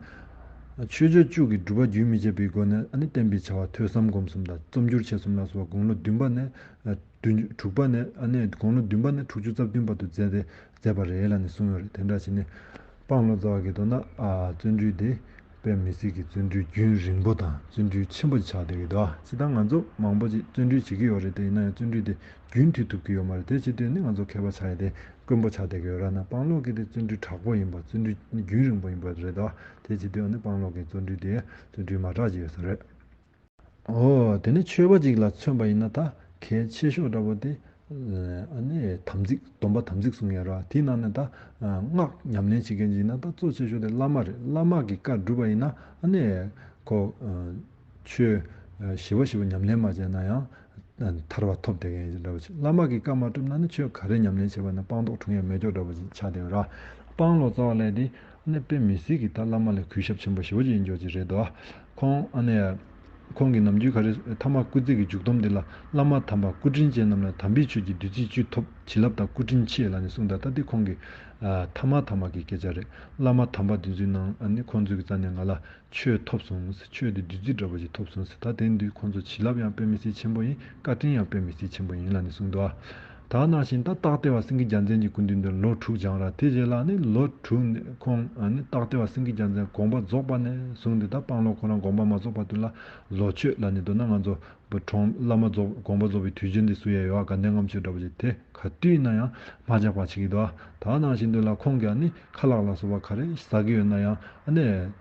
ཆོས་སྤྱོད་བཅུ་གི་སྒྲུབ་པ་རྒྱུན་མི་འཆད་པའི་སྒོ་ནས་ཨ་ནི་བསྟན་པའི་བྱ་བ་ཐོས་བསམ་སྒོམ་གསུམ་དང་རྩོམ་སྒྱུར་ཆེད་གསུམ་ལ་སོགས་པ་དགུང་ལོ་བདུན་པ་ནས་ཨ་བདུན་དྲུག་པ་ནས་ཨ་ནི་དགུང་ལོ་བདུན་པ་ནས་དྲུག་ཅུ་རྩ་བདུན་བར་དུ་མཛད་དེ་མཛད་པ་རེད་ལབ་ནས་གསུངས་ཡོད་རེད། དེ་འདྲ་བྱས་ནས་སྤང་ལོ་ཙཱ་བ་གི་མདོར་ན་ཨ་བརྩོན་འགྲུས་དེ། དཔེ་མི་སྲིད་ཀྱི་བརྩོན་འགྲུས་རྒྱུན་རིང་པོ་དང་བརྩོན་འགྲུས་ཆེན་པོ་ཆགས་བསྡད་ཀྱི་འདུག་ཨ། སྤྱིར་བཏང་ང་ཚོ་མང་པོ་ཅིག་བརྩོན་འགྲུས་བྱེད་ཀྱི་ཡོད་རེད་དེ། ཡིན་ན་ཡང་བརྩོན་འགྲུས་དེ་རྒྱུན་མཐུད་ཐུབ་ཀྱི་ཡོད་མ་རེད། དེ་བྱེད་དུས་ནི་ང་ཚོ་མཁས་པ་ཆགས་ཡ་དེ་དཀོན་པོ་ཆགས་བསྡད་ཀྱི་ཡོད་ར། ན་སྤང་ལོ་གི་དེ་བརྩོན་འགྲུས་དྲག་པོ་ཡིན་པ། བརྩོན་འགྲུས་རྒྱུན་རིང་པོ་ཡིན་པ་རེད་དོ། དེ་བྱེད་དུས་ནི་སྤང་ལོ་གི་བརྩོན་འགྲུས་དེ་བརྩོན་འགྲུས་མ་དྲག་ཅིག་ཡོད་ས་རེད། ཨོ། དེ་ནི་ཆོས་པ་ཅིག་ལ་མཚོན་པ་ཡིན་ན་ད་གལ་ཆེ་ཤོས་འདྲ་པོ་དེ། ཨ་ནི་དམ་ཚིག་སྡོམ་པ་དམ་ཚིག་གསུང་ཡ་ར། དེའི་ནང་ནས་ད་སྔགས་ཉམས་ལེན་བྱེད་མཁན་ཅིག་ཡིན་ན་ད་གཙོ་ཆེ་ཤོས་དེ་བླ་མ་རེད། བླ་མ་གི་བཀའ་སྒྲུབ་པ་ཡིན་ན་ཨ་ནི་ཁོ་ཆོས་ཞི་བ་ཞི་བ་ཉམས་ལེན་མ་བྱས་ན་ཡང་ཐར་བ་ཐོབ་བསྡད་མཁན་འདྲ་པོ་ཅིག་བླ་མ་གི་བཀའ་མ་སྒྲུབ་ན་ནི་ཆོས་ག་རེ་ཉམས་ལེན་བྱས་པ་ན་སྤངས་རྟོགས་འཁྲུངས་ཡ་མེད་ཀྱོག་འདྲ་པོ་ཅིག་ཆགས་བསྡད་ཡོད་ར། སྤང་ལོ་ཙཱ་བ་ལས་དེ། ཨ་ནི་དཔེ་མི་སྲིད་ཀྱི་ད་བླ་མ་ལ་གུས་ཞབས་ཆེན་པོ་ཞེ་པོ་ཅིག་ཡིན་ཀྱོག་ཅིག་རེད་དོ། ཁོང་ཨ་ནི། ཁོང་གི་ནམ་རྒྱུན་ག་རེ་ཐ་མ་སྐུལ་ཚིག་གི་མཇུག་སྡོམ་འདི་ལ། བླ་མ་དམ་པ་སྐུ་དྲིན་ཅན་རྣམས་ལ། དམ་པའི་ཆོས་ཀྱི་བདུད་རྩིའི་བཅུད་ཐོབ། བྱིན་རླབས་དང་སྐུ་དྲིན་ཆེ་ལབ་ནས་གསུངས། ད་ལྟ་འདི་ཁོང་གི་ཨ་ཐ་མ་ཐ་མ་གི་སྐད་ཆ་རེད། བླ་མ་དམ་པ་འདི་ཚོའི་ནང་ཨ་ནི་ཁོང་ཚོའི་གི་རྩ་ནས་ང་ལ་ཆོས་ཐོབ་སོང་ཟེར། ཆོས་འདི་བདུད་རྩི་འདྲ་པོ་ཞིག་ཐོབ་སོང་ཟེར། ད་དེ་འདི་ཁོང་ཚོ་བྱིན་རླབས་ཡང་དཔེ་མི་སྲིད་ཆེན་པོ་ཡིན། བཀའ་དྲིན་ཡང་དཔེ་མི་སྲིད་ཆེན་པོ་ཡིན་ལབ་ནས་གསུངས་འདུག་ཨ། ད་ནང་བཞིན་ད་སྟག་ལྡེ་བ་སེང་གེ་རྒྱལ་མཚན་གྱི་སྐུ་མདུན་དུ་ལོ་དྲུག་སྦྱངས་ར། དེ་རྗེས་ལ་ནི་ལོ་དྲུག་ནས་ཁོང་ཨ་ནི་སྟག་ལྡེ་བ་སེང་གེ་རྒྱལ་མཚན་དགོངས་པ་རྫོགས་པ་ནས་བཟུང་སྟེ་ད་སྤང་ལོ་ཁོ་རང་དགོངས་པ་མ་རྫོགས་བར་དུ་ལ་ལོ་མཆོད་ལབ་ནས། མདོར་ན་ང་ཚོ་བུ་གྲོངས་བླ་མ་རྫོགས་དགོངས་པ་རྫོགས་པའི་དུས་ཆེན་འདི་བསུ་ཡས་ཡོད་ཨ། དགའ་ལྡན་ལྔ་མཆོད་འདྲ་པོ་ཅིག་དེ་ག་དུས་ཡིན་ན་ཡང་མ་བརྗེད་པ་བྱེད་ཀྱི་འདུག་ཨ། ད་ནང་བཞིན་དུ་ལ་ཁོང་གིས་ཨ་ནི་ཁ་ལག་ལ་སོགས་པ་ག་རེ་ཟ་གི་ཡོད་ན་ཡང་ཨ་ནི།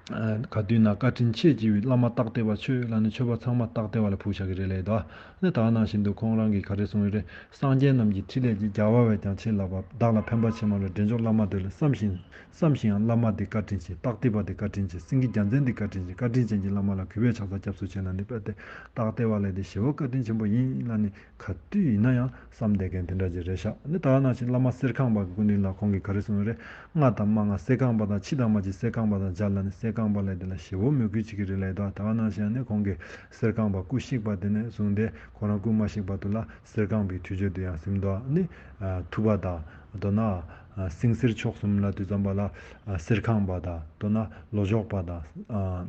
ག་དུས་ན་བཀའ་དྲིན་ཆེ་ཆེ་བའི་བླ་མ་རྟག་བརྟན་པ་ཆོས་ལ་ནི་ཆོས་པ་ཚང་མ་རྟག་བརྟན་པ་ལ་ཕུལ་བཞག་གི་རེད་ལབ་ཡོད་དོ། ནི་ད་ནང་བཞིན་དུ་ཁོང་རང་གིས་ག་རེ་གསུངས་ཡོད་རེད། སངས་རྒྱས་རྣམས་ཀྱི་ཕྲིན་ལས་ཀྱིས། རྒྱལ་བ་བས་ཀྱང་ཆེས་ལེགས་པ། བདག་ལ་ཕན་པ་ཆེས་མང་བའི། འདྲེན་མཆོག་བླ་མ་དེ་ལ། བསམ་ཞིང་བསམ་ཞིང་ཡང་བླ་མ་འདི་བཀའ་དྲིན་ཆེ། རྟག་བརྟན་པ་འདི་བཀའ་དྲིན་ཆེ། སེང་གེ་རྒྱལ་མཚན་འདི་བཀའ་དྲིན་ཆེ། བཀའ་དྲིན་ཅན་གྱི་བླ་མ་ལ་གུས་པས་ཕྱག་འཚལ་སྐྱབས་སུ་མཆི་ལ་ནི། དཔེ་དེ་རྟག་བརྟན་པ་ལས་དེ་ཞེ་པོ་བཀའ་དྲིན་ཆེན་པོ་ཡིན་ལ་ནི། ག་དུས་ཡིན་ན་ཡང་བསམ་བསྡད་མཁན་དེ་འདྲ་ཅིག་རེད་ཤག་ནི་ད་ནང་བཞིན་བླ་མ་གསེར་ཁང་པ་གི་སྐུ་མདུན་ལ་ཁོང་གིས་ག་རེ་གསུངས་ཡོད་རེད། སྔ་དང་མ་སྔ་གསེར་ཁང་པ་དང་། ཕྱི་དང་མ་ཕྱི་གསེར་ཁང་པ་དང་སྦྱར་ལ་ནི། གསེར་ཁང་པ་ལས་དེ་ལ་ཞེ་པོ་མོས་གུས་བྱེད་ཀྱི་རེད་ལབ་ཡོད་དོ། ད་ནང་བཞིན་ནི་ཁོང་གིས་གསེར་ཁང་པ་སྐུ་གཤེགས་པ་དེ་ནས་བཟུང་སྟེ་ཁོ་རང་སྐུ་མ་གཤེགས་བར་དུ་ལ་གསེར་ཁང་པའི་དུས་ཚོད་དུ་ཡང་ཟིན་དོ། ནི་ཨ་ཐུབ་པ་དང་། མདོར་ན་ཨ་སེང་གསེར་མཆོག་གསུམ་ལ་དུས་ཙམ་པ་ལ་ཨ་གསེར་ཁང་པ་དང་། མདོར་ན་ལོ་ཞོགས་པ་དང་། ཨ་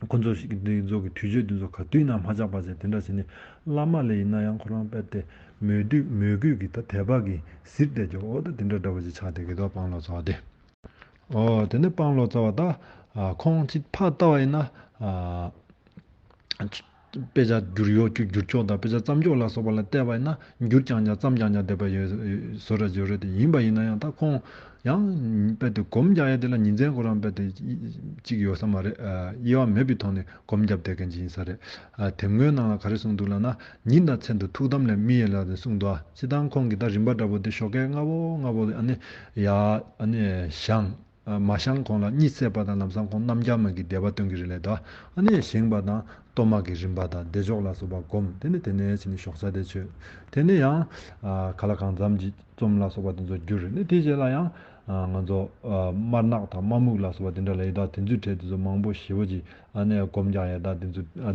ཁོ་ཚོ་ཞིག་འདི་ཚོ་གི་དུས་ཚོད་འདི་ཚོ་ག་དུས་ན་མ་ཆག་པ་བྱས་དེ་འདྲ་བྱས་ནས། བླ་མ་ལ་ཡིན་ན་ཡང་ཁོ་རང་དཔེ་དེ་མོས་གུས་མོས་གུས་ཀྱི་ད་དད་པ་གི་ཟིལ་གཏད་ཀྱི། འོ་ད་དེ་འདྲ་འདྲ་བོ་ཅིག་ཆགས་བསྡད་ཀྱི་འདུག་སྤང་ལོ་ཚ་བ་དེ། ཨོ་དེ་ནས་སྤང་ལོ་ཚ་བ་ད་ཨ་ཁོང་ཅིག་ཕར་ལྟ་བ་ཡིན་ན། ཨ་དཔེ་ཆ་བསྒྱུར་ཡོད་རྒྱུ་བསྒྱུར་ཕྱོགས་དང་དཔེ་ཆ་བརྩམས་ཕྱོགས་ལ་སོགས་པ་ལ་བལྟས་པ་ཡིན་ན། བསྒྱུར་རྐྱང་རྐྱང་བརྩམས་རྐྱང་རྐྱང་བསྡད་པ་ཡོད་བཟོ་འདྲ་བརྗོད་རེད་དེ། ཡིན་པ་ཡིན་ན་ཡང་ད་ཁོང་ཡང་དཔེ་དེ་སྒོམ་རྒྱག་ཡ་དེ་ལ་ཉིན་མཚན་ཁོ་རང་དཔེ་དེ་གཅིག་ཡོད་ས་མ་རེད། ཨ་དབྱེ་བ་མེད་པའི་ཐོག་ནས་སྒོམ་རྒྱབ་བསྡད་མཁན་ཅིག་ཡིན་ས་རེད། ཨ་དེབ་ངོའི་ནང་ལ་ག་རེ་གསུངས་འདུག་ལབ་ན། ཉིན་དང་མཚན་དུ་ཐུགས་དམ་ལས་མི་གཡེལ་ལ་དེ་གསུངས་འདུག་ཨ་སྤྱིར་བཏང་ཁོང་གི་ད་རིམ་པ་འདྲ་པོ་དེ་ཞོགས་ཀས་སྔ་པོ་སྔ་པོ་ཨ་ནི་ཡ་ཨ་ནི་བཞེངས། ཨ་མ་བཞེངས་གོང་ལ་གཉིད་སད་པ་དང་། ལམ་སང་ཁོང་རྣམ་རྒྱལ་མ་གི་བཟླས་པ་འདོན་གྱི་རེད་ལབ་ཡོད་དོ། ཨ་ནི་བཞེངས་པ་དང་གཏོར་མ་གི་རིམ་པ་དང་བདེ་མཆོག་ལ་སོགས་པ་སྒོམ། དེ་ནས་དེ་ནས་ཕྱིན་ནས་ཞོགས་ཇ་དེ་མཆོད། དེ་ནས་ཡང་ཨ་ཁ་ལག་གང་འཚམ་གྱི་རྩོམ་ལ་སོགས་པ་དེ་ཚོ་བསྒྱུར། ནས་དེ་རྗེས་ལ་ཡང་ཨ་ང་ཚོ་ཨ་དམར་ནག་དང་དམར་སྨུག་ལ་སོགས་པ་དེ་འདྲ་ལ་ཡི་དྭགས་དེ་ཚོའི་གྲས་དེ་ཚོ་མང་པོ་ཞེ་པོ་ཅིག་ཨ་ནི་སྒོམ་རྒྱག་ཡ་དང་དེ་ཚོ་ཨ་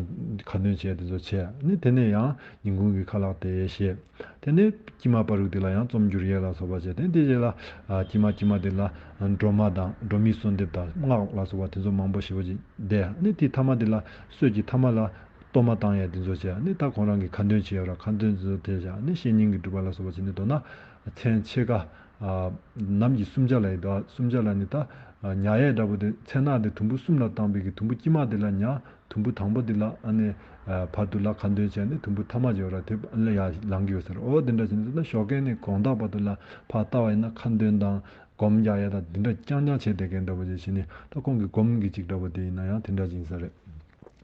ཁ་འདོན་བྱས་དེ་ཚོ་བྱས། ནས་དེ་ནས་ཡང་ཉིན་གུང་གི་ཁ་ལག་དེ་བཞེས། དེ་ནས་དཀྱིལ་མ་བར་དུ་དེ་ལ་ཡང་རྩོམ་བསྒྱུར་ཡས་ལ་སོགས་པ་བྱས། དེ་དེ་རྗེས་ལ་ཨ་དཀྱིལ་མ་དཀྱིལ་མ་དེ་ལ་སྒྲོལ་མ་དང་སྒྲོལ་མའི་གསོལ་འདེབས་དང་སྔགས་ལ་སོགས་པ་དེ་ཚོ་མང་པོ་ཞེ་པོ་ཅིག་བཟླས། ནས་དེའི་མཐའ་མ་དེ་ལ་སྲོད་ཀྱི་མཐའ་མ་ལ་གཏོར་མ་བཏང་ཡས་དེ་ཚོ་བྱས། ནས་ད་ཁོང་རང་གི་ཁ་འདོན་བྱས་ཡོད་ར། ཁ་འདོན་དེ་ཚོ་དེ་བཞག་ནས་བཤེས་གཉེན་གྱི་སྒྲུབ་པ་ལ་སོགས་པ་བྱས་ནས། མདོར་ན་མཚན་ཕྱེད་ཀ་ཨ་ནམ་གྱི་སུམ་བརྒྱ་ལ་ཡི་དྭགས་སུམ་བརྒྱ་ལ་ནི་ད་ཨ་ཉལ་ཡས་འདྲ་པོ་དེ། མཚན་ནག་དེ་དུམ་བུ་གསུམ་ལ་བཏང་བའི་གི་དུམ་བུ་དཀྱིལ་མ་དེ་ལ་ཉལ། དུམ་བུ་དང་པོ་འདི་ལ་ཨ་ནི་ཨ་བར་དུ་ལ་ཁ་འདོན་བྱས་ནས། དུམ་བུ་ཐ་མ་བརྗོད་ར་དེ་ཨ་ནི་ཡར་ལངས་ཀྱི་ཡོད་ཟེར། འོ་དེ་འདྲ་བྱས་ནས་ད་ཞོགས་ཀས་ནས་དགོང་དག་བར་དུ་ལ་ཕར་ལྟ་བ་ཡིན་ན་ཁ་འདོན་དང་སྒོམ་རྒྱག་ཡ་དང་དེ་འདྲ་རྐྱང་རྐྱང་བྱས་བསྡད་མཁན་འདྲ་པོ་ཅིག་བྱས་ནས། ད་ཁོང་གི་སྒོམ་གྱི་ཅིག་འདྲ་པོ་དེ་ཡིན་ན་ཡང་དེ་འདྲ་ཅིག་ཡིན་ས་རེད།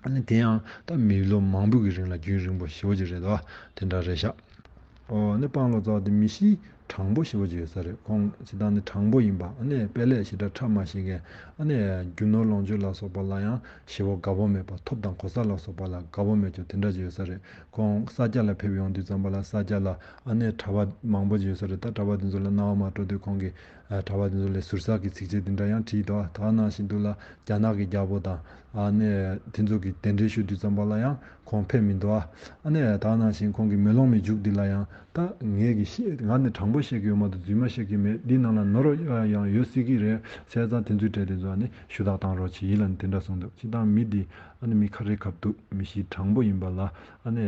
ཨ་ནི་དེ་ཡང་ད་མི་ལོ་མང་པོ་གི་རིང་ལ་རྒྱུན་རིང་པོ་ཞེ་པོ་ཅིག་རེད་དོ། དེ་འདྲ་རེད་ཤག་ཨོ་ནི་སྤང་ལོ་ཙཱ་བ་དེ་མི་གཤིས་དྲང་པོ་ཞེ་པོ་ཅིག་ཡོད་ས་རེད། ཁོང་སྤྱིར་བཏང་ནི་དྲང་པོ་ཡིན་པ། ཨ་ནི་དཔེ་ལས་ཞེ་དྲག་ཁྲ་མ་ཤེས་མཁན། ཨ་ནི་རྒྱུ་ནོར་ལོངས་སྤྱོད་ལ་སོགས་པ་ལ་ཡང་ཞེ་པོ་དགའ་པོ་མེད་པ། ཐོབ་དང་གོ་ས་ལ་སོགས་པ་ལ་དགའ་པོ་མེད་ཅོ་དེ་འདྲ་ཅིག་ཡོད་ས་རེད། ཁོང་ས་སྐྱ་ལ་ཕེབས་ཡོང་དུས་ཙམ་པ་ལ་ས་སྐྱ་ལ་ཨ་ནི་གྲྭ་པ་མང་པོ་ཅིག་ཡོད་ས་རེད། ད་གྲྭ་པ་དེ་ཚོ་ལ་རྣ་བ་མ་སྤྲོ་དུས་ཁོང་གིས་ཨ་གྲྭ་པ་དེ་ཚོ་ལ་ཟུར་ཟ་གི་ཚིགས་བཅད་དེ་འདྲ་ཡང་བྲིས་འདུག་ད་ནང་བཞིན་དུ་ལ་རྒྱ་ནག་གི་རྒྱལ་པོ་དང་ཨ་ནི་དེ་ཚོ་གི་གདན་འདྲེན་ཞུ་དུས་ཙམ་པ་ལ་ཡང་ཁོང་ཕེབས་མི་འདུག་ཨ་ནི་ད་ནང་བཞིན་ཁོང་གི་མེ་ལོང་མའི་མཇུག་འདི་ལ་ཡང་ད་ངས་གི་བཤད་ང་ནི་དྲང་པོ་བཤད་གི་ཡོད་མ་གཏོགས་རྫུན་མ་བཤད་གི་མེད། འདི་ནང་ལ་ནོར་ཡང་ཡོད་སྲིད་གི་རེད། བྱས་ཙང་དེ་ཚོའི་གྲས་དེ་ཚོ་ཨ་ནི་ཞུ་དག་བཏང་རོགས་བྱེད་ཡིན་ལ་ནི་དེ་འདྲ་གསུངས་འདུག་སྤྱིར་བཏང་མི་འདི་ཨ་ནི་མི་ཁ་རི་ཁ་ཐུག་མི་གཤིས་དྲང་པོ་ཡིན་པ་ལ་ཨ་ནི་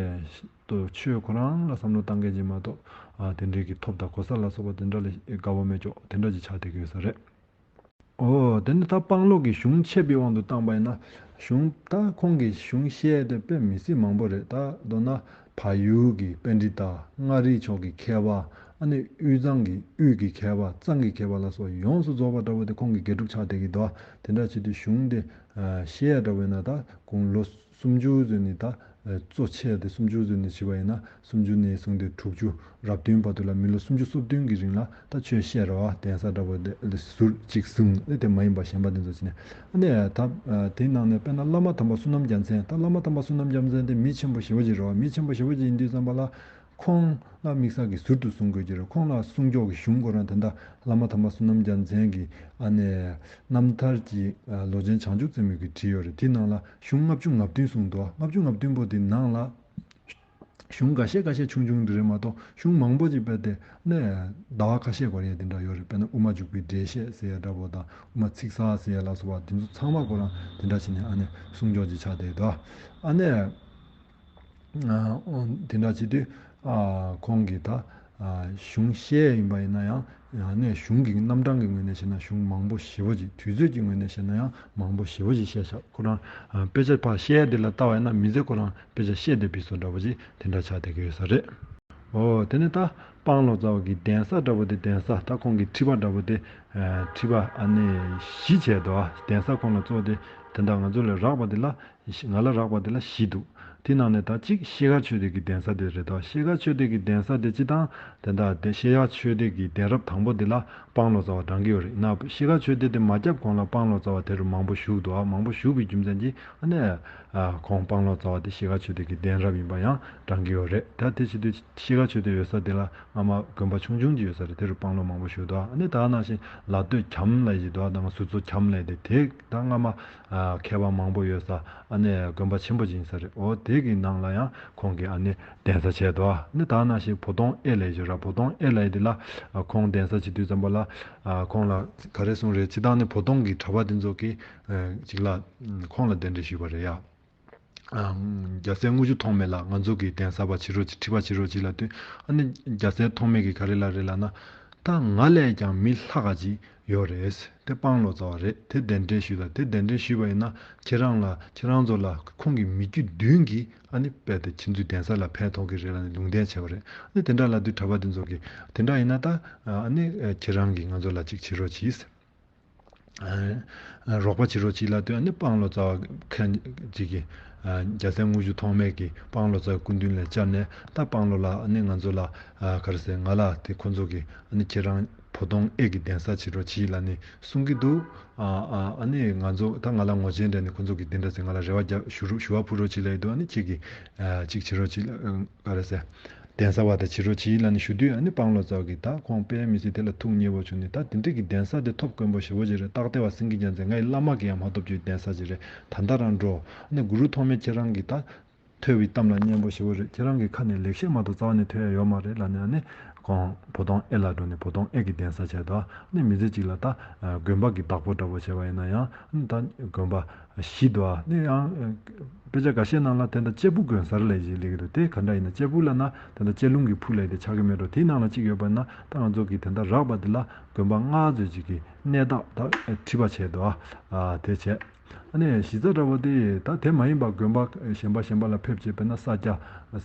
ཏོ་ཆོས་ཁོ་རང་ལ་བསམ་བློ་བཏང་མཁན་ཅིག་མ་གཏོགས། ཨ་དེ་འདྲའི་གི་ཐོབ་དང་གོ་ས་ལ་སོགས་པ་དེ་འདྲ་ལ་དགའ་བོ་མེད་ཅོག་དེ་འདྲ་ཅིག་ཆགས་བསྡད་ཀྱི་ཡོད་ས་རེད། ཨོ་དེ་ནི་ད་སྤང་ལོ་གི་གཞུང་ཆད་པའི་དབང་དུ་བཏང་པ་ཡིན་ན། གཞུང་ད་ཁོང་གི་གཞུང་བཤད་དེ་དཔེ་མི་སྲིད་མང་པོ་རེད། ད་མདོར་ན་བལ་ཡུལ་གྱི་པཎྜི་ཏ། མངའ་རིས་ཕྱོགས་ཀྱི་མཁས་པ། ཨ་ནི་དབུས་གཙང་གི་དབུས་ཀྱི་མཁས་པ། གཙང་གི་མཁས་པ་ལ་སོགས་ཡོངས་སུ་རྫོགས་པ་འདྲ་བོ་དེ་ཁོང་གི་དགེ་ཕྲུག་ཆགས་བསྡད་ཀྱི་འདུག་དེ་འདྲ་བྱེད་དུས་གཞུང་དེ་བཤད་འདྲ་བོ་ཡིན་ན་ད་དགུང་ལོ་སུམ་ཅུ་ཚོད་ནས་ད་གཙོ་ཆེ་དེ་སུམ་ཅུ་ཚོད་ནས་བྱས་པ་ཡིན་ན། སུམ་ཅུ་ནས་བཟུང་སྟེ་དྲུག་ཅུ་རབ་བདུན་བར་དུ་ལ་མི་ལོ་སུམ་ཅུ་སོ་བདུན་གྱི་རིང་ལ་ད་ཆོས་བཤད་རོགས་གདན་ས་འདྲ་བོ་དེ་ཟུར་གཅིག་ཟུང་ནས་དེ་མ་ཡིན་པ་གཞན་པ་དེ་ཚོ་བྱས་ནས། ཨ་ནི་ད་དེའི་ནང་ནས་དཔེར་ན་བླ་མ་དམ་པ་བསོད་ནམས་རྒྱལ་མཚན། ད་བླ་མ་དམ་པ་བསོད་ནམས་རྒྱལ་མཚན་དེ་མི་ཆེན་པོ་ཞེ་པོ་ཅིག་རེད་བ། མི་ཆེན་པོ་ཞེ་པོ་ཅིག་ཡིན་དུས་ཙམ་པ་ལ། ཁོང་ལ་དམིགས་བསལ་གྱི་ཟུར་དུ་གསུང་དགོས་ཀྱི་རེད། ཁོང་ལ་གསུང་ཕྱོགས་ཀྱི་གཞུང་ཁོ་རང་དེ་འདྲ་བླ་མ་དམ་པ་བསོད་ནམས་རྒྱལ་མཚན་གྱི་ཨ་ནི་རྣམ་ཐར་གྱི་ལོ་ཆེན་བྱང་ཆུབ་རྩེ་མོ་གིས་བྲིས་ཡོད་རེད། དེའི་ནང་ལ་གཞུང་ལྔ་བཅུ་ང་བདུན་གསུངས་འདུག་ལྔ་བཅུ་ང་བདུན་པོ་དེ་ནང་ལ་གཞུང་འགའ་ཤས་འགའ་ཤས་ཆུང་ཆུང་དེ་རེད་མ་གཏོགས། གཞུང་མང་པོ་ཅིག་དཔེ་དེ་ནས་ཟླ་བ་ཁ་ཤས་འགོར་ཡས་དེ་འདྲ་ཡོད་རེད། དཔེར་ན་དབུ་མ་འཇུག་པའི་འགྲེལ་བཤད་ཟེར་ཡས་འདྲ་པོ་དང་། དབུ་མ་ཚིག་གསལ་ཟེར་ཡས་ལ་སོགས་པ་དེ་ཚོ་ཚང་མ་ཁོ་རང་དེ་འདྲ་བྱས་ནས་ཨ་ནི་གསུང་ཕྱོགས་ཅིག་ཆགས་བསྡད་འདུག་ཨ་ནི། ཨ་དེ་འདྲ་བྱེད་དུས་ཨ་ཁོང་གིས་ད་ཨ་གཞུང་བཤད་ཡིན་པ་ཡིན་ན་ཡང་། ཡང་ནས་གཞུང་གི་རྣམ་གྲངས་ཀྱི་ངོས་ནས་བཤད་ན་གཞུང་མང་པོ་ཞེ་པོ་ཅིག་དུས་ཚོད་ཀྱི་ངོས་ནས་བཤད་ན་ཡང་མང་པོ་ཞེ་པོ་ཅིག་བཤད་བཞག་ཁོ་རང་ཨ་དཔེ་ཆ་ཕར་བཤད་ཡ་དེ་ལ་ལྟ་བ་ཡིན་ན་མི་ཚེ་ཁོ་རང་དཔེ་ཆ་བཤད་བསྡད་པའི་བཟོ་འདྲ་པོ་ཅིག་དེ་འདྲ་ཆགས་བསྡད་ཀྱི་ཡོད་ས་རེད། ཨོ་དེ་ནས་ད་སྤང་ལོ་ཙཱ་བ་གི་གདན་ས་འདྲ་པོ་དེ། གདན་ས་ད་ཁོང་གི་ཁྲི་པ་འདྲ་པོ་དེ། ཨ་ཁྲི་པ་ཨ་ནི་བཞི་བྱས་འདུག་ཨ། གདན་ས་ཁོང་ལ་གཙོ་བོ་དེ་དེ་འདྲ་ང་ཚོ་ལ་རག་པ་དེ་ལ། ང་ལ་རག་པ་དེ་ལ་བཞི་འདུག། དེ་ནང་ནས་ད་གཅིག་ཤེལ་དཀར་ཆོས་སྡེ་གི་གདན་ས་དེ་རེད་དོ། ཤེལ་དཀར་ཆོས་སྡེ་གི་གདན་ས་དེ་སྤྱི་དང་དེ་འདྲ་དེ། ཤེལ་དཀར་ཆོས་སྡེ་གི་གདན་རབས་དང་པོ་དེ་ལ་སྤང་ལོ་ཙཱ་བ་བགྲང་གི་ཡོད་རེད། ཡིན་ན་ཤེལ་དཀར་ཆོས་སྡེ་དེ་མ་བརྒྱབ་གོང་ལ་སྤང་ལོ་ཙཱ་བ་དེ་རུ་མང་པོ་བཞུགས་འདུག་ཨ། མང་པོ་བཞུགས་པའི་རྒྱུ་མཚན་གྱིས་ཨ་ནི། ཨ་ཁོང་སྤང་ལོ་ཙཱ་བ་དེ་ཤེལ་དཀར་ཆོས་སྡེ་གི་གདན་རབས་ཡིན་པ་ཡང་བགྲང་གི་ཡོད་རེད། ད་དེ་བྱེད་དུས་ཤེལ་དཀར་ཆོས་སྡེ་ཡོད་ས་དེ་ལ་སྔ་མ་དགོན་པ་ཆུང་ཆུང་ཅིག་ཡོད་ས་རེད། དེ་རུ་སྤང་ལོ་མང་པོ་བཞུགས་འདུག་ཨ། ཨ་ནི་ད་ནང་བཞིན་ལ་སྟོད་གྱམ་ལ་ཡི་འདུག་ཨ། ད་ང་ཟུར་ཚོ་གྱམ་ལ་ཡི་དེ་དེ་ད་སྔ་མ། ཨ་མཁས་པ་མང་པོ་ཡོད་ས། ཨ་ནི་དགོན་པ་ཆེན་པོ་ཅིག་ཡིན་ས་རེད། འོ་དེ་གི་ནང་ལ་ཡང་ཁོང་གིས་ཨ་ནི་གདན་ས་བྱས་འདུག་ཨ། ནི་ད་ནང་བཞིན་བོ་དོང་ཨེ་ལ་ཡི་ཡོད་ར། བོ་དོང་ཨེ་ལ་ཡི་དེ་ལ་ཨ་ཁོང་གདན་ས་བྱེད་དུས་ཙམ་པ་ལ། ཨ་ཁོང་ལ་ག་རེ་གསུངས་རེད། སྤྱི་བཏང་ནི་བོ་དོང་གི་གྲྭ་པ་དེ་ཚོ་གིས་ཨ་ཅིག་ལ་ཁོང་ལ་གདན་འདྲེན་ཞུས་པ་རེད་ཡ། ཨ་རྒྱལ་སྲས་དངུལ་ཆུ་ཐོགས་མེད་ལ་ང་ཚོ་གི་གདན་ས་པ་བྱེད་རོགས་གྱིས། ཁྲི་པ་བྱེད་རོགས་གྱིས་ལབ་དུས། ཨ་ནི་རྒྱལ་སྲས་ཐོགས་མེད་ཀྱིས་ག་རེ་ལབ་རེད་ལབ་ན། ད་ང་ལས་ཀྱང་མི་ལྷག་ག་ཅིག་ཡོད་རེད། དེ་སྤང་ལོ་ཙཱ་བ་རེད། དེ་གདན་འདྲེན་ཞུས་ལ། དེ་གདན་འདྲེན་ཞུས་པ་ཡིན་ན་ཁྱེད་རང་ལ། ཁྱེད་རང་ཚོ་ལ་ཁོང་གི་མི་རྒྱུད་བདུན་གྱིས་ཨ་ནི་རྦད་དེ་ཁྱེད་ཚོའི་གདན་ས་ལ་ཕན་ཐོགས་ཀྱི་རེད་ལབ་ནས་ལུང་བསྟན་བྱས་པ་རེད། ཨ་ནི་དེ་འདྲ་ལབ་དུས་གྲྭ་པ་དེ་ཚོ་གིས་དེ་འདྲ་ཡིན་ན་ད་ཨ་ནི་ཁྱེད་རང་གིས་ང་ཚོ་ལ་ཅིག་བྱེད་རོགས་གྱིས། ཨ་རོགས་པ་བྱེད་རོགས་གྱིས་ལབ་དུས། ཨ་ནི་སྤང་ལོ་ཙཱ་བ་ཁ་ཅིག་གིས། ཨ་རྒྱལ་སྲས་དངུལ་ཆུ་ཐོགས་མེད་ཀྱིས་སྤང་ལོ་ཙཱ་བའི་སྐུ་མདུན་ལ་བཅར་ནས། ད་སྤང་ལོ་ལགས། ཨ་ནི་ང་ཚོ་ལ་ཨ་ག་རེ་ཟེར། ང་ལ་དེ་ཁོ་ཚོ་གིས་ཨ་ནི་ཁྱེད་རང་བོ་དོང་ཨེ་གི་གདན་ས་བྱེད་རོགས་གྱིས་ལབ་ནས་གསུང་གི་འདུག། ཨ་ཨ་ཨ་ནི་ང་ཚོ་ད་ང་ལ་ངོ་ཆེན་སྤྲད་ནས་ཁོ་ཚོ་གིས་དེ་འདྲ་ཟེར། ང་ལ་རེ་བ་རྒྱབ། ཞུ་རོགས། ཞུ་བ་ཕུལ་རོགས་གྱིས་ལབ་ཡི་འདུག། ཨ་ནི་ཁྱེད་ཀྱིས་ཨ་ཅིག་བྱེད་རོགས་གྱིས་ལབ། ག་རེ་ཟེར། གདན་ས་བ་དེ་བྱེད་རོགས་གྱིས་ལབ་ནས་ཞུ་དུས། ཨ་ནི་སྤང་ལོ་ཙཱ་བ་གིས་ད་ཁོང་དཔེ་མི་སྲིད་དེ་ལ་ཐུགས་མཉེས་པོ་བྱུང་ནས། ད་དེ་འདྲ་གི་གདན་ས་དེ་ཐོབ་དཀོན་པོ་ཞེ་པོ་ཅིག་རེད། སྟག་སྡེ་བ་སེང་གེ་རྒྱལ་མཚན་ངའི་བླ་མ་གིས་ཡང་མ་ཐོབ་རྒྱུའི་གདན་ས་ཅིག་རེད། ད་ལྟ་རང་འགྲོ། ཨ་ནི་གུ་རུ་ཐོགས་མེད་ཁྱེད་རང་གིས་ད་ཐོས་པའི་གཏམ་ལ་མཉེས་པོ་ཞེ་པོ་རེད། ཁྱེད་རང་གི་ཁ་ནས་ལེགས་བཤད་མ་གཏོགས་རྩ་བ་ནས་ཐོས་ཡ་ཡོད་མ་རེད་ལབ་ནས། ཨ་ནི་ཁོང་བོ་དོང་ཨེ་ལ་འགྲོ་ནས་བོ་དོང་ཨེ་གི་གདན་ས་བྱས་འདུག། ཨ་ནི་མི་ཚེ་གཅིག་ལ་ད་དགོན་པ་གི་བདག་པོ་འདྲ་པོ་བྱས་པ་ཡིན་ན་ཡང་། ཨ་ནི་ད་དགོན་པ་བཞི་འདུག། ཨ་ནི་ཡང་དཔེ་ཆ་འགའ་ཤས་ནང་ལ་དེ་འདྲ་གཅེར་བུ་དགོན་གསར་ལབ་ཅིག་སླེབས་ཀྱི་འདུག། དེ་ག་འདྲ་ཡིན་ན། གཅེར་བུ་ལབ་ན་དེ་འདྲ་གཅེར་ལུང་གི་བུ་ལབ་དེ་ཆགས་ཀྱི་མེད་འགྲོ། དེའི་ནང་ལ་གཅིག་ཡོད་པ་ན། ད་ང་ཚོ་གི་དེ་འདྲ་རག་པ་དེ་ལ་དགོན་པ་ལྔ་ཙམ་ཅིག་གི་གནས་བདག་ད་ཁྲི་པ་བྱས་འདུག། ཨ་དེ་བྱས། ཨ་ནི་གཞི་རྩ་འདྲ་པོ་དེ་ད་དེ་མ་ཡིན་པ་དགོན་པ་གཞན་པ་གཞན་པ་ལ་ཕེབས་བྱས། དཔེར་ན་ས་སྐྱ་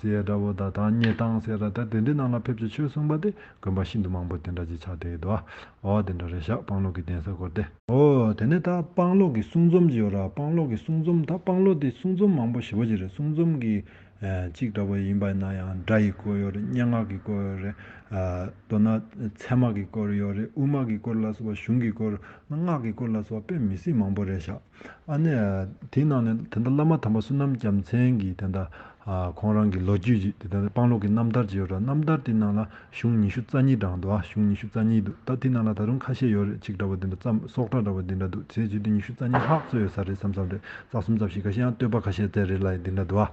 ཟེར་ཡ་འདྲ་པོ་དང་། ད་སྙེ་ཐང་ཟེར་ཡ་ད་དེ་འདྲའི་ནང་ལ་ཕེབས་བྱས་ཆོས་གསུངས་པ་དེ་དགོན་པ་ཤིན་ཏུ་མང་པོ་དེ་འདྲ་ཅིག་ཆགས་བསྡད་ཡོད་འདུག། ཨོ་དེ་འདྲ་རེད་ཤག། སྤང་ལོ་གི་གདན་ས་སྐོར་དེ། ཨོ་དེ་ནས་ད་སྤང་ལོ་གི་གསུང་རྩོམ་ཅིག་ཡོད་ར། སྤང་ལོ་གི་གསུང་རྩོམ། ད་སྤང་ལོ་དེ་གསུང་རྩོམ་མང་པོ་ཞེ་པོ་ཅིག་རེད། གསུང་རྩོམ་གྱི་ཨ་གཅིག་འདྲ་པོ་ཡིན་པ་ཡིན་ན་ཡང་སྒྲ་ཡི་སྐོར་ཡོད་རེད། སྙན་ངག་གི་སྐོར་ཡོད་རེད། ཨ་མདོར་ན་ཚད་མ་གི་སྐོར་ཡོད་རེད། དབུ་མ་གི་སྐོར་ལ་སོགས་པ། གཞུང་གི་སྐོར། སྔགས་ཀྱི་སྐོར་ལ་སོགས་པ་དཔེ་མི་སྲིད་མང་པོ་རེད་ཤག། ཨ་ནི་དེའི་ནང་ནས་ད་ལྟ་བླ་མ་དམ་པ་བསོད་ནམས་རྒྱལ་མཚན་གྱི་ད་ལྟ་ཨ་ཁོང་རང་གི་ལོ་རྒྱུས་ཅིག། དེ་ད་ལྟ་སྤང་ལོ་གི་རྣམ་ཐར་ཅིག་ཡོད་ར། རྣམ་ཐར་དེའི་ནང་ལ་གཞུང་ཉི་ཤུ་རྩ་གཉིས་བགྲངས་འདུག། ཨ་གཞུང་ཉི་ཤུ་རྩ་གཉིས་འདུག། ད་དེའི་ནང་ལ་ད་རུང་ཁ་ཤས་ཡོད་རེད། གཅིག་འདྲ་པོ་དེ་འདྲ་ཙམ། སོགས་སྒྲ་འདྲ་པོ་དེ་འདྲ་འདུག། བྱས་བྱས་དུས་ཉི་ཤུ་རྩ་གཉིས་ལྷག་ཙམ་ཡོད་ས་རེད་བསམ་བསམ་རེད། རྩ་གསུམ་རྩ་བཞི། ཁ་ཤས་ཡང་བསྟོད་པ་ཁ་ཤས་བཙལ་རེད་ལབ་ཡ་དེ་འདྲ་འདུག། ཨ་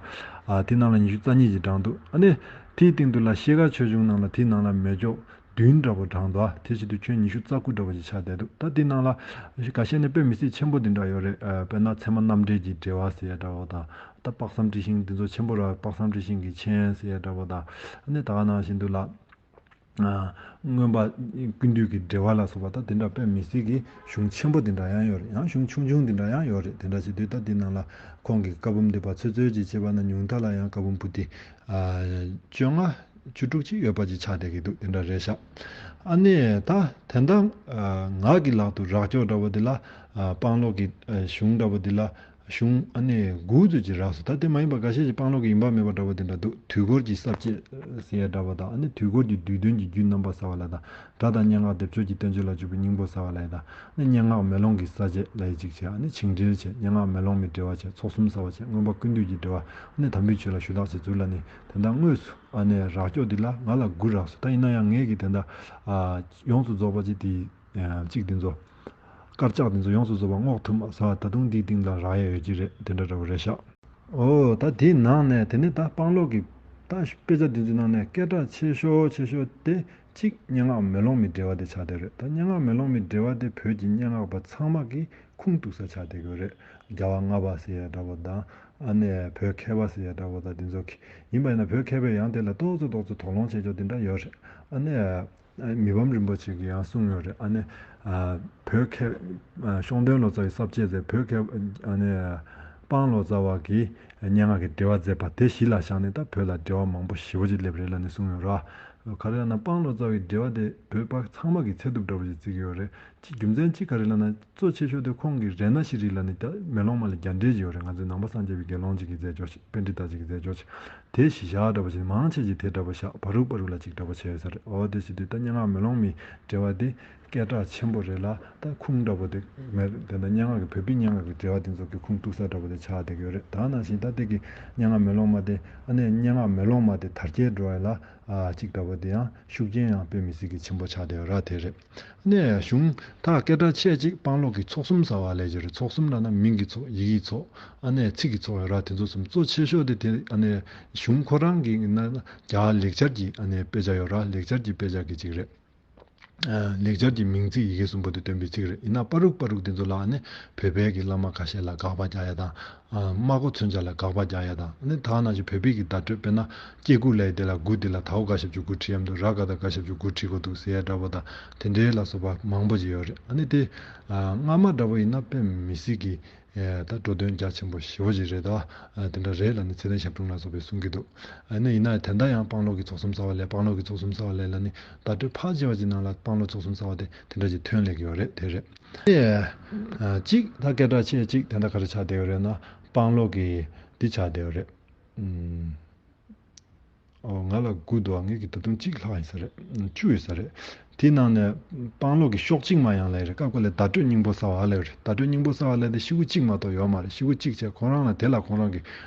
ཨ་དེའི་ནང་ལ་ཉི་ཤུ་རྩ་གཉིས་ཅིག་བགྲངས་འདུག། ཨ་ནི་དེའི་སྟེང་དུ་ལ་ཤེལ་དཀར་ཆོས་འབྱུང་ནང་ལ་དེའི་ནང་ལ་མེ་སྒྱོགས་བདུན་འདྲ་པོ་བགྲངས་འདུག། ཨ་དེ་བྱེད་དུས་ཁྱོན་ཉི་ཤུ་རྩ་དགུ་འདྲ་པོ་ཅིག་ཆགས་བསྡད་འདུག། ད་དེའི་ནང་ལ་འགའ་ཤས་ནི་དཔེ་མི་སྲིད་ཆེན་པོ་དེ་འདྲ་ཡོད་རེད། ཨ་དཔེར་ན་ཚད་མ་རྣམ་འགྲེལ་གྱི་འགྲེལ་པ་ཟེར་ཡ་འདྲ་པོ་དང་། ད་དཔག་བསམ་འཁྲི་ཤིང་དེ་ཚོ་ཆེན་པོ་ར། དཔག་བསམ་འཁྲི་ཤིང་གི་མཆན་ཟེར་ཡ་འདྲ་པོ་དང་། ཨ་ནི་ད་ག་ནང་བཞིན་དུ་ལ་ཨ་མངོན་པ་ཀུན་བཏུས་ཀྱི་འགྲེལ་པ་ལ་སོགས་པ། ད་དེ་འདྲ་དཔེ་མི་སྲིད་ཀྱི་གཞུང་ཆེན་པོ་དེ་འདྲ་ཡང་ཡོད་རེད། ཡང་གཞུང་ཆུང་ཆུང་དེ་འདྲ་ཡང་ཡོད་རེད། དེ་འདྲ་བྱེད་དུས་ད་དེ་ནང་ལ་ཁོང་གི་བཀའ་འབུམ་དེ་ཕར་ཚོད་ཚོད་ཅིག་བྱས་པ་ན་ཉུང་མཐའ་ལ་ཡང་བཀའ་འབུམ་པོ་ཏི་ཨ་བཅོ་ལྔ་བཅུ་དྲུག་ཅིག་ཡོད་པ་ཅིག་ཆགས་བསྡད་ཀྱི་འདུག། དེ་འདྲ་རེད་ཤག། ཨ་ནི་ད་དེ་འདྲ་ཨ་ང་གི་ལག་ཏུ་རག་ཀྱོག་འདྲ་པོ་དེ་ལ། ཨ་སྤང་ལོ་གི་ཨ་གཞུང་འདྲ་པོ་དེ་ལ། གཞུང་ཨ་ནི་དགུ་ཙམ་ཅིག་རག་སོང་། ད་དེ་མ་ཡིན་པ་འགའ་ཤས་ཅིག་སྤང་ལོ་གི་ཡིན་པ་མེད་པ་འདྲ་པོ་དེ་འདྲ་འདུག། དུས་འཁོར་གྱི་ས་བཅད་ཟེར་ཡ་འདྲ་པོ་དང་། ཨ་ནི་དུས་འཁོར་གྱི་བསྡུས་དོན་གྱི་རྒྱུད་རྣམ་པར་གསལ་བ་ལ་དང་། སྒྲ་དང་སྙན་ངག་སྡེབ་སྦྱོར་གྱི་བསྟན་བཅོས་ལ་འཇུག་པའི་སྙིང་པོ་གསལ་བ་ལ་ཡ་དང་། ཨ་ནི་སྙན་ངག་མེ་ལོང་གི་ས་བཅད་ལ་ཡ་གཅིག་བྱས། ཨ་ནི་བྱིངས་འགྲེལ་བྱས། སྙན་ངག་མེ་ལོང་མའི་འགྲེལ་པ་བྱས། ཚོགས་གསུམ་གསལ་བ་བྱས། མངོན་པ་ཀུན་བཏུས་ཀྱི་འགྲེལ་པ། ཨ་ནི་དམ་པའི་ཆོས་ལ་ཞུ་དག་བྱས་ཚུལ་ལ་ནི། དེ་འདྲ་དངོས་སུ་ཨ་ནི་རག་ཀྱོག་འདི་ལ་ང་ལ་དགུ་རག་སོང་། ད་ཡིན་ན་ཡང་ངས་ཀྱི་དེ་འདྲ་ཨ་ཡོངས་སུ་རྫོགས་པ་ཅིག་དེ་ཨ་གཅིག་དེ་ཚོ། དཀར་ཆག་དེ་ཚོ་ཡོངས་སུ་རྫོགས་པ་སྔོག་ཐུབ་མ་སོང་། ད་དུང་འདིའི་སྟེང་ལ་རག་ཡ་ཡོད་ཀྱི་རེད། དེ་འདྲ་འདྲ་པོ་རེད་ཤག། ཨོ་ད་དེའི་ནང་ནས་དེ་ནས་ད་སྤང་ལོ་གི་ད་དཔེ་ཆ་དེ་ཚོའི་ནང་ནས་སྐད་གྲགས་ཆེ་ཤོས་ཆེ་ཤོས་དེ་གཅིག་སྙན་ངག་མེ་ལོང་མའི་འགྲེལ་པ་དེ་ཆགས་བསྡད་རེད། ད་སྙན་ངག་མེ་ལོང་མའི་འགྲེལ་པ་དེ་བོད་ཀྱི་སྙན་ངག་པ་ཚང་མ་གིས་ཁུངས་གཏུགས་ས་ཆགས་བསྡད་ཀྱི་ཡོད་རེད། རྒྱལ་བ་ལྔ་པ་ཟེར་ཡ་འདྲ་པོ་དང་། ཨ་ནི་བོད་མཁས་པ་ཟེར་ཡ་འདྲ་པོ་དང་དེ་ཚོ་གིས། ཡིན་པ་ཡིན་ན་བོད་མཁས་པས་ཡང་དེ་ལ་ཏོག་ཙམ་ཏོག་ཙམ་དོགས་སློང་བྱེད་ཆོག་དེ་འདྲ་ཡོད་རེད། ཨ་ནི། ཨ་མི་ཕམ་རིན་པོ་ཆེ་གིས་ཡང་གསུངས་ཡོད་རེད། ཨ་ནི་ཨ་བོད་མཁས་ཨ་ཤོང་སྟོན་ལོ་ཙཱ་ཡི་ས་བཅད་ཟེར། བོད་མཁས་ཨ་ནི་ཨ་ སྤང་ལོ་ཙཱ་བ་གིས་སྙན་ངག་གི་འགྲེལ་པ་མཛད་པ་དེ་གཞི་ལ་བཞག་ནས་ད་བོད་ལ་འགྲེལ་པ་མང་པོ་ཞེ་པོ་ཅིག་སླེབས་རེད་ལབ་ནས་གསུངས་ཡོད་ར། ག་རེ་ལབ་ན་སྤང་ལོ་ཙཱ་བའི་འགྲེལ་པ་དེ་བོད་པ་ཚང་མ་གིས་ཚད་ཐུབ་འདྲ་པོ་ཅིག་བརྩི་གི་ཡོད་རེད། ཅི་རྒྱུ་མཚན་ཅི་ག་རེ་ལབ་ན་གཙོ་ཆེ་ཤོས་དེ་ཁོང་གིས་རཏྣ་ཤྲཱི་ལབ་ནས་ད་མེ་ལོང་མ་ལ་རྒྱ་འགྲེལ་ཅིག་ཡོད་རེད། ང་ཚོའི་ནང་པ་སངས་རྒྱས་པའི་དགེ་སློང་ཅིག་གིས་མཛད་ཆོག་ཅིག་པཎྜི་ཏ་ཅིག་གིས་མཛད་ཆོག་ཅིག་དེ་གཞི་བཞག་འདྲ་པོ་ཅིག་མང་ཆེ་ཅིག་དེ་འདྲ་པོ་བཞག་པ་རུག་པ་རུག་ལ་ཅིག་འདྲ་པོ་བྱས་ཡོད་ས་རེད། འོ་དེ་བྱེད་དུས་ད་སྙན་ངག་མེ་ལོང་མའི་འགྲེལ་པ་དེ་སྐད་གྲགས་ཆེན་པོ་རེད་ལ། ད་ཁུངས་འདྲ་པོ་དེ་མེད་རེད། དེ་འདྲ་སྙན་ངག་གི་བོད་པའི་སྙན་ངག་གི་འགྲེལ་པ་དེ་ཚོ་གི་ཁུངས་གཏུགས་ས་འདྲ་པོ་དེ་ཆགས་བསྡད་ཀྱི་ཡོད་རེད། ད་ནང་བཞིན་ད་ལྟའི་གི་སྙན་ངག་མེ་ལོང་མ་དེ་ཨ་ནི་སྙན་ངག་མེ་ལོང་མ་དེ་དར་རྒྱས་འགྲོ་ཡ་ལ་ཨ་གཅིག་འདྲ་པོ་དེ་ཡང་ཤུགས་རྐྱེན་ཡང་དཔེ་མི་སྲིད་ཀྱི་ཆེན་པོ་ཆགས་བསྡད་ཡོད་ར། དེ་རེད། ཨ་ནི་གཞུང་ད་སྐད་གྲགས་ཆེ་གཅིག་སྤང་ལོ་གི་ཚོགས་གསུམ་ཟེར་བ་ལབ་ཀྱི་རེད། ཚོགས་གསུམ་ལབ་ན་མིང་གི་ཚོགས། ཡི་གེའི་ཚོགས། ཨ་ནི་ཚིག་གི་ཚོགས་ཡོད་ར། དེ་ཚོ་གསུམ་གཙོ་ཆེ་ཤོས་དེ་དེ་ཨ་ནི་གཞུང་ཁོ་རང་གི་ན་རྒྱ་ལེགས་སྦྱར་གྱི་ཨ་ནི་དཔེ་ཆ་ཡོད་ར། ལེགས་སྦྱར་གྱི་དཔེ་ཆ་གི་གཅིག་རེད། ཨ་ལེགས་སྦྱར་གྱི་མིང་ཚིག་ཡི་གེ་གསུམ་པོ་དེ་སྟོན་པའི་ཚིག་རེད། ཡིན་ན་པ་རུག་པ་རུག་དེ་ཚོ་ལ་ཨ་ནི་བོད་པའི་གི་བླ་མ་ཁ་ཤས་ལ་དགག་པ་རྒྱག་ཡ་དང་། ཨ་སྨྲ་སྒོ་མཚོན་ཆ་ལ་དགག་པ་རྒྱག་ཡ་དང་། ཨ་ནི་ད་ནང་བཞིན་བོད་པའི་གི་བརྡ་སྤྲོད་དཔེར་ན་སྐྱེ་དགུ་ལབ་ཡ་དེ་ལ་དགུ་དེ་ལ་དའོ་ག་ཞབས་ཀྱུ་དགུ་བྲིས་ཡ་མི་འདུག་ར་ག་བཏགས་ག་ཞབས་ཀྱུ་དགུ་བྲིས་དགོས་འདུག་ཟེར་ཡ་འདྲ་པོ་དང་དེ་འདྲའི་ལ་སོགས་པ་མང་པོ་ཅིག་ཡོད་རེད། ཨ་ནི་དེ་ཨ་སྔ་མ་འདྲ་པོ་ཡིན་ན་དཔེ་མི་སྲིད་གི་ཨེ་ད་འགྲོ་དོན་རྒྱ་ཆེན་པོ་ཞེ་པོ་ཅིག་རེད་དོ། ཨ་དེ་འདྲ་རེད་ལབ་ནས་ཚེ་ཏན་ཞབས་དྲུང་ལ་སོགས་པས་གསུང་གི་འདུག་ཨ་ནི་ཡིན་ན་དེ་འདྲ་ཡང་སྤང་ལོ་གི་ཚོགས་གསུམ་ཟེར་བ་ལས་སྤང་ལོ་གི་ཚོགས་གསུམ་ཟེར་བ་ལས་ལབ་ནས་བརྡ་སྤྲོད་ཕལ་ཆེ་བ་ཅིག་ནང་ལ་སྤང་ལོ་ཚོགས་གསུམ་ཟེར་བ་དེ་དེ་འདྲ་ཅིག་ཐོན་སླེབས་ཀྱི་ཡོད་རེད། དེ་རེད། ཨེ་ཨ་གཅིག་ད་སྐད་གྲགས་ཆེ་གཅིག་དེ་འདྲ་ག་རེ་ཆགས་བསྡད་ཡོད་རེད་ན་སྤང་ལོ་གི་འདི་ཆགས་བསྡད་ཡོད་རེད། ཨུམ། ཨོ་ང་ལ་དགུ་འདུག་ངེད་ཀྱི་ད་དུང་གཅིག་ལྷག་ཡིན་ས་རེད། བཅུ་ཡོད་ས་རེད། དེའི་ནང་ནས་སྤང་ལོ་གི་ཤོག་གཅིག་མ་ཡང་ལབ་རེད། སྐབས་འགའ་ལ་བརྡ་སྤྲོད་སྙིང་པོ་ཟེར་བ་ལབ་རེད། བརྡ་སྤྲོད་སྙིང་པོ་ཟེར་བ་ལབ་དེ་ཤོག་གུ་གཅིག་མ་གཏོགས་ཡོད་མ་རེད། ཤོག་གུ་གཅིག་བྱས་ཁོ་རང་ལ་དེ་ལ་ཁོ་རང་གི་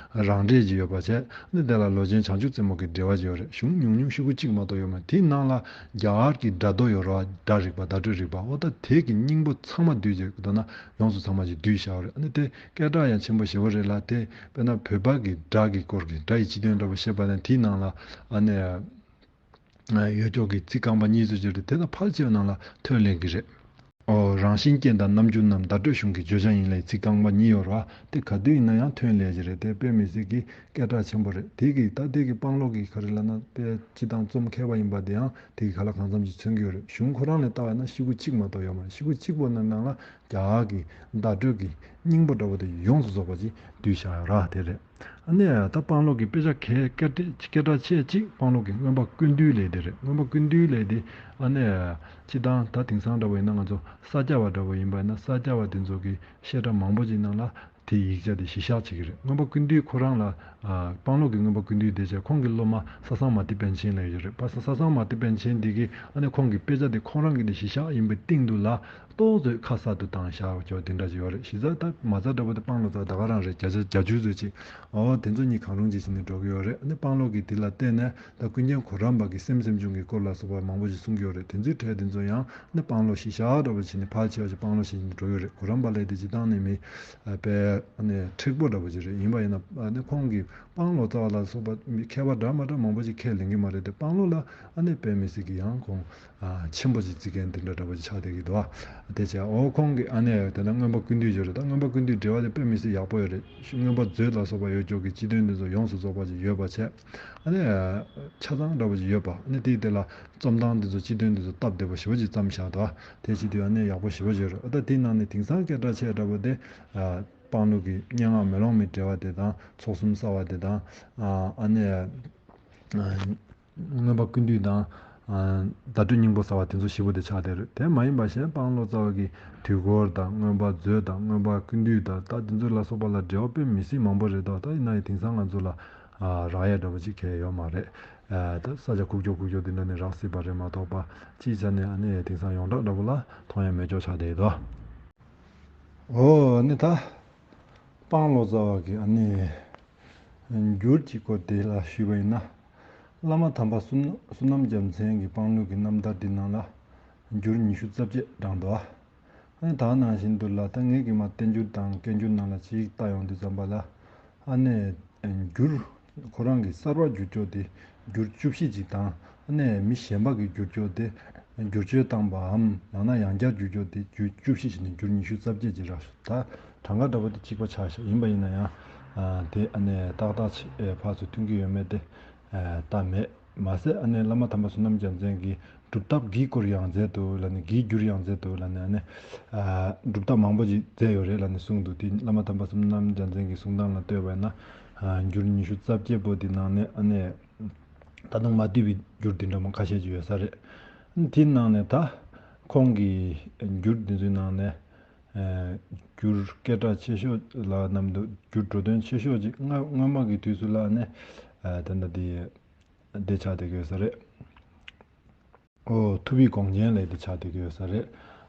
རང་འགྲེལ་ཅིག་ཡོད་པ་བྱས། ཨ་ནི་དེ་ལ་ལོ་ཆེན་བྱང་ཆུབ་རྩེ་མོ་གི་འགྲེལ་པ་ཅིག་ཡོད་རེད། གཞུང་ཉུང་ཉུང་ཤོག་གུ་གཅིག་མ་གཏོགས་ཡོད་མ་རེད། དེའི་ནང་ལ་རྒྱ་གར་གྱི་སྒྲ་མདོ་ཡོད་རེད་བ། སྒྲ་རིག་པ་བརྡ་སྤྲོད་རིག་པ་འོ་ད་དེ་གི་སྙིང་པོ་ཚང་མ་བསྡུས་ཅིག་མདོར་ན་ཡོངས་སུ་ཚང་མ་ཅིག་བསྡུས་བཞག་པ་རེད། ཨ་ནི་དེ་སྐད་གྲགས་ཡང་ཆེན་པོ་ཞེ་པོ་རེད་ལ། དེ་དཔེར་ན་བོད་པ་གི་སྒྲ་གི་སྐོར་གྱི་སྒྲ་ཡི་སྤྱི་དོན་འདྲ་པོ་བཤད་པ་ན་དེའི་ནང་ལ་ཨ་ནི་ཡོད་ཅོག་གི་ཚིག་རྐང་པ་གཉིས་ཙམ་ཅིག་རེད། དེ་དག་ཕལ་ཆེ་བ་ནང་ལ་ཐོན་སླེབས་ཀྱི་རེད། ཨོ་རང་བཞིན་རྐྱེན་དང་རྣམ་འགྱུར་རྣམས་བརྡ་སྤྲོད་གཞུང་གི་བརྗོད་བྱ་ཡིན་ལབ་ཚིག་རྐང་པ་གཉིས་ཡོད་རེད་བ། དེ་ག་དུས་ཡིན་ན་ཡང་ཐོན་སླེབས་ཀྱི་རེད། དེ་དཔེ་མི་སྲིད་ཀྱི་སྐད་གྲགས་ཆེན་པོ་རེད། དེ་གི་ད་དེ་གི་སྤང་ལོ་གི་ག་རེ་ལབ་ན་དཔེ་སྤྱི་དང་རྩོམ་མཁས་པ་ཡིན་པ་དེ་ཡང་དེ་གི་ཁ་ལ་གང་འཚམ་ཅིག་མཚོན་གྱི་ཡོད་རེད། གཞུང་ཁོ་རང་ལ་བལྟ་བ་ན་ཤོག་གུ་གཅིག་མ་གཏོགས་ཡོད་མ་རེད། ཤོག་གུ་གཅིག་པོ་ནང་ནང་ལ་རྒྱ་གར་གྱི་བརྡ་སྤྲོད་ཀྱི་སྙིང་པོ་འདྲ་པོ་དེ་ཡོངས་སུ་རྫོགས་པ་ཅིག་བསྡུས་བཞག་ཡོད་ར་དེ་རེད། ཨ་ནི་ད་སྤང་ལོ་གི་དཔེ་ཆ་གལ་སྐད་སྐད་གྲགས་ཆེ་གཅིག་སྤང་ལོ་གི་མངོན་པ་ཀུན་བཏུས་ལབ་དེ་རེད། མངོན་པ་ཀུན་བཏུས་ལབ་དེ་ཨ་ནི་སྤྱི་བཏང་ད་དེང་སང་འདྲ་པོ་ཡིན་ན་ང་ཚོ་ས་སྐྱ་པ་འདྲ་པོ་ཡིན་པ་ཡིན་ན་ས་སྐྱ་པ་དེ་ཚོ་གི་བཤད་གྲྭ་མང་པོ་ཅིག་ནང་ལ་དེ་ཡིག་ཆ་དེ་གཞི་བཞག་བྱེད་ཀྱི་རེད། མངོན་པ་ཀུན་བཏུས་ཁོ་རང་ལ་ཨ་སྤང་ལོ་གི་མངོན་པ་ཀུན་བཏུས་དེ་བྱས་ཁོང་གི་སློབ་མ་ས་སངས་མ་ཏི་པཎ་ཆེན་ལབ་ཡོད་རེད་པ། ས་ས་སངས་མ་ཏི་པཎ་ཆེན་འདི་གི་ཨ་ནི་ཁོང་གི་དཔེ་ཆ་དེ་ཁོང་རང་གི་དེ་གཞི་བཞག་ཡིན་པའི་སྟེང་དུ་ལ་ཏོག་ཙམ་ཁ་གསལ་དུ་བཏང་བཞག་ཅོག་དེ་འདྲ་ཅིག་ཡོད་རེད། གཞི་རྩ་ད་མ་རྩ་འདྲ་པོ་དེ་སྤང་ལོ་ཙཱ་བ་ད་ག་རང་རེད། བརྒྱ་ཆ་བརྒྱད་ཅུ་ཙམ་ཅིག་ཨོ་དེ་ཚོ་གཉིས་གང་རུང་ཅིག་བྱས་ནས་འགྲོ་གི་ཡོད་རེད། ཨ་ནི་སྤང་ལོ་གི་དེ་ལ་བལྟས་ནས་ད་ཀུན་མཁྱེན་གོ་རམས་པ་གི་སེམས་སེམས་བྱུང་གི་སྐོར་ལ་སོགས་པ་མང་པོ་ཞིག་གསུང་གི་ཡོད་རེད། དེ་ཚོའི་གྲས་དེ་ཚོ་ཡང་ཨ་ནི་སྤང་ལོ་གཞི་བཞག་འདྲ་པོ་བྱས་ནས་ཕལ་ཆེ་བ་ཞིག་སྤང་ལོ་བྱས་ནས་འགྲོ་གི་ཡོད་རེད། གོ་རམས་པ་ལབ་དེ་སྤྱིར་བཏང་ནས་མི་ཨ་དཔེ་ཨ་ནི་མཁྲེགས་པོ་འདྲ་པོ་ཅིག་རེད། ཡིན་པ་ཡིན་ན་ཨ་ནི་ཁོང་གིས་སྤང་ལོ་ཙཱ་བ་ལ་སོགས་པ་མི་མཁས་པ་འདྲ་མ་འདྲ་མང་པོ་ཞིག་ཁས་ལེན་གི་མ་རེད་དེ། སྤང་ལོ་ལ་ཨ་ནི་དཔེ་མི་སྲིད་ཀྱི་ཡང་ཁོང་ཨ་ཆེན་པོ་ཅིག་བརྩི་མཁན་དེ་འདྲ་འདྲ་པོ་ཅིག་ཆགས་བསྡད་ཀྱི་འདུག་ཨ། དེ་བྱས་ཨོ་ཁོང་གིས་ཨ་ནི་དེ་ལ་མངོན་པ་ཀུན་བཏུས་ཡོད་རེད། ད་མངོན་པ་ཀུན་བཏུས་འགྲེལ་པ་དེ་དཔེ་མི་སྲིད་ཡག་པོ་ཡོད་རེད། མངོན་པ་མཛོད་ལ་སོགས་པ་ཡོད་ཅོག་གི་སྤྱི་དོན་དེ་ཚོ་ཡོངས་སུ་རྫོགས་པ་ཅིག་ཡོད་པ་བྱས། ཨ་ནི་ཆ་ཚང་འདྲ་པོ་ཅིག་ཡོད་པ། ཨ་ནི་དེའི་དེ་ལ་རྩོམ་སྟངས་དེ་ཚོ་སྤྱི་དོན་དེ་ཚོ་སྟབས་བདེ་པོ་ཞེ་པོ་ཅིག་བརྩམས་བཞག་འདུག་ཨ། དེ་བྱེད་དུས་ཨ་ནི་ཡག་པོ་ཞེ་པོ་ཅིག་ཡོད་རེད། ཨ་ད་དེའི་ནང་ནས་དེང་སང་སྐད་གྲགས་ཆེ་འདྲ་པོ་དེ་ཨ་སྤང་ལོ་གི་སྙན་ངག་མེ་ལོང་མའི་འགྲེལ་པ་དེ་དང་ཚོགས་གསུམ་གསར་བ་དེ་དང་ཨ་ཨ་ནི། མངོན་པ་ཀུན་བཏུས་དང་། བརྡ་སྤྲོད་སྙིང་པོ་ཟེར་བ་དེ་ཚོ་ཞེ་པོ་དེ་ཆགས་བསྡད་རེད། དེ་མ་ཡིན་པ་གཞན་སྤང་ལོ་ཙཱ་བ་གི་དུས་འཁོར་དང་མངོན་པ་མཛོད་དང་མངོན་པ་ཀུན་བཏུས་དང་ད་དེ་ཚོ་ལ་སོགས་པ་ལ་འགྲེལ་པ་དཔེ་མི་སྲིད་མང་པོ་རེད་དོ། ད་ཡིན་ན་ཡང་དེང་སང་ང་ཚོ་ལ་རག་ཡ་འདྲ་པོ་ཅིག་གང་ཡང་ཡོད་མ་རེད། ད་ས་ཆ་ཁུག་ཀྱོག་ཁུག་ཀྱོག་དེ་འདྲ་ནས་རག་སྲིད་པ་རེད་མ་གཏོགས་པ་སྤྱིའི་ཆ་ནས་ཨ་ནི་དེང་སང་ཡོངས་གྲགས་འདྲ་པོ་ལ་མཐོང་ཡ་མེད་ཀྱོག་ཆགས་བསྡད་ཡོད་དོ། འོ་ནི་ད་སྤང་ལོ་ཙཱ་བ་གི་ཨ་ནི་འགྱུར་གྱི་སྐོར་དེ་ལ་ཞུས་པ་ཡིན་ན། བླ་མ་དམ་པ་བསོད་བསོད་ནམས་རྒྱལ་མཚན་གྱི་སྤང་ལུང་གི་རྣམ་ཐར་འདི་ནང་ལ་འགྱུར་ཉི་ཤུ་རྩ་བརྒྱད་བགྲངས་འདུག་ཨ། ཨ་ནི་ད་ནང་བཞིན་དུ་ལ་ད་ངེད་ཀྱི་མ་བསྟན་འགྱུར་དང་སྐད་འགྱུར་ནང་ལ་ཅིག་ལྟ་ཡོང་དུས་ཙམ་པ་ལ་ཨ་ནི་འགྱུར་ཁོ་རང་གི་གསར་པ་བསྒྱུར་ཕྱོགས་དེ་འགྱུར་བཅུ་བཞི་ཅིག་དང་། ཨ་ནི་མི་གཞན་པ་གིས་བསྒྱུར་ཕྱོགས་དེ་བསྒྱུར་བཅོས་བཏང་པའམ་ཡང་ན་ཡང་བསྐྱར་བསྒྱུར་ཕྱོགས་དེ་འགྱུར་བཅུ་བཞི་ཞེས་ནས་འགྱུར་ཉི་ཤུ་རྩ་བརྒྱད་ཅིག་རག་སོང་། ད་གྲངས་ཀ་འདྲ་པོ་དེ་གཅིག་པ་ཆགས་ཤག་ཡིན་པ་ཡིན་ན་ཡང་དེ་ཨ་ནི་ཏག་ཏག་ཅིག་ཕར་ཚུར་མཐུན་གྱི་ཡོད་མེད་དེ་ལྟ་མེད། མ་ཟད་ཨ་ནི་བླ་མ་དམ་པ་བསོད་ནམས་རྒྱལ་མཚན་གྱི་ སྒྲུབ་ཐབས་ཀྱི་སྐོར་ཡང་མཛད་འདུག་ལབ་ནས། ཀྱི་འགྱུར་ཡང་མཛད་འདུག་ལབ་ནས། ཨ་ནི་ཨ་སྒྲུབ་ཐབས་མང་པོ་ཞིག་མཛད་ཡོད་རེད་ལབ་ནས་གསུངས་འདུག་དེ་བླ་མ་དམ་པ་བསོད་ནམས་རྒྱལ་མཚན་གྱི་གསུང་སྟངས་ལ་ལྟོས་པ་ཡིན་ན། ཨ་འགྱུར་ཉི་ཤུ་རྩ་བརྒྱད་པོ་དེ་ནང་ནས་ཨ་ནི་ད་དུང་མ་བསྡུས་པའི་འགྱུར་དེ་འདྲ་མང་ཁ་ཤས་ཅིག་ཡོད་ས་རེད། དེའི་ནང་ནས་ད་ཁོང་གི་འགྱུར་དེ་ཚོའི་ནང་ནས། ཨ་འགྱུར་སྐད་གྲགས་ཆེ་ཤོས་ལ་ནམ་དུ་འགྱུར་འགྲོ་དོན་ཆེ་ཤོས་ཅིག་སྔ་སྔོན་མ་གི་དུས་སུ་ལ་ནི་ཨ་ད་ལྟ་དེ་དེ་ཆགས་བསྡད་ཀྱི་ཡོད་ས་རེད། ཨོ་ཐུབ་པའི་དགོངས་རྒྱན་ལས་དེ་ཆགས་བསྡད་ཀྱི་ཡོད་ས་རེད།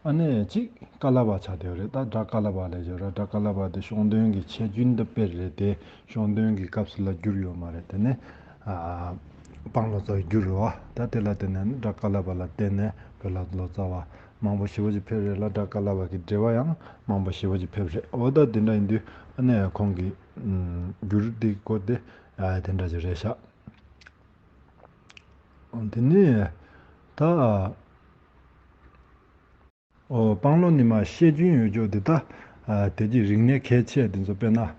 ཨ་ནི་གཅིག་ཀ་ལ་པ་ཆགས་བསྡད་ཡོད་རེད། ད་སྒྲ་ཀ་ལ་པ་ལས་བརྗོད་ར། སྒྲ་ཀ་ལ་པ་དེ་ཤོང་དོན་གྱི་ཆེ་རྒྱུན་དུ་སྤེལ་རེད་དེ། ཤོང་དོན་གྱི་སྐབས་སུ་ལ་འགྱུར་ཡོད་མ་རེད། དེ་ནི་ཨ་སྤང་ལོ་ཙཱ་བའི་འགྱུར་རེད་བ། ད་དེ་ལ་བརྟེན་ནས་ནི་སྒྲ་ཀ་ལ་པ་ལ་བརྟེན་ནས་བོད་ལ་ལོ་ཙཱ་བ་མང་པོ་ཞེ་པོ་ཅིག་ཕེབས་རེད་ལ། སྒྲ་ཀ་ལ་པ་གི་འགྲེལ་པ་ཡང་མང་པོ་ཞེ་པོ་ཅིག་ཕེབས་རེད། འོ་ད་དེ་འདྲ་ཡིན་དུས་ཨ་ནི་ཁོང་གི་ཨམ་འགྱུར་དེ་སྐོར་དེ་ཨ་དེ་འདྲ་ཅིག་རེད་ཤག་དེ་ནས་ད་ཨོ་སྤང་ལོ་ནི་མ་བཤད་རྒྱུན་ཡོད་ཅོག་དེ་ད་ཨ་དེ་གྱི་རིག་གནས་གལ་ཆེ་དེ་ཚོ། དཔེར་ན་ཨ་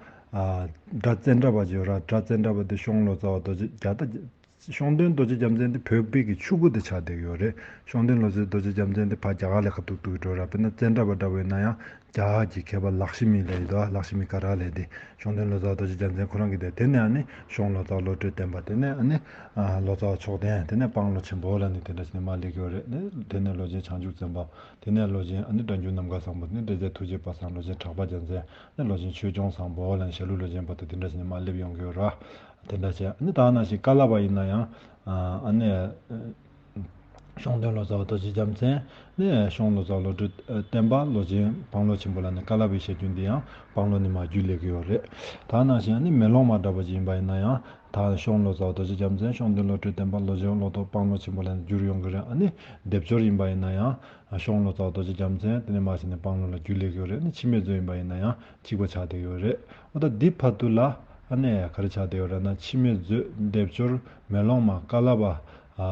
སྒྲ་ཙནྡྲ་པ་ཅིག་ཡོད་ར། སྒྲ་ཙནྡྲ་པ་དེ་ཤོང་ལོ་ཙཱ་བ་རྡོ་རྗེ་རྒྱ་ད་ཤོང་དོན་རྡོ་རྗེ་རྒྱལ་མཚན་དེ་བོད་པའི་གི་ཕྲུ་གུ་དེ་ཆགས་བསྡད་ཡོད་རེད། ཤོང་དོན་ལོ་ཙཱ་རྡོ་རྗེ་རྒྱལ་མཚན་དེ་ཕར་རྒྱ་གར་ལ་ཁ་ཐུག་ཐུག་འགྲོ་ར། དཔེར་ན་ཙནྡྲ་པ་འདྲ་བོ་ཡིན་ན་ཡང་རྒྱ་གར་གྱི་མཁས་པ་ལཀ་ཤི་མི་ལབ་ཡོད་དོ། ལཀ་ཤི་མི་ག་ར་ལབ་དེ་ཤོང་དོན་ལོ་ཙཱ་རྡོ་རྗེ་རྒྱལ་མཚན་ཁོ་རང་གི་དེ། དེ་ནས་ཨ་ནི་ཤོང་ལོ་ཙཱ་བློ་གྲོས་བརྟན་པ། དེ་ནས་ཨ་ནི་ཨ་ལོ་ཙཱ་མཆོག་ལྡན། དེ་ནས་སྤང་ལོ་ཆེན་པོ་ལབ་ནས་དེ་འདྲ་བྱས་ནས་མར་སླེབས་ཀྱི་ཡོད་རེད། དེ་ནས་ལོ་ཆེན་བྱང་ཆུབ་སེམས་དཔའ། དེ་ནས་ལོ་ཆེན་ཨ་ནི་སྒྲ་འཇུག་ནམ་མཁའ་བཟང་པོ། དེ་ནས་འབྲེལ་ཚད་ཐུགས་རྗེ་པ་སངས། ལོ་ཆེན་གྲགས་པ་རྒྱལ་མཚན། ནས་ལོ་ཆེན་ཆོས་སྐྱོང་བཟང་པོ་ལབ་ནས་ཞྭ་ལུ་ལོ་ཆེན་བར་དུ་དེ་འདྲ་བྱས་ནས་མར་སླེབས་ཡོང་གི་ཡོད་ར། དེ་འདྲ་བྱས་ཨ་ནི་ད་ནང་བཞིན་ཀ་ལ་པ་ཡིན་ན་ཡང་ཨ་ནི་ཤོང་དོན་ལོ་ཙཱ་བ་རྡོ་རྗེ་རྒྱལ་མཚན། ནས་ཤོང་ལོ་ཙཱ་བ་བློ་གྲོས་བརྟན་པ། ལོ་ཆེན་སྤང་ལོ་ཆེན་པོ་ལབ་ནས་ཀ་ལ་པའི་བཤད་རྒྱུན་འདི་ཡང་སྤང་ལོ་ནས་མར་བརྒྱུད་སླེབས་ཀྱི་ཡོད་རེད། ད་ནང་བཞིན་ཨ་ནི་མེ་ལོང་མ་འདྲ་པོ་ཅིག་ཡིན་པ་ཡིན་ན་ཡང་། ད་ཤོང་ལོ་ཙཱ་བ་རྡོ་རྗེ་རྒྱལ་མཚན། ཤོང་དོན་བློ་གྲོས་བརྟན་པ། ལོ་ཆེན་ལོ་ཏོག་སྤང་ལོ་ཆེན་པོ་ལབ་ནས་བརྒྱུད་ཡོང་གི་རེད། ཨ་ནི་སྡེབ་སྦྱོར་ཡིན་པ་ཡིན་ན་ཡང་ཤོང་ལོ་ཙཱ་བ་རྡོ་རྗེ་རྒྱལ་མཚན། དེ་ནས་མར་བྱས་ནས་སྤང་ལོ་ལ་བརྒྱུད་སླེབས་ཀྱི་ཡོད་རེད། ཨ་ནི་འཆི་མེད་མཛོད་ཡིན་པ་ཡིན་ན་ཡང་གཅིག་པ་ཆགས་བསྡད་ཡོད་རེད། འོ་ད་འདི་བར་དུ་ལ་ཨ་ནི་ག་རེ་ཆགས་བསྡད་ཡོད་རེད་ན། འཆི་མེད་མཛོད། སྡེབ་སྦྱོར། མེ་ལོང་མ། ཀ་ལ་པ། ཨ་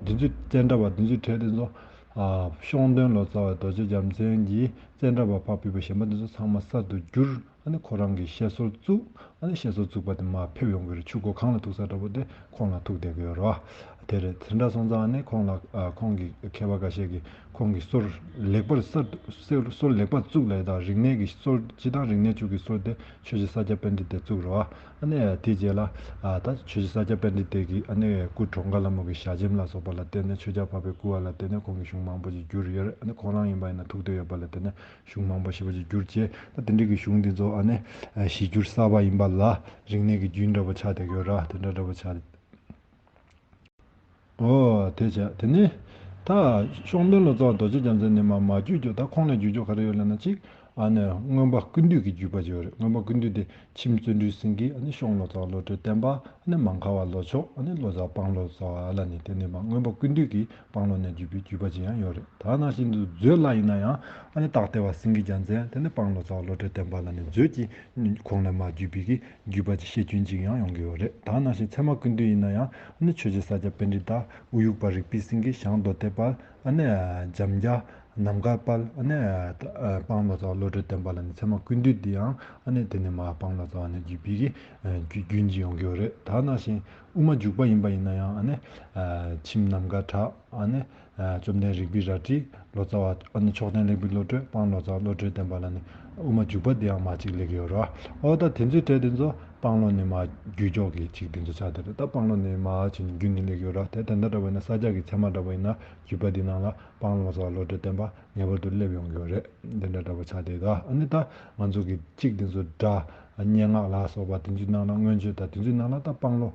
འདི་ཚོའི་ཙནྡྲ་པ་འདི་ཚོའི་གྲས་དེ་ཚོ། ཨ་ཤོང་དོན་ལོ་ཙཱ་བ་རྡོ་རྗེ་རྒྱལ་མཚན་གྱིས་ཙནྡྲ་པ་ཕར་ཕུད་པ་གཞན་པ་འདི་ཚོ་ཚང་མ་གསར་དུ་བསྒྱུར། ཨ་ནི་ཁོ་རང་གིས་བཤད་སྲོལ་བཙུགས། ཨ་ནི་བཤད་སྲོལ་བཙུགས་པ་དེ་མར་ཕེབས་ཡོང་གི་རེད། ཆུ་འགོ་གངས་ལ་ཐུག་ས་འདྲ་པོ་དེ་ཁོང་ལ་ཐུག་བསྡད་ཀྱི་ཡོད་རེད་བ། དེ་རེད། དེ་འདྲ་སོང་ཙང་ཨ་ནི་ཁོང་ལ་ཨ་ཁོང་གི་མཁས་པ་འགའ་ཤས་ཀྱིས་ཁོང་གི་སྲོལ་ལེགས་པར་གསར་དུ་སྲོལ་སྲོལ་ལེགས་པར་བཙུགས་ལབ་ཡ་དང་། རིག་གནས་ཀྱི་སྲོལ་སྤྱི་དང་རིག་གནས་བཅུ་གི་སྲོལ་དེ་ཆོས་རྗེ་ས་སྐྱ་པཎྜི་ཏས་བཙུགས་རེད་བ། ཨ་ནི་དེའི་རྗེས་ལ་ཨ་ད་ཆོས་རྗེ་ས་སྐྱ་པཎྜི་ཏས་ཀྱིས་ཨ་ནི་སྐུ་གྲོངས་ཁ་ལ་མོ་གི་ཞལ་ཆེམས་ལ་སོགས་པ་ལ་བརྟེན་ནས། ཆོས་རྒྱལ་འཕགས་པའི་སྐུ་པར་ལ་བརྟེན་ནས་ཁོང་གི་གཞུང་མང་པོ་ཞིག་བསྒྱུར་ཡོད་རེད། ཨ་ནི་ཁོང་རང་ཡིན་པ་ཡིན་ན་ཐུགས་འདོད་ཡོད་པ་ལ་བརྟེན་ནས་གཞུང་མང་པོ་ཞེ་པོ་ཅིག་བསྒྱུར་བྱས། ད་དེ་འདྲའི་གི་གཞུང་འདི་ཚོ་ཨ་ནི་ཨ་གཞི་བསྒྱུར་གསར་པ་ཡིན་པ་ལ་རིག་གནས་ཀྱི་རྒྱུན་འདྲ་པོ་ཆགས་བསྡད་ཀྱི་ཡོད་ར། དེ་འདྲ་འདྲ་པོ་ཆགས། ཨོ་དེ་བྱས། དེ་ནས་ད་ཤོང་དོན་ལོ་ཙཱ་བ་རྡོ་རྗེ་རྒྱལ་མཚན་ནས་མར་མར་བརྒྱུད་རྒྱུ། ད་ཁོང་ལ་བརྒྱུད་རྒྱུ་ག་རེ་ཡོད་ལབ་ན། གཅིག་ཨ་ནི་མངོན་པ་ཀུན་བཏུས་ཀྱི་བརྒྱུད་པ་ཅིག་ཡོད་རེད། མངོན་པ་ཀུན་བཏུས་དེ་མཆིམས་བརྩོན་འགྲུས་སེང་གེ། ཨ་ནི་ཤོང་ལོ་ཙཱ་བ་བློ་གྲོས་བརྟན་པ། ཨ་ནི་མ་འགགས་པ་ལོ་མཆོག། ཨ་ནི་ལོ་ཙཱ་བ་སྤང་ལོ་ཙཱ་བ་ལབ་ནས། དེ་ནས་མར་མངོན་པ་ཀུན་བཏུས་ཀྱི་སྤང་ལོ་ནས་བརྒྱུད་པའི་བརྒྱུད་པ་ཅིག་ཡང་ཡོད་རེད། ད་ནང་བཞིན་དུ་མཛོད་ལ་ཡིན་ན་ཡང་ཨ་ནི་སྟག་ལྡེ་བ་སེང་གེ་རྒྱལ་མཚན། དེ་ནས་སྤང་ལོ་ཙཱ་བ་བློ་གྲོས་བརྟན་པ་ལབ་ནས་མཛོད་ཀྱི་ཁོང་ནས་མར་བརྒྱུད་པའི་གི་བརྒྱུད་པ་ཅིག་བཤད་རྒྱུན་ཅིག་ཡང་ཡོང་གི་ཡོད་རེད། ད་ནང་བཞིན་ཚད་མ་ཀུན་བཏུས་ཡིན་ན་ཡང་ཨ་ནི་ཆོས་རྗེ་ས་སྐྱ་པཎྜི་ཏ། དབུ་ཡུག་པ་རིག་པའི་སེང་གེ། ཞང་རྡོ་ཏེ་དཔལ། ཨ་ནི་འཇམ་རྒྱལ། ནམ་མཁའ་དཔལ། ཨ་ནི་ཨ་སྤང་ལོ་ཙཱ་བ་བློ་གྲོས་བརྟན་པ་ལབ་ནས་ཚད་མ་ཀུན་བཏུས་འདི་ཡང་ཨ་ནི་དེ་ནས་མར་སྤང་ལོ་ཙཱ་བ་ནས་བརྒྱུད་པའི་གི་ཨ་རྒྱུ་རྒྱུན་ཅིག་ཡོང་གི་ཡོད་རེད། ད་ནང་བཞིན་དབུ་མ་འཇུག་པ་ཡིན་པ་ཡིན་ན་ཡང་ཨ་ནི་ཨ་མཆིམས་ནམ་མཁའ་གྲགས། ཨ་ནི་ཨ་བཅོམ་ལྡན་རིག་པའི་རལ་གྲི། ལོ་ཙཱ་བ་ཨ་ནི་མཆོག་ལྡན་ལེགས་པའི་བློ་གྲོས། སྤང་ལོ་ཙཱ་བ་བློ་གྲོས་བརྟན་པ་ལབ་ནས་དབུ་མ་འཇུག་པ་འདི་ཡང་མར་ཅིག་སླེབས་ཀྱི་ཡོད་རེད། འོ་ད་དེ་ཚོའི་གྲས་དེ་ཚོ་སྤང་ལོ་ནས་མར་བརྒྱུད་ཕྱོགས་ཀྱི་ཅིག་དེ་ཚོ་ཆགས་བསྡད་རེད། ད་སྤང་ལོ་ནས་མར་ཕྱིན་ནས་བརྒྱུད་ནས་སླེབས་ཀྱི་ཡོད་རེད། དེ་དེ་འདྲ་འདྲ་བོ་ཡིན་ན་ས་སྐྱ་གི་ཚད་མ་འདྲ་བོ་ཡིན་ན་བརྒྱུད་པ་འདི་ནང་ལ་སྤང་ལོ་ཙཱ་བ་བློ་གྲོས་བརྟན་པ་ངེས་པར་དུ་སླེབས་ཡོང་གི་ཡོད་རེད། འདི་འདྲ་འདྲ་བོ་ཆགས་བསྡད་ད། ཨ་ནི་ད་ང་ཚོ་གི་གཅིག་དེ་ཚོ་སྒྲ་སྙན་ངག་ལ་སོགས་པ་དེ་ཚོའི་ནང་ལ། མངོན་བརྗོད་དང་དེ་ཚོའི་ནང་ལ་ད་སྤང་ལོ་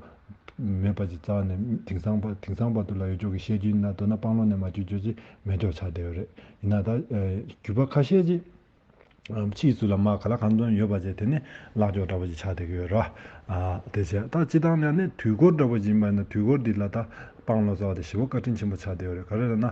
མེད་པ་ཅིག་རྩ་ནས་དེང་སང་བར་དེང་སང་བར་དུ་ལ་ཡོད་ཕྱོགས་ཀྱི་བཤད་རྒྱུན་ཡིན་ན། མདོར་ན་སྤང་ལོ་ནས་མར་བརྒྱུད་ཕྱོགས་ཅིག་མེད་ཕྱོགས་ཆགས་བསྡད་ཡོད་རེད། ཡིན་ན་ད་ཨ་བརྒྱུད་པ་ཁ་ཤས་ཅིག་ཕྱིས་སུ་ལ་མར་ག་ལ་གང་འཚམ་ཡོད་པ་བྱས། དེ་ནས་བརླག་ཕྱོགས་འདྲ་པོ་ཅིག་ཆགས་བསྡད་ཀྱི་ཡོད་རེད། ཨ་དེ་བྱས་ད་སྤྱིར་བཏང་ནས་ནི་དུས་འཁོར་འདྲ་པོ་ཅིག་ཡིན་པ་ཡིན་ན། དུས་འཁོར་འདི་ལ་ད་སྤང་ལོ་ཙཱ་བ་དེ་ཞེ་པོ་བཀའ་དྲིན་ཆེན་པོ་ཆགས་བསྡད་ཡོད་རེད། ག་རེ་ལབ་ན་ཨ་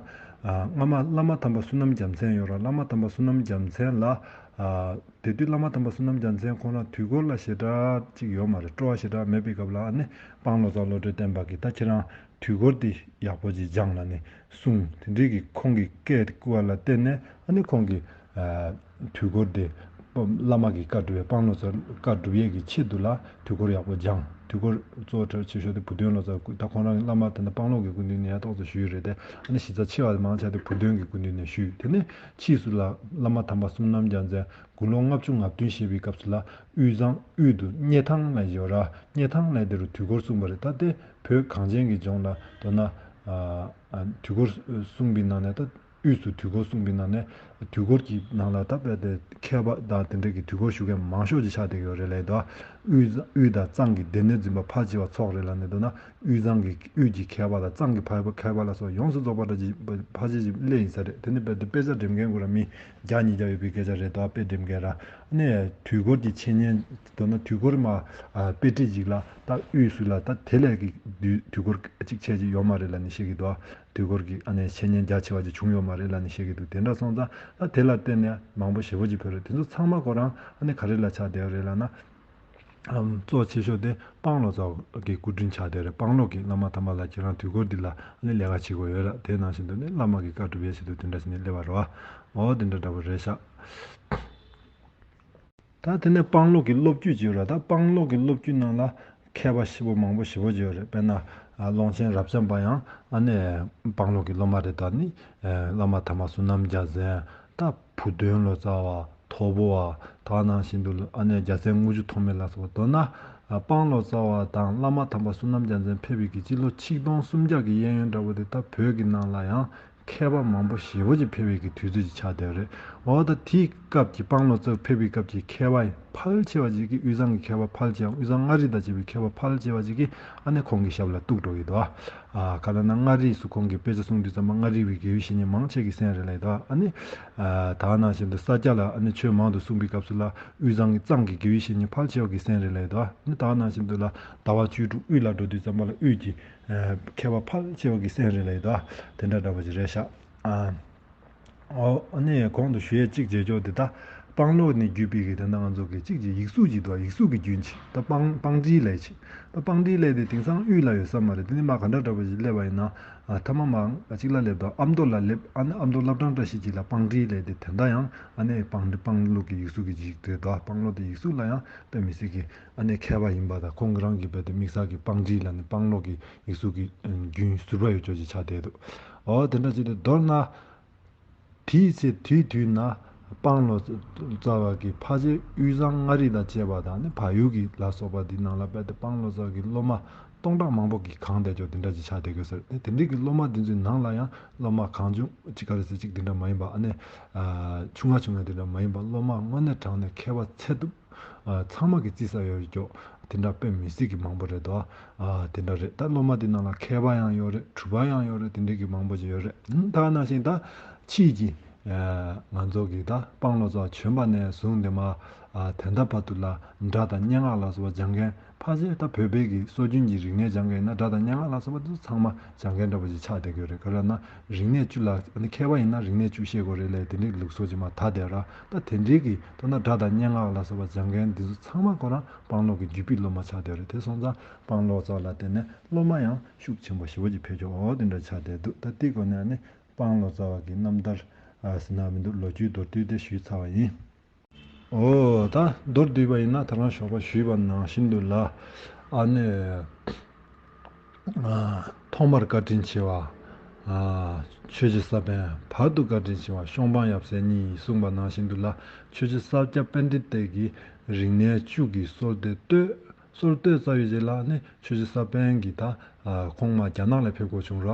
སྔ་མ་བླ་མ་དམ་པ་བསོད་ནམས་རྒྱལ་མཚན་ཡོད་རེད། བླ་མ་དམ་པ་བསོད་ནམས་རྒྱལ་མཚན་ལ་ཨ་དེ་དུས་བླ་མ་དམ་པ་བསོད་ནམས་རྒྱལ་མཚན་ཁོང་རང་དུས་འཁོར་ལ་ཞེ་དྲག་ཅིག་ཡོད་མ་རེད། སྤྲོ་བ་ཞེ་དྲག་མེད་པའི་སྐབས་ལ་ཨ་ནི་སྤང་ལོ་ཙཱ་བ་བློ་གྲོས་བརྟན་པ་གིས་ད་ཁྱེད་རང་དུས་འཁོར་འདི་ཡག་པོ་ཅིག་སྦྱངས་ལབ་ནས་གསུངས། དེ་འདྲའི་གི་ཁོང་གི་སྐད་བསྐུར་བ་ལ་བརྟེན་ནས་ཨ་ནི་ཁོང་གིས་ཨ་དུས་འཁོར་འདི་ བླ་མ་གི་བཀའ་སྒྲུབ་པའི་དཔང་ལོ་ཙཱ་བཀའ་སྒྲུབ་ཡས་ཀྱི་ཆེད་དུ་ལ་དུས་འཁོར་ཡག་པོ་སྦྱངས། དུས་འཁོར་གཙོ་བོ་གྲོས་ཆེ་ཤོས་དེ་བུ་སྟོན་ལོ་ཙཱ། ད་ཁོང་རང་གི་བླ་མ་དེ་འདྲ་དཔང་ལོ་གི་སྐུ་མདུན་ནས་ཡང་ཏོག་ཙམ་ཞུས་ཡོད་རེད་དེ། ཨ་ནི་གཞི་རྩ་ཆེ་བ་མང་ཆེ་དེ་བུ་སྟོན་གྱི་སྐུ་མདུན་ནས་ཞུས། དེ་ནས་ཕྱིས་སུ་ལ་བླ་མ་དམ་པ་བསོད་ནམས་རྒྱལ་མཚན་དགུང་ལོ་ལྔ་བཅུ་ང་བདུན་བཞེས་པའི་སྐབས་སུ་ལ་དབུས་གཙང་དབུས་དུ་སྙེ་ཐང་ལ་ཡོད་ར། སྙེ་ཐང་ལ་དེ་རུ་དུས་འཁོར་གསུངས་པ་རེད། ད་དེ་བོད་གངས་ཅན་གྱི་ལྗོངས་ལ་མདོར་ན་དུས་འཁོར་གསུངས་པའི་ནང་ནས་ད། དབུས་སུ་དུས་འཁོར་གསུངས་པའི་ནང་ནས་དུས་འཁོར་གྱི་ནང་ལ་ད་དཔེ་དེ་མཁས་པ་དང་དེ་འདྲ་གི་དུས་འཁོར་ཞུ་མཁན་མང་ཤོས་ཅིག་ཆགས་བསྡད་ཀྱི་ཡོད་རེད་ལབ་ཡོད་དོ། དབུས་དབུས་དང་གཙང་གི་སྡེ་སྣོད་འཛིན་པ་ཕལ་ཆེ་བ་ཚོགས་རེད་ལབ་ནས་འདུག་ན། དབུས་གཙང་གི་དབུས་ཀྱི་མཁས་པ་དང་གཙང་གི་ཕལ་པ་མཁས་པ་ལ་སོགས་ཡོངས་སུ་རྫོགས་པ་འདྲ་ཅིག་ཕལ་ཆེར་ཅིག་སླེབས་ཡིན་ས་རེད། དེ་ནི་དཔེ་དེ་དཔེ་ཆ་འགྲེམས་མཁན་ཁོ་རང་མི་བརྒྱ་ཉིས་བརྒྱ་ཡོད་པའི་སྐད་ཆ་རེད་དོ། དཔེ་འགྲེམས་མཁན་ར། ཨ་ནི་དུས་འཁོར་གྱི་འཆད་ཉན་འདུག་ན་དུས་འཁོར་མ་དཔེ་ཁྲིད་ཅིག་ལ་ད་དབུས་སུ་ལ་ད་དེ་ལས་ཀྱི་དུས་དུས་འཁོར་གཅིག་ཆད་ཅིག་ཡོད་མ་རེད་ལབ་ནས་བཤད་ཀྱི་འདུག་དུས་འཁོར་གྱི་ཨ་ནི་འཆད་ཉན་རྒྱ་ཆེ་བ་ཅིག་བྱུང་ཡོད་མ་རེད་ལབ་ནས་བཤད་ཀྱི་འདུག་དེ་འདྲ་སོང་ཙང་ཨ་དེ་ལ་བརྟེན་ནས་མང་པོ་ཞེ་པོ་ཅིག་བོད་རེད། དེ་ཚོ་ཚང་མ་ཁོ་རང་ཨ་ནི་ག་རེ་ལ་ཆགས་བསྡད་ཡོད་རེད་ལབ་ན། ཨམ་གཙོ་ཆེ་ཤོས་དེ་སྤང་ལོ་ཙཱ་བ་གི་སྐུ་དྲིན་ཆགས་བསྡད་རེད། སྤང་ལོ་གི་བླ་མ་དམ་པ་ལ་ཁྱེད་རང་དུས་འཁོར་འདི་ལ་ཨ་ནི་ལས་ཀ་བྱེད་དགོས་ཡོད་ལ། དེ་ནང་བཞིན་དུ་ནི་བླ་མ་གི་བཀའ་སྒྲུབ་ཡས་ཆེད་དུ་དེ་འདྲ་ཞིག་ནི་སླེབས་པ་རེད་བ། འོ་དེ་འདྲ་འདྲ་པོ་རེད་ཤག་ད་དེ་ནས་སྤང་ལོ་གི་སློབ་བརྒྱུད་ཅིག་ཡོད་ར། ད་སྤང་ལོ་གི་སློབ་བརྒྱུད་ནང་ལ་མཁས་པ་ཞེ་པོ་མང་པོ་ཞེ་པོ་ཅིག་ཡོད་རེད། དཔེར་ན་ཨ་ཀློང་ཆེན་རབ་འབྱམས་པ་ཡང་ཨ་ནི་སྤང་ལོ་གི་སློབ་མ་རེད། ད་ནི་ཨ་བླ་མ་དམ་པ་བསོད་ནམས་རྒྱལ་མཚན། ད་བུ་སྟོན་ལོ་ཙཱ་བ། དོལ་པོ་བ། ད་ནང་བཞིན་དུ་ཨ་ནི་རྒྱལ་མཚན་དངུལ་ཆུ་ཐོགས་མེད་ལ་སོགས་པ། མདོར་ན་ཨ་སྤང་ལོ་ཙཱ་བ་དང་བླ་མ་དམ་པ་བསོད་ནམས་རྒྱལ་མཚན་ཕེབས་པའི་གི་སྤྱི་ལོ་ཆིག་སྟོང་སུམ་བརྒྱ་གི་གཡས་གཡོན་འདྲ་པོ་དེ་ད་བོད་ཀྱི་ནང་ལ་ཡང་མཁས་པ་མང་པོ་ཞེ་པོ་ཅིག་ཕེབས་པའི་གི་དུས་ཚོད་ཅིག་ཆགས་བསྡད་རེད། འོ་ད་དེའི་སྐབས་ཀྱི་སྤང་ལོ་ཙཱ་ཕེབས་པའི་སྐབས་ཀྱི་མཁས་པ་ཕལ་ཆེ་བ་ཅིག་གིས་དབུས་གཙང་གི་མཁས་པ་ཕལ་ཆེ་བ། དབུས་གཙང་མངའ་རིས་དང་བཅས་པའི་མཁས་པ་ཕལ་ཆེ་བ་ཅིག་གིས་ཨ་ནི་ཁོང་གི་ཞབས་ལ་གཏུགས་འགྲོ་གི་འདུག་ཨ་ག་ལ་ན་མངའ་རིས་སུ་ཁོང་གིས་དཔེ་ཆ་གསུང་དུས་ཙམ་པ་མངའ་རིས་པའི་དགེ་བའི་བཤེས་གཉེན་མང་ཆེ་གི་གསན་རེད་ལབ་འདུག་ཨ་ནི་ཨ་ད་ནང་བཞིན་དུ་ས་སྐྱ་ལ་ཨ་ནི་ཆོས་མང་དུ་གསུངས་པའི་སྐབས་སུ་ལ་དབུས་གཙང་གི་གཙང་གི་དགེ་བའི་བཤེས་གཉེན་ཕལ་ཆེ་བ་གིས་གསན་རེད་ལབ་འདུག་ཨ་ནི་ད་ནང་བཞིན་དུ་ལ་ཟླ་བ་བཅུ་དྲུག་དབུས་ལ་འགྲོ་དུས་ཙམ་པ་ལ་དབུས་ཀྱི་མཁས་པ་ཕལ་ཆེ་བ་གིས་གསན་རེད་ལབ་འདུག་དེ་འདྲ་འདྲ་པོ་ཅིག་རེད་ཤག་ཨ། ཨོ། ཨ་ནི་གོང་དུ་ཞུ་ཡས་གཅིག་བྱེད་ཆོག་དེ་ད་སྤང་ལོ་ནས་བརྒྱུད་པའི་གི་དེ་ན་ང་ཚོ་གི་གཅིག་གི་ཡིག་གཟུགས་ཅིག་འདུག་ཡིག་གཟུགས་ཀྱི་རྒྱུན་ཅིག་ད་སྤང་སྤང་ཊཱིཀ་ལབ་ཅིག་ད་སྤང་ཊཱིཀ་ལབ་དེ་དེང་སང་དབུས་ལ་ཡོད་ས་མ་རེད། དེ་ནི་མ་ག་འདྲ་འདྲ་པོ་ཞིག་སླེབས་པ་ཡིན་ན་ཨ་ཐ་མ་མ་གཅིག་ལ་སླེབས་དང་ཨ་མདོ་ལ་སླེབས། ཨ་ནི་ཨ་མདོ་བླ་བྲང་བཀྲ་ཤིས་འཁྱིལ་ལ་སྤང་ཊཱིཀ་ལབ་དེ་དེ་འདྲ་ཡང་ཨ་ནི་སྤང་སྤང་ལོ་གི་ཡིག་གཟུགས་ཀྱི་ཅིག་རེད་དོ། སྤང་ལོ་དེ་ཡིག་གཟུགས་ལ་ཡང་དཔེ་མི་སྲིད་ཀྱི་ཨ་ནི་མཁས་པ་ཡིན་པ་དང་ཁོང་གི་རང་གི་དཔེ་དེ་དམིགས་བསལ་གྱི་སྤང་ཊཱིཀ་ལབ་ནི་སྤང་ལོ་གི་ཡིག་གཟུགས་ཀྱི་རྒྱུན་ཟུར་པ་ཡོད་ཅོག་ཅིག་ཆགས་བསྡད་འདུག་ཨོ་དེ་འདྲ་ཅིག་དེ་མདོར་ན། དེའི་ཚེ་དེའི་དུས་ན་སྤང་ལོ་ཙཱ་བ་གིས་ཕལ་ཆེར་དབུས་གཙང་མངའ་རིས་དང་བཅས་པ་དང་ནི་བལ་ཡུལ་གྱི་ལ་སོགས་པ་འདི་ནང་ལ་དཔེ་དེ་སྤང་ལོ་ཙཱ་བ་གི་སློབ་མ་སྟོང་ཕྲག་མང་པོ་གིས་གང་བསྡད་ཆོག་དེ་འདྲ་ཅིག་ཆགས་བསྡད་དགོས་ཟེར། དེ་དེ་འདྲའི་གི་སློབ་མ་དེ་ཚོའི་ནང་ལ་ཡང་སློབ་མ་གང་བྱུང་ཅིག་ག་རེ་ཟེར་ཅིག་དེ་འདྲ་མ་ཡིན་པ་ཨ་ནི་ཆུང་ང་ཆུང་ང་དེ་འདྲ་མ་ཡིན་པ་སློབ་མ་དངོས་གནས་དྲང་གནས་མཁས་པ་ཚད་ཐུབ། ཨ་ཚང་མ་གི་རྩིས་ས་ཡོད་ཀྱོག་དེ་འདྲ་དཔེ་མི་སྲིད་ཀྱི་མང་པོ་རེད་དོ། ཨ་དེ་འདྲ་རེད། ད་སློབ་མ་དེ་ནང་ལ་མཁས་པ་ཡང་ཡོད་རེད། གྲུབ་པ་ཡང་ཡོད་རེད། དེ་འདྲའི་གི་མང་པོ་ཅིག་ཡོད་རེད། ད་ནང་བཞིན་ད་ཕྱིས་ཀྱི་ཨ་ང་ཚོ་གི་ད་སྤང་ལོ་ཙཱ་བ་བྱོན་པ་ནས་བཟུང་སྟེ་མ་ཨ་དེ་འདྲ་བར་དུ་ལ་སྒྲ་དང་སྙན་ངག་ལ་སོགས་པ་སྦྱང་མཁན་ཕལ་ཆེར་ད་བོད་པའི་གི་སྲོལ་རྒྱུན་གྱི་རིག་གནས་སྦྱང་མཁན་ཡིན་ན་སྒྲ་དང་སྙན་ངག་ལ་སོགས་པ་དེ་ཚོ་ཚང་མ་སྦྱང་མཁན་འདྲ་པོ་ཅིག་ཆགས་བསྡད་ཀྱི་ཡོད་རེད། ག་རེ་ལབ་ན། རིག་གནས་བཅུ་ལ་ཨ་ནི་མཁས་པ་ཡིན་ན་རིག་གནས་བཅུ་ཤེས་དགོས་རེད་ལབ་དེ་འདྲའི་ལུགས་སྲོལ་ཅིག་མ་ད་དེ་ར། ད་དེ་འདྲའི་གི་མདོར་ན་སྒྲ་དང་སྙན་ངག་ལ་སོགས་པ་སྦྱང་མཁན་འདི་ཚོ་ཚང་མ་ཁོ་རང་སྤང་ལོ་གི་བརྒྱུད་པའི་སློབ་མ་ཆགས་བསྡད་རེད། དེ་སོང་ཙང་སྤང་ལོ་ཙཱ་བ་ལ་བརྟེན་ནས་སློབ་མ་ཡང་ཤུགས་ཆེན་པོ་ཞེ་པོ་ཅིག་ཕེབས་ཆོག་འོ་དེ་འདྲ་ཆགས་བསྡད་འདུག་ད་དེའི་སྒོ་ནས་ཨ་ནི་སྤང་ལོ་ཙཱ་བ་གི་རྣམ་ཐར་ཨ་ཟེར་ན་མི་འདུག་ལོ་རྒྱུས་མདོར་བསྡུས་དེ་ཞུས་ཚར་བ་ཡིན། འོ་ད་མདོར་བསྡུས་པ་ཡིན་ན་ད་རང་ཞོགས་པ་ཞུས་པ་ནང་བཞིན་དུ་ལ་ཨ་ནི། ཨ་ཐོག་མར་བཀའ་དྲིན་ཆེ་བ། ཨ་ཆོས་རྗེ་ས་པཎ། བར་དུ་བཀའ་དྲིན་ཆེ་བ་ཤོང་སྤང་ཡབ་སྲས་གཉིས་གསུངས་པ་ནང་བཞིན་དུ་ལ་ཆོས་རྗེ་ས་སྐྱ་པཎྜི་ཏ་གིས་རིག་གནས་བཅུ་གི་སྲོལ་དེ་བཏོད། སྲོལ་བཏོད་ཚར་བའི་རྗེས་ལ་ནི་ཆོས་རྗེ་ས་པཎ་གྱིས་ད་ཨ་ཁོང་མ་རྒྱ་ནག་ལ་ཕེབས་དགོས་བྱུང་ར།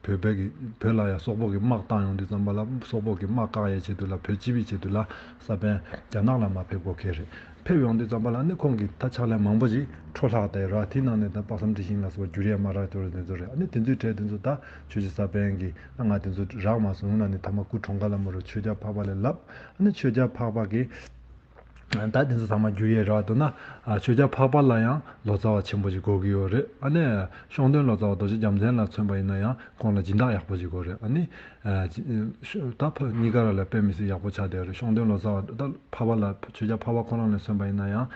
བོད་པའི་གི་བོད་ལ་ཡང་སོག་པོ་གི་དམག་བཏང་ཡོང་དུས་ཙམ་པ་ལ་སོག་པོ་གི་དམག་བཀག་ཡའི་ཆེད་དུ་ལ་བོད་སྤྱི་པའི་ཆེད་དུ་ལ་ས་པཎ་རྒྱ་ནག་ལ་མ་ཕེབས་དགོས་ཁེལ་རེད། ཕེབས་ཡོང་དུས་ཙམ་པ་ལ་ནི་ཁོང་གིས་ད་ཕྱག་ལས་མང་པོ་ཞིག་འཕྲོ་བརླག་བསྡད་ར། དེའི་ནང་ནས་ད་དཔག་བསམ་འཁྲི་ཤིང་ལ་སོགས་པ་བསྒྱུར་ཡས་མ་རག་ཅོག་རེ་དེ་ཚོ་རེད། ཨ་ནི་དེ་ཚོའི་གྲས་དེ་ཚོ་ད་ཆོས་རྗེ་ས་པཎ་གྱིས་ང་དེ་ཚོ་རག་མ་སོང་ལ་ནི་ཐ་མ་སྐུ་གྲོངས་ཁ་ལ་མོ་རུ་ཆོས་རྒྱལ་འཕགས་པ་ལ་ལབ། ཨ་ནི་ཆོས་རྒྱལ་འཕགས་པ་གིས་ད་དེ་ཚོ་ཚང་མ་བསྒྱུར་ཡས་རག་འདུག་ན་ཨ་ཆོས་རྒྱལ་འཕགས་པ་ལ་ཡང་ལོ་ཙཱ་བ་ཆེན་པོ་ཞིག་དགོས་ཀྱི་ཡོད་རེད། ཨ་ནི་ཤོང་སྟོན་ལོ་ཙཱ་བ་རྡོ་རྗེ་རྒྱལ་མཚན་ལ་མཚོན་པ་ཡིན་ན་ཡང་ཁོང་ལ་སྦྱིན་བདག་ཡག་པོ་ཞིག་དགོས་རེད། ཨ་ནི་ཨ་ད་ཕ་གཉིས་ཀ་ར་ལ་དཔེ་མི་སྲིད་ཡག་པོ་ཆགས་བསྡད་ཡོད་རེད། ཤོང་སྟོན་ལོ་ཙཱ་བ་ད་འཕགས་པ་ལ་ཆོས་རྒྱལ་འཕགས་པ་ཁོ་རང་ལ་མཚོན་པ་ཡིན་ན་ཡང་།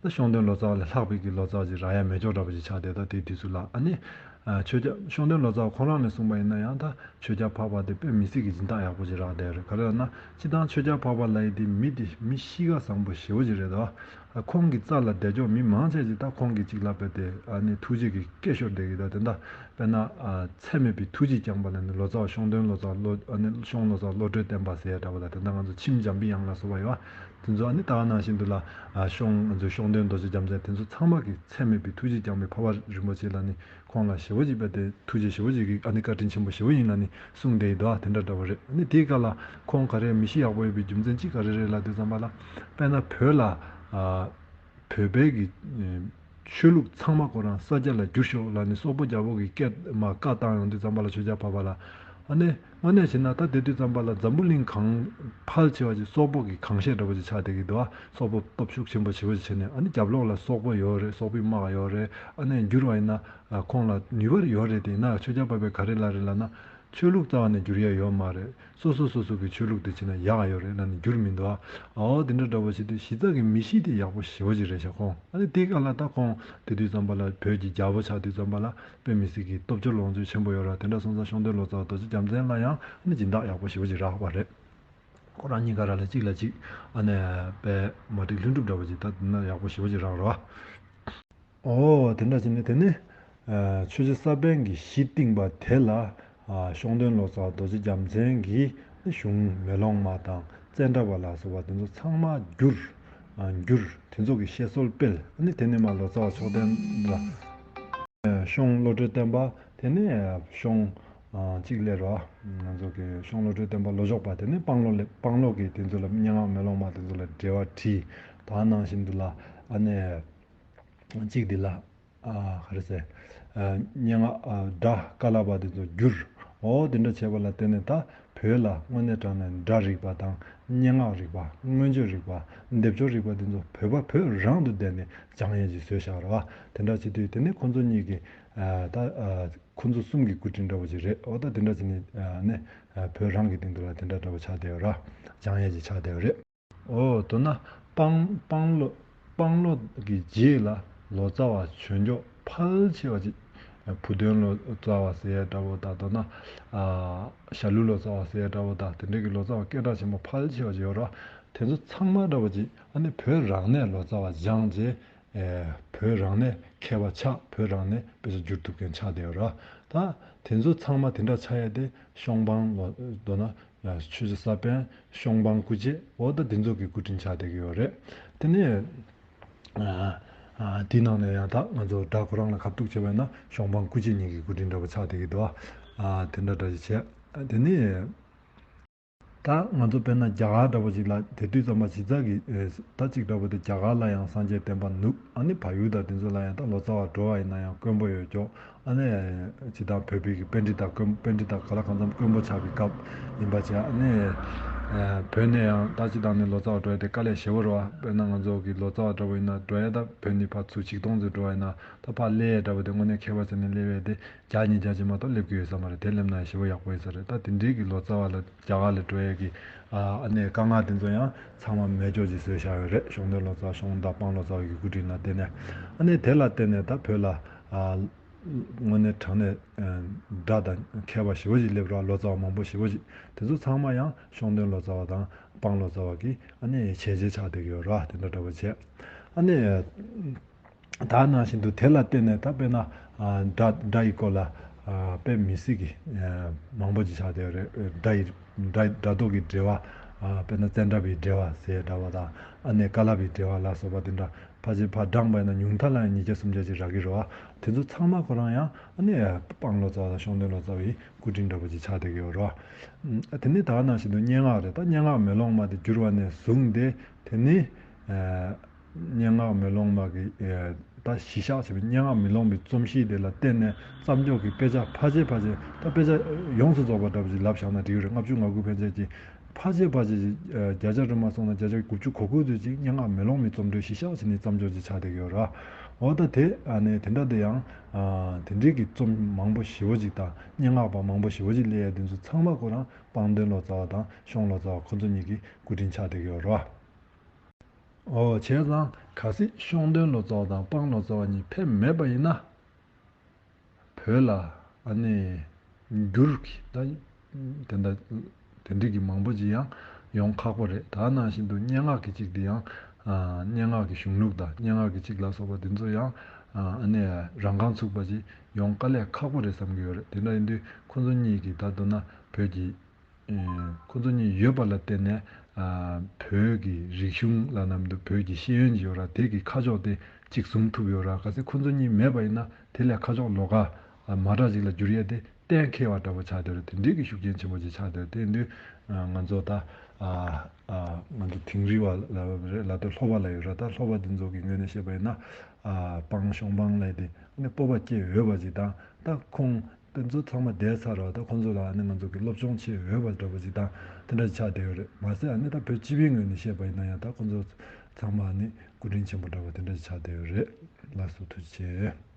ད་ཤོང་སྟོན་ལོ་ཙཱ་བ་ལས་ལྷག་པའི་གི་ལོ་ཙཱ་བ་ཅིག་རག་ཡ་མེད་ཅོག་འདྲ་པོ་ཅིག་ཆགས་བསྡད། ད་དེའི་དུས་སུ་ལ་ཨ་ནི་ ཨ་ཆོས་རྒྱལ་ཤོང་སྟོན་ལོ་ཙཱ་བ་ཁོང་རང་ནས་གསུངས་པ་ཡིན་ན་ཡང་ད་ཆོས་རྒྱལ་འཕགས་པ་དེ་དཔེ་མི་སྲིད་ཀྱི་སྦྱིན་བདག་ཡག་པོ་ཅིག་རག་བསྡད་ཡོད་རེད། ག་རེ་ལབ་ན་སྤྱིར་བཏང་ཆོས་རྒྱལ་འཕགས་པ་ལབ་ཡས་དེ་མི་དེ་མི་གཤིས་ཀ་བཟང་པོ་ཞེ་པོ་ཅིག་རེད་དོ། ཨ་ཁོང་གི་རྩ་ལ་བསྡད་ཆོག་མི་མང་ཆེ་ཅིག་ད་ཁོང་གི་གཅིག་ལ་དཔེ་དེ་ཨ་ནི་ཐུགས་རྗེ་གི་སྐད་ཤོར་བསྡད་ཀྱི་ད་དེ་འདྲ་དཔེར་ན་ཨ་ཚད་མེད་པའི་ཐུགས་རྗེ་བསྐྱངས་པ་ལ་ནི་ལོ་ཙཱ་བ་ཤོང་སྟོན་ལོ་ཙཱ་བ་ལོ་ཨ་ནི་ཤོང་ལོ་ཙཱ་བ་བློ་གྲོས་བརྟན་པ་ཟེར་ཡ་འདྲ་པོ་ད་དེ་འདྲ་ང་ཚོ་མཆིམས་འཇམ་པའི་དབྱངས་ལ་སོགས་པ་ཡོད་པ། དེ་ཚོ་ཨ་ནི་ད་ག་ནང་བཞིན་དུ་ལ་ཨ་ཤོང་ང་ཚོའི་ཤོང་སྟོན་རྡོ་རྗེ་རྒྱལ་མཚན་དེ་ཚོ་ཚང་མ་གི་ཚད་མེད་པའི་ཐུགས་རྗེ་བསྐྱངས་པའི་འཕགས་པ་རིན་པོ་ཆེ་ལ་ནི་ཁོང་ལ་ཞེ་པོ་ཅིག་དཔེ་དེ་ཐུགས་རྗེ་ཞེ་པོ་ཅིག་གི་ཨ་ནི་བཀའ་དྲིན་ཆེན་པོ་ཞེ་པོ་ཡིན་ལ་ནི་གསུངས་བསྡད་ཡོད་དོ། དེ་འདྲ་འདྲ་པོ་རེད། ཨ་ནི་དེའི་སྐབས་ལ་ཁོང་ག་རེ་མི་གཤིས་ཡག་པོ་ཡོད་པའི་རྒྱུ་མཚན་གཅིག་ག་རེ་རེད་ལབ་དུས་ཙམ་པ་ལ་དཔེར་ན་བོད་ལ་ཨ་བོད་པའི་གི་ཨེ་ཆོས་ལུགས་ཚང་མ་ཁོ་རང་ས་སྐྱ་ལ་བསྒྱུར་ཤོག་ལབ་ནས་སོག་པོ་རྒྱལ་པོ་གི་སྐད་མ་བཀའ་བཏང་ཡོང་དུས་ཙམ་པ་ལ་ཆོས་རྒྱལ་འཕགས་པ་ལ་ཨ་ནི་དངོས་གནས་བྱས་ན་ད་དེ་དུས་ཙམ་པ་ལ་འཛམ་བུ་གླིང་གང་ཕལ་ཆེ་བ་ཅིག་སོག་པོ་གི་གང་ཤེད་འདྲ་པོ་ཅིག་ཆགས་བསྡད་ཀྱི་འདུག་ཨ། སོག་པོ་སྟོབས་ཤུགས་ཆེན་པོ་ཞེ་པོ་ཅིག་བྱས་ནས་ཨ་ནི་རྒྱབ་ལོགས་ལ་སོག་པོ་ཡོད་རེད། སོག་པོའི་དམག་ཡོད་རེད། ཨ་ནི་བསྒྱུར་བ་ཡིན་ན་ཨ་ཁོང་ལ་ནུས་པ་ཡོད་རེད། དེ་ཡིན་ན་ཆོས་རྒྱལ་འཕགས་པས་ག་རེ་ལབ་རེད་ལབ་ན། ཆོས་ལུགས་རྩ་བ་ནས་བསྒྱུར་ཡ་ཡོད་མ་རེད། སོ་སོ་སོ་སོ་གི་ཆོས་ལུགས་དེ་བྱས་ན་ཡག་ཡོད་རེད་ལབ་ནས་བསྒྱུར་མི་འདུག་ཨ། འོ་དེ་འདྲ་འདྲ་པོ་བྱེད་དུས་གཞི་རྩ་གི་མི་གཤིས་དེ་ཡག་པོ་ཞེ་པོ་ཅིག་རེད་ཤག་ཁོང་ཨ་ནི་དེའི་སྐབས་ལ་ད་ཁོང་དེ་དུས་ཙམ་པ་ལ་བོད་ཀྱི་རྒྱལ་པོ་ཆགས་དུས་ཙམ་པ་ལ་དཔེ་མི་སྲིད་ཀྱི་སྟོབས་འབྱོར་ལོངས་སྤྱོད་ཆེན་པོ་ཡོད་ར། དེ་འདྲ་སོང་ཙང་ཤོང་སྟོན་ལོ་ཙཱ་བ་རྡོ་རྗེ་རྒྱལ་མཚན་ལ་ཡང་ཨ་ནི་སྦྱིན་བདག་ཡག་པོ་ཞེ་པོ་ཅིག་རག་པ་རེད། ཁོ་རང་གཉིས་ཀ་ར་ལ་གཅིག་ལ་གཅིག་ཨ་ནི་དཔེ་མ་འགྲིག་ལྷུན་གྲུབ་འདྲ་པོ་ཅིག་ད་དེ་ན་ཡག་པོ་ཞེ་པོ་ཅིག་རག་ར། ཨོ་དེ་འདྲ་བྱས་ནས་དེ་ནས་ཨ་ཆོས་རྗེ་ས་པཎ་གྱི་གཞི་བཏིང་པ་དེ་ལ་ཨ་ཤོང་སྟོན་ལོ་ཙཱ་བ་རྡོ་རྗེ་རྒྱལ་མཚན་གྱིས་གཞུང་མེ་ལོང་མ་དང་ཙནྡྲ་པ་ལ་སོགས་པ་དེ་ཚོ་ཚང་མ་བསྒྱུར། ཨ་བསྒྱུར། དེ་ཚོ་གི་བཤད་སྲོལ་སྤེལ། ཨ་ནི་དེ་ནས་མར་ལོ་ཙཱ་བ་མཆོག་ལྡན་ལ་ཨ་ཤོང་བློ་གྲོས་བརྟན་པ། དེ་ནས་ཨ་ཤོང་ཨ་གཅིག་སླེབས་ར། ང་ཚོ་གི་ཤོང་བློ་གྲོས་བརྟན་པ་ལོ་ཞོག་པ། དེ་ནས་སྤང་ལོ་སླེབས། སྤང་ལོ་གི་དེ་ཚོ་ལ་སྙན་ངག་མེ་ལོང་མ་དེ་ཚོ་ལ་འགྲེལ་པ་བྲིས། ད་ནང་བཞིན་དུ་ལ་ཨ་ནི། གཅིག་འདི་ལ། ཨ་ག་རེ་ཟེར། ཨ་སྙན་ངག་ཨ་སྒྲ་ཀ་ལ་པ་དེ་ཚོ་བསྒྱུར། འོ་དེ་འདྲ་བྱས་པ་ལ་བརྟེན་ནས་ད་བོད་ལ་དངོས་གནས་དྲང་གནས་སྒྲ་རིག་པ་དང་སྙན་ངག་རིག་པ། མངོན་བརྗོད་རིག་པ། སྡེབ་སྦྱོར་རིག་པ་དེ་ཚོ་བོད་པ་བོད་རང་དུ་བསྡད་ནས་སྦྱང་ཡས་ཀྱི་བཟོས་བཞག་ར་བ། དེ་འདྲ་བྱེད་དུས་དེ་ནི་ཁོ་ཚོ་གཉིས་ཀྱི་ཨ་ད་ཨ་ཁོ་ཚོ་གསུམ་གྱི་སྐུ་དྲིན་འདྲ་བོ་ཅིག་རེད། འོ་ད་དེ་འདྲ་བྱས་ནས་ཨ་ནི་ཨ་བོད་རང་གི་སྟེང་དུ་ལ་དེ་འདྲ་འདྲ་བོ་ཆགས་བསྡད་ཡོད་ར། སྦྱང་ཡས་ཀྱི་ཆགས་བསྡད་ཡོད་རེད། འོ་དོ་ན་སྤང་སྤང་ལོ་སྤང་ལོ་གི་རྗེས་ལ་ལོ་ཙཱ་བ་བྱོན་ཆོག་ཕལ་ཆེ་བ་ཅིག་བུ་སྟོན་ལོ་ཙཱ་བ་ཟེར་ཡ་འདྲ་བོ་དང་དོ་ན་ཨ་ཞྭ་ལུ་ལོ་ཙཱ་བ་ཟེར་ཡ་འདྲ་བོ་དང་དེ་འདྲ་གི་ལོ་ཙཱ་བ་སྐད་གྲགས་ཆེན་པོ་ཕལ་ཆེ་བ་ཅིག་ཡོད་ར། དེ་ཚོ་ཚང་མ་འདྲ་བོ་ཅིག་ཨ་ནི་བོད་རང་ནས་ལོ་ཙཱ་བ་སྦྱངས་རྗེས་ཨེ་བོད་རང་ནས་མཁས་པ་ཆགས། བོད་རང་ནས་དཔེ་ཆ་བསྒྱུར་ཐུབ་མཁན་ཆགས་བསྡད་ཡོད་ར། ད་དེ་ཚོ་ཚང་མ་དེ་འདྲ་ཆགས་ཡ་དེ་ཤོང་སྤང་ལོ་མདོར་ན། ཆོས་རྗེ་ས་པཎ་ཤོང་སྤང་སྐུ་མཆེད་འོ་ད་འདི་ཚོ་གི་སྐུ་དྲིན་ཆགས་བསྡད་ཀྱི་ཡོད་རེད། དེ་ནས་ཨ་ཨ་དེའི་ནང་ནས་ཡང་ད་ང་ཚོ་སྒྲ་ཁོ་རང་ལ་ཁ་གཏུགས་བྱས་པ་ཡིན་ན་ཤོང་སྤང་སྐུ་མཆེད་གཉིས་ཀྱི་སྐུ་དྲིན་འདྲ་པོ་ཆགས་བསྡད་ཀྱི་འདུག་ཨ་དེ་འདྲ་འདྲ་ཞིག་བྱས། དེ་ནས་ད་ང་ཚོ་དཔེར་ན་རྒྱ་གར་འདྲ་པོ་ཞིག་ལ་དེ་དུས་ཙམ་པ་གཞི་རྩ་གི་ཨེ་ད་གཅིག་འདྲ་པོ་དེ་རྒྱ་གར་ལ་ཡང་སངས་རྒྱས་བསྟན་པ་ནུབ། ཨ་ནི་བལ་ཡུལ་དང་དེ་ཚོ་ལ་ཡང་ད་ལོ་ཙཱ་བ་འགྲོ་བ་ཡིན་ན་ཡང་དཀོན་པོ་ཡོད་ཀྱོག་ཨ་ནི་ཇི་ལྟར་བོད་པའི་གི་པཎྜི་ཏ་དཀོན་པཎྜི་ཏ་ག་ལ་གང་འཚམ་དཀོན་པོ་ཆགས་པའི་སྐབས་ཡིན་པ་བྱས། ཨ་ནི་ཨ་བོད་ནས་ཡང་ད་ཇི་ལྟར་ནས་ལོ་ཙཱ་བ་འགྲོ་ཡ་དེ་དཀའ་ལས་ཞེ་པོ་རེད་བ། དཔེར་ན་ང་ཚོ་གི་ལོ་ཙཱ་བ་འདྲ་པོ་ཡིན་ན་འགྲོ་ཡ་ད་བོད་ནས་ཕར་ཚུར་ཆིག་སྟོང་ཙམ་འགྲོ་བ་ཡིན་ན་ད་ཕར་སླེབས་ཡ་འདྲ་པོ་དེ་དངོས་གནས་མཁས་པ་བྱས་ནས་སླེབས་ཡ་དེ་བརྒྱ་ཉིས་བརྒྱ་ཅིག་མ་གཏོགས་སླེབས་ཀྱི་ཡོད་ས་མ་རེད། དེ་སླེབས་ན་ཡང་ཞེ་པོ་ཡག་པོ་ཡིན་ས་རེད། ད་དེ་འདྲའི་གི་ལོ་ཙཱ་བ་ལ་རྒྱ་གར་ལ་འགྲོ་ཡ་གི་ཨ་ཨ་ནི་དཀའ་ངལ་དེ་ཚོ་ཡང་ཚང་མ་མེད་ཀྱོག་ཅིག་བཟོས་བཞག་ཡོད་རེད། ཤོང་སྟོན་ལོ་ཙཱ་ཤོང་དང་སྤང་ལོ་ཙཱ་བ་གི་སྐུ་དྲིན་ལ་བརྟེན་ནས། ཨ་ནི་དེ་ལ་བརྟེན་ནས་ད་བོད་ལ་ཨ། དངོས་གནས་དྲང་གནས་ཨ་སྒྲ་དང་མཁས་པ་ཞེ་པོ་ཅིག་སླེབས་ར། ལོ་ཙཱ་བ་མང་པོ་ཞེ་པོ་ཅིག་དེ་ཚོ་ཚང་མ་ཡང་ཤོང་སྟོན་ལོ་ཙཱ་བ་དང་སྤང་ལོ་ཙཱ་བ་གི་ཨ་ནི་བྱས་རྗེས་ཆགས་བསྡད་ཀྱི་ཡོད་ར། དེ་འདྲ་འདྲ་པོ་བྱས། ཨ་ནི་ད་ནང་བཞིན་དུ་དེ་ལ་བརྟེན་ནས་ད་དཔེར་ན་ཨ་སྒྲ་སྒྲ་ཡི་སྐོར་ལ་ཨ་དཔེ་མི་སྲིད་ཀྱི་ཨ་མང་པོ་ཅིག་ཆགས་བསྡད་ཡོད་རེད། སྒྲ་ཡི་སྒྲ་སྒྲ་རྡོ་གི་འགྲེལ་པ། ཨ་དཔེར་ན་ཙནྡྲ་པའི་འགྲེལ་པ་ཟེར་འདྲ་བ་དང་། ཨ་ནི་ཀ་ལ་པའི་འགྲེལ་པ་ལ་སོགས་པ་དེ་འདྲ་ཕལ་ཆེར་ཕར་བགྲངས་པ་ཡིན་ན་ཉུང་མཐའ་ལ་ཡང་ཉིས་བརྒྱ་སུམ་བརྒྱ་ཅིག་རག་གི་རེད་བ། དེ་ཚོ་ཚང་མ་ཁོ་རང་ཡང་ཨ་ནི་སྤང་ལོ་ཙཱ་བ་དང་ཤོང་སྟོན་ལོ་ཙཱ་བའི་སྐུ་དྲིན་འདྲ་པོ་ཅིག་ཆགས་བསྡད་ཀྱི་ཡོད་རེད་བ། ཨ་དེ་ནས་ད་ག་ནང་བཞིན་དུ་སྙན་ངག་རེད། ད་སྙན་ངག་མེ་ལོང་མ་དེ་བསྒྱུར་བ་ནས་བཟུང་སྟེ་དེ་ནི་ཨ་སྙན་ངག་མེ་ལོང་མ་གི་ཨ་ད་གཞི་བཞག་བྱས་པའི་སྙན་ངག་མེ་ལོང་མའི་རྩོམ་གཤིས་དེ་ལ་བརྟེན་ནས་བརྩམས་ཆོས་ཀྱི་དཔེ་ཆ་ཕལ་ཆེར་ཕལ་ཆེར་ད་དཔེ་ཆ་ཡོངས་སུ་རྫོགས་པ་འདྲ་པོ་ཅིག་ལབ་བཞག་ན་འགྲིག་གི་རེད། ལྔ་བཅུ་ང་དགུ་ཕན་ཆད་ཀྱི་ཕལ་ཆེར་ཕལ་ཆེར་ཅིག་ཨ་བརྒྱ་ཆ་རེ་མ་སོང་ན་བརྒྱ་ཆ་དགུ་བཅུ་གོ་དགུ་ཙམ་ཅིག་སྙན་ངག་མེ་ལོང་མའི་རྩོམ་འགྲོས་གཞི་བཞག་བྱས་ནས་བརྩམས་ཆོས་ཅིག་ཆགས་བསྡད་ཀྱི་ཡོད་རེད། འོ་ད་དེ་ཨ་ནི་དེ་འདྲ་དེ་ཡང་ཨ་དེ་འདྲའི་གི་རྩོམ་མང་པོ་ཞེ་པོ་ཅིག་དང་སྙན་ངག་པ་མང་པོ་ཞེ་པོ་ཅིག་སླེབས་ཡ་དེ་ཚོ་ཚང་མ་ཁོ་རང་སྤང་སྟོན་ལོ་ཙཱ་བ་དང་ཤོང་ལོ་ཙཱ་བ་ཁོ་ཚོ་གཉིས་ཀྱི་སྐུ་དྲིན་ཆགས་བསྡད་ཀྱི་ཡོད་རེད། འོ་བྱས་ཙང་གལ་སྲིད་ཤོང་སྟོན་ལོ་ཙཱ་བ་དང་སྤང་ལོ་ཙཱ་བ་གཉིས་ཕེབས་མེད་པ་ཡིན་ན། བོད་ལ་ཨ་ནི་འགྱུར་གྱི་ད་དེ་འདྲ་དེ་འདྲ་གི་མང་པོ་ཅིག་ཡང་ཡོང་ཁག་པོ་རེད། ད་ནང་བཞིན་དུ་སྙན་ངག་གི་གཅིག་དེ་ཡང་ཨ་སྙན་ངག་གི་གཞུང་ལུགས་དང་སྙན་ངག་གི་གཅིག་ལ་སོགས་པ་དེ་ཚོ་ཡང་ཨ་ནི་རང་རྐང་ཚུགས་པ་ཅིག་ཡོང་དཀའ་ལས་ཁག་པོ་རེད་བསམ་གྱི་ཡོད་རེད། དེ་འདྲ་ཡིན་དུས་ཁོང་ཚོ་གཉིས་ཀྱིས་ད་མདོར་ན་བོད་ཀྱི་ཁོ་ཚོ་གཉིས་ཡོད་པ་ལ་བརྟེན་ནས་བོད་ཀྱི་རིག་གཞུང་ལ་ནམ་དུ་བོད་ཀྱི་ཤེས་ཡོན་ཡོད་ར་དེ་གི་ཁ་ཕྱོགས་དེ་གཅིག་བཟུང་ཐུབ་ཡོད་ར། གལ་སྲིད་ཁོ་ཚོ་གཉིས་མེད་པ་ཡིན་ན་དེ་ལས་ཁ་ཕྱོགས་ལོགས་ཀ་མ་འདྲ་ཅིག་ལ་འགྱུར་ཡས་དེ་གཏན་འཁེལ་བ་འདྲ་པོ་ཆགས་བསྡད་རེད། དེ་འདྲའི་གི་ཤུགས་རྐྱེན་ཆེན་པོ་ཅིག་ཆགས་བསྡད་རེད། དེ་ཡིན་དུས་ང་ཚོ་ད་ང་ཚོ་དིང་རི་བ་ལ་རེད་ལ་དེ་ལྷོ་པ་ལ་ཡོད་ར། ད་ལྷོ་པ་དེ་ཚོ་གི་ངོས་ནས་བཤད་པ་ཡིན་ན་སྤང་ཤོང་སྤང་ལ་དེ་ནི་སྤོབས་པ་སྐྱེ་འོས་པ་ཅིག་དང་ད་ཁོང་དེ་ཚོ་ཚང་མ་བསྡད་ཚར་བ་ད་ཁོང་ཚོ་ལ་ཨ་ནི་ང་ཚོ་གི་སློབ་སྦྱོང་བྱེད་འོས་པ་འདྲ་པོ་ཅིག་དང་དེ་འདྲ་ཆགས་བསྡད་ཡོད་རེད། མ་ཟད་ཨ་ནི་ད་བོད་སྤྱི་པའི་ངོས་ནས་བཤད་པ་ཡིན་ན་ཡང་ད་ཁོང་ཚོ་ཚང་མ་ཨ་ནི་སྐུ་དྲིན་ཆེན་པོ་འདྲ་པོ་དེ་འདྲ་ཆགས་བསྡད་ཡོད་རེད། ལགས་སོ། ཐུགས་རྗེ་ཆེ།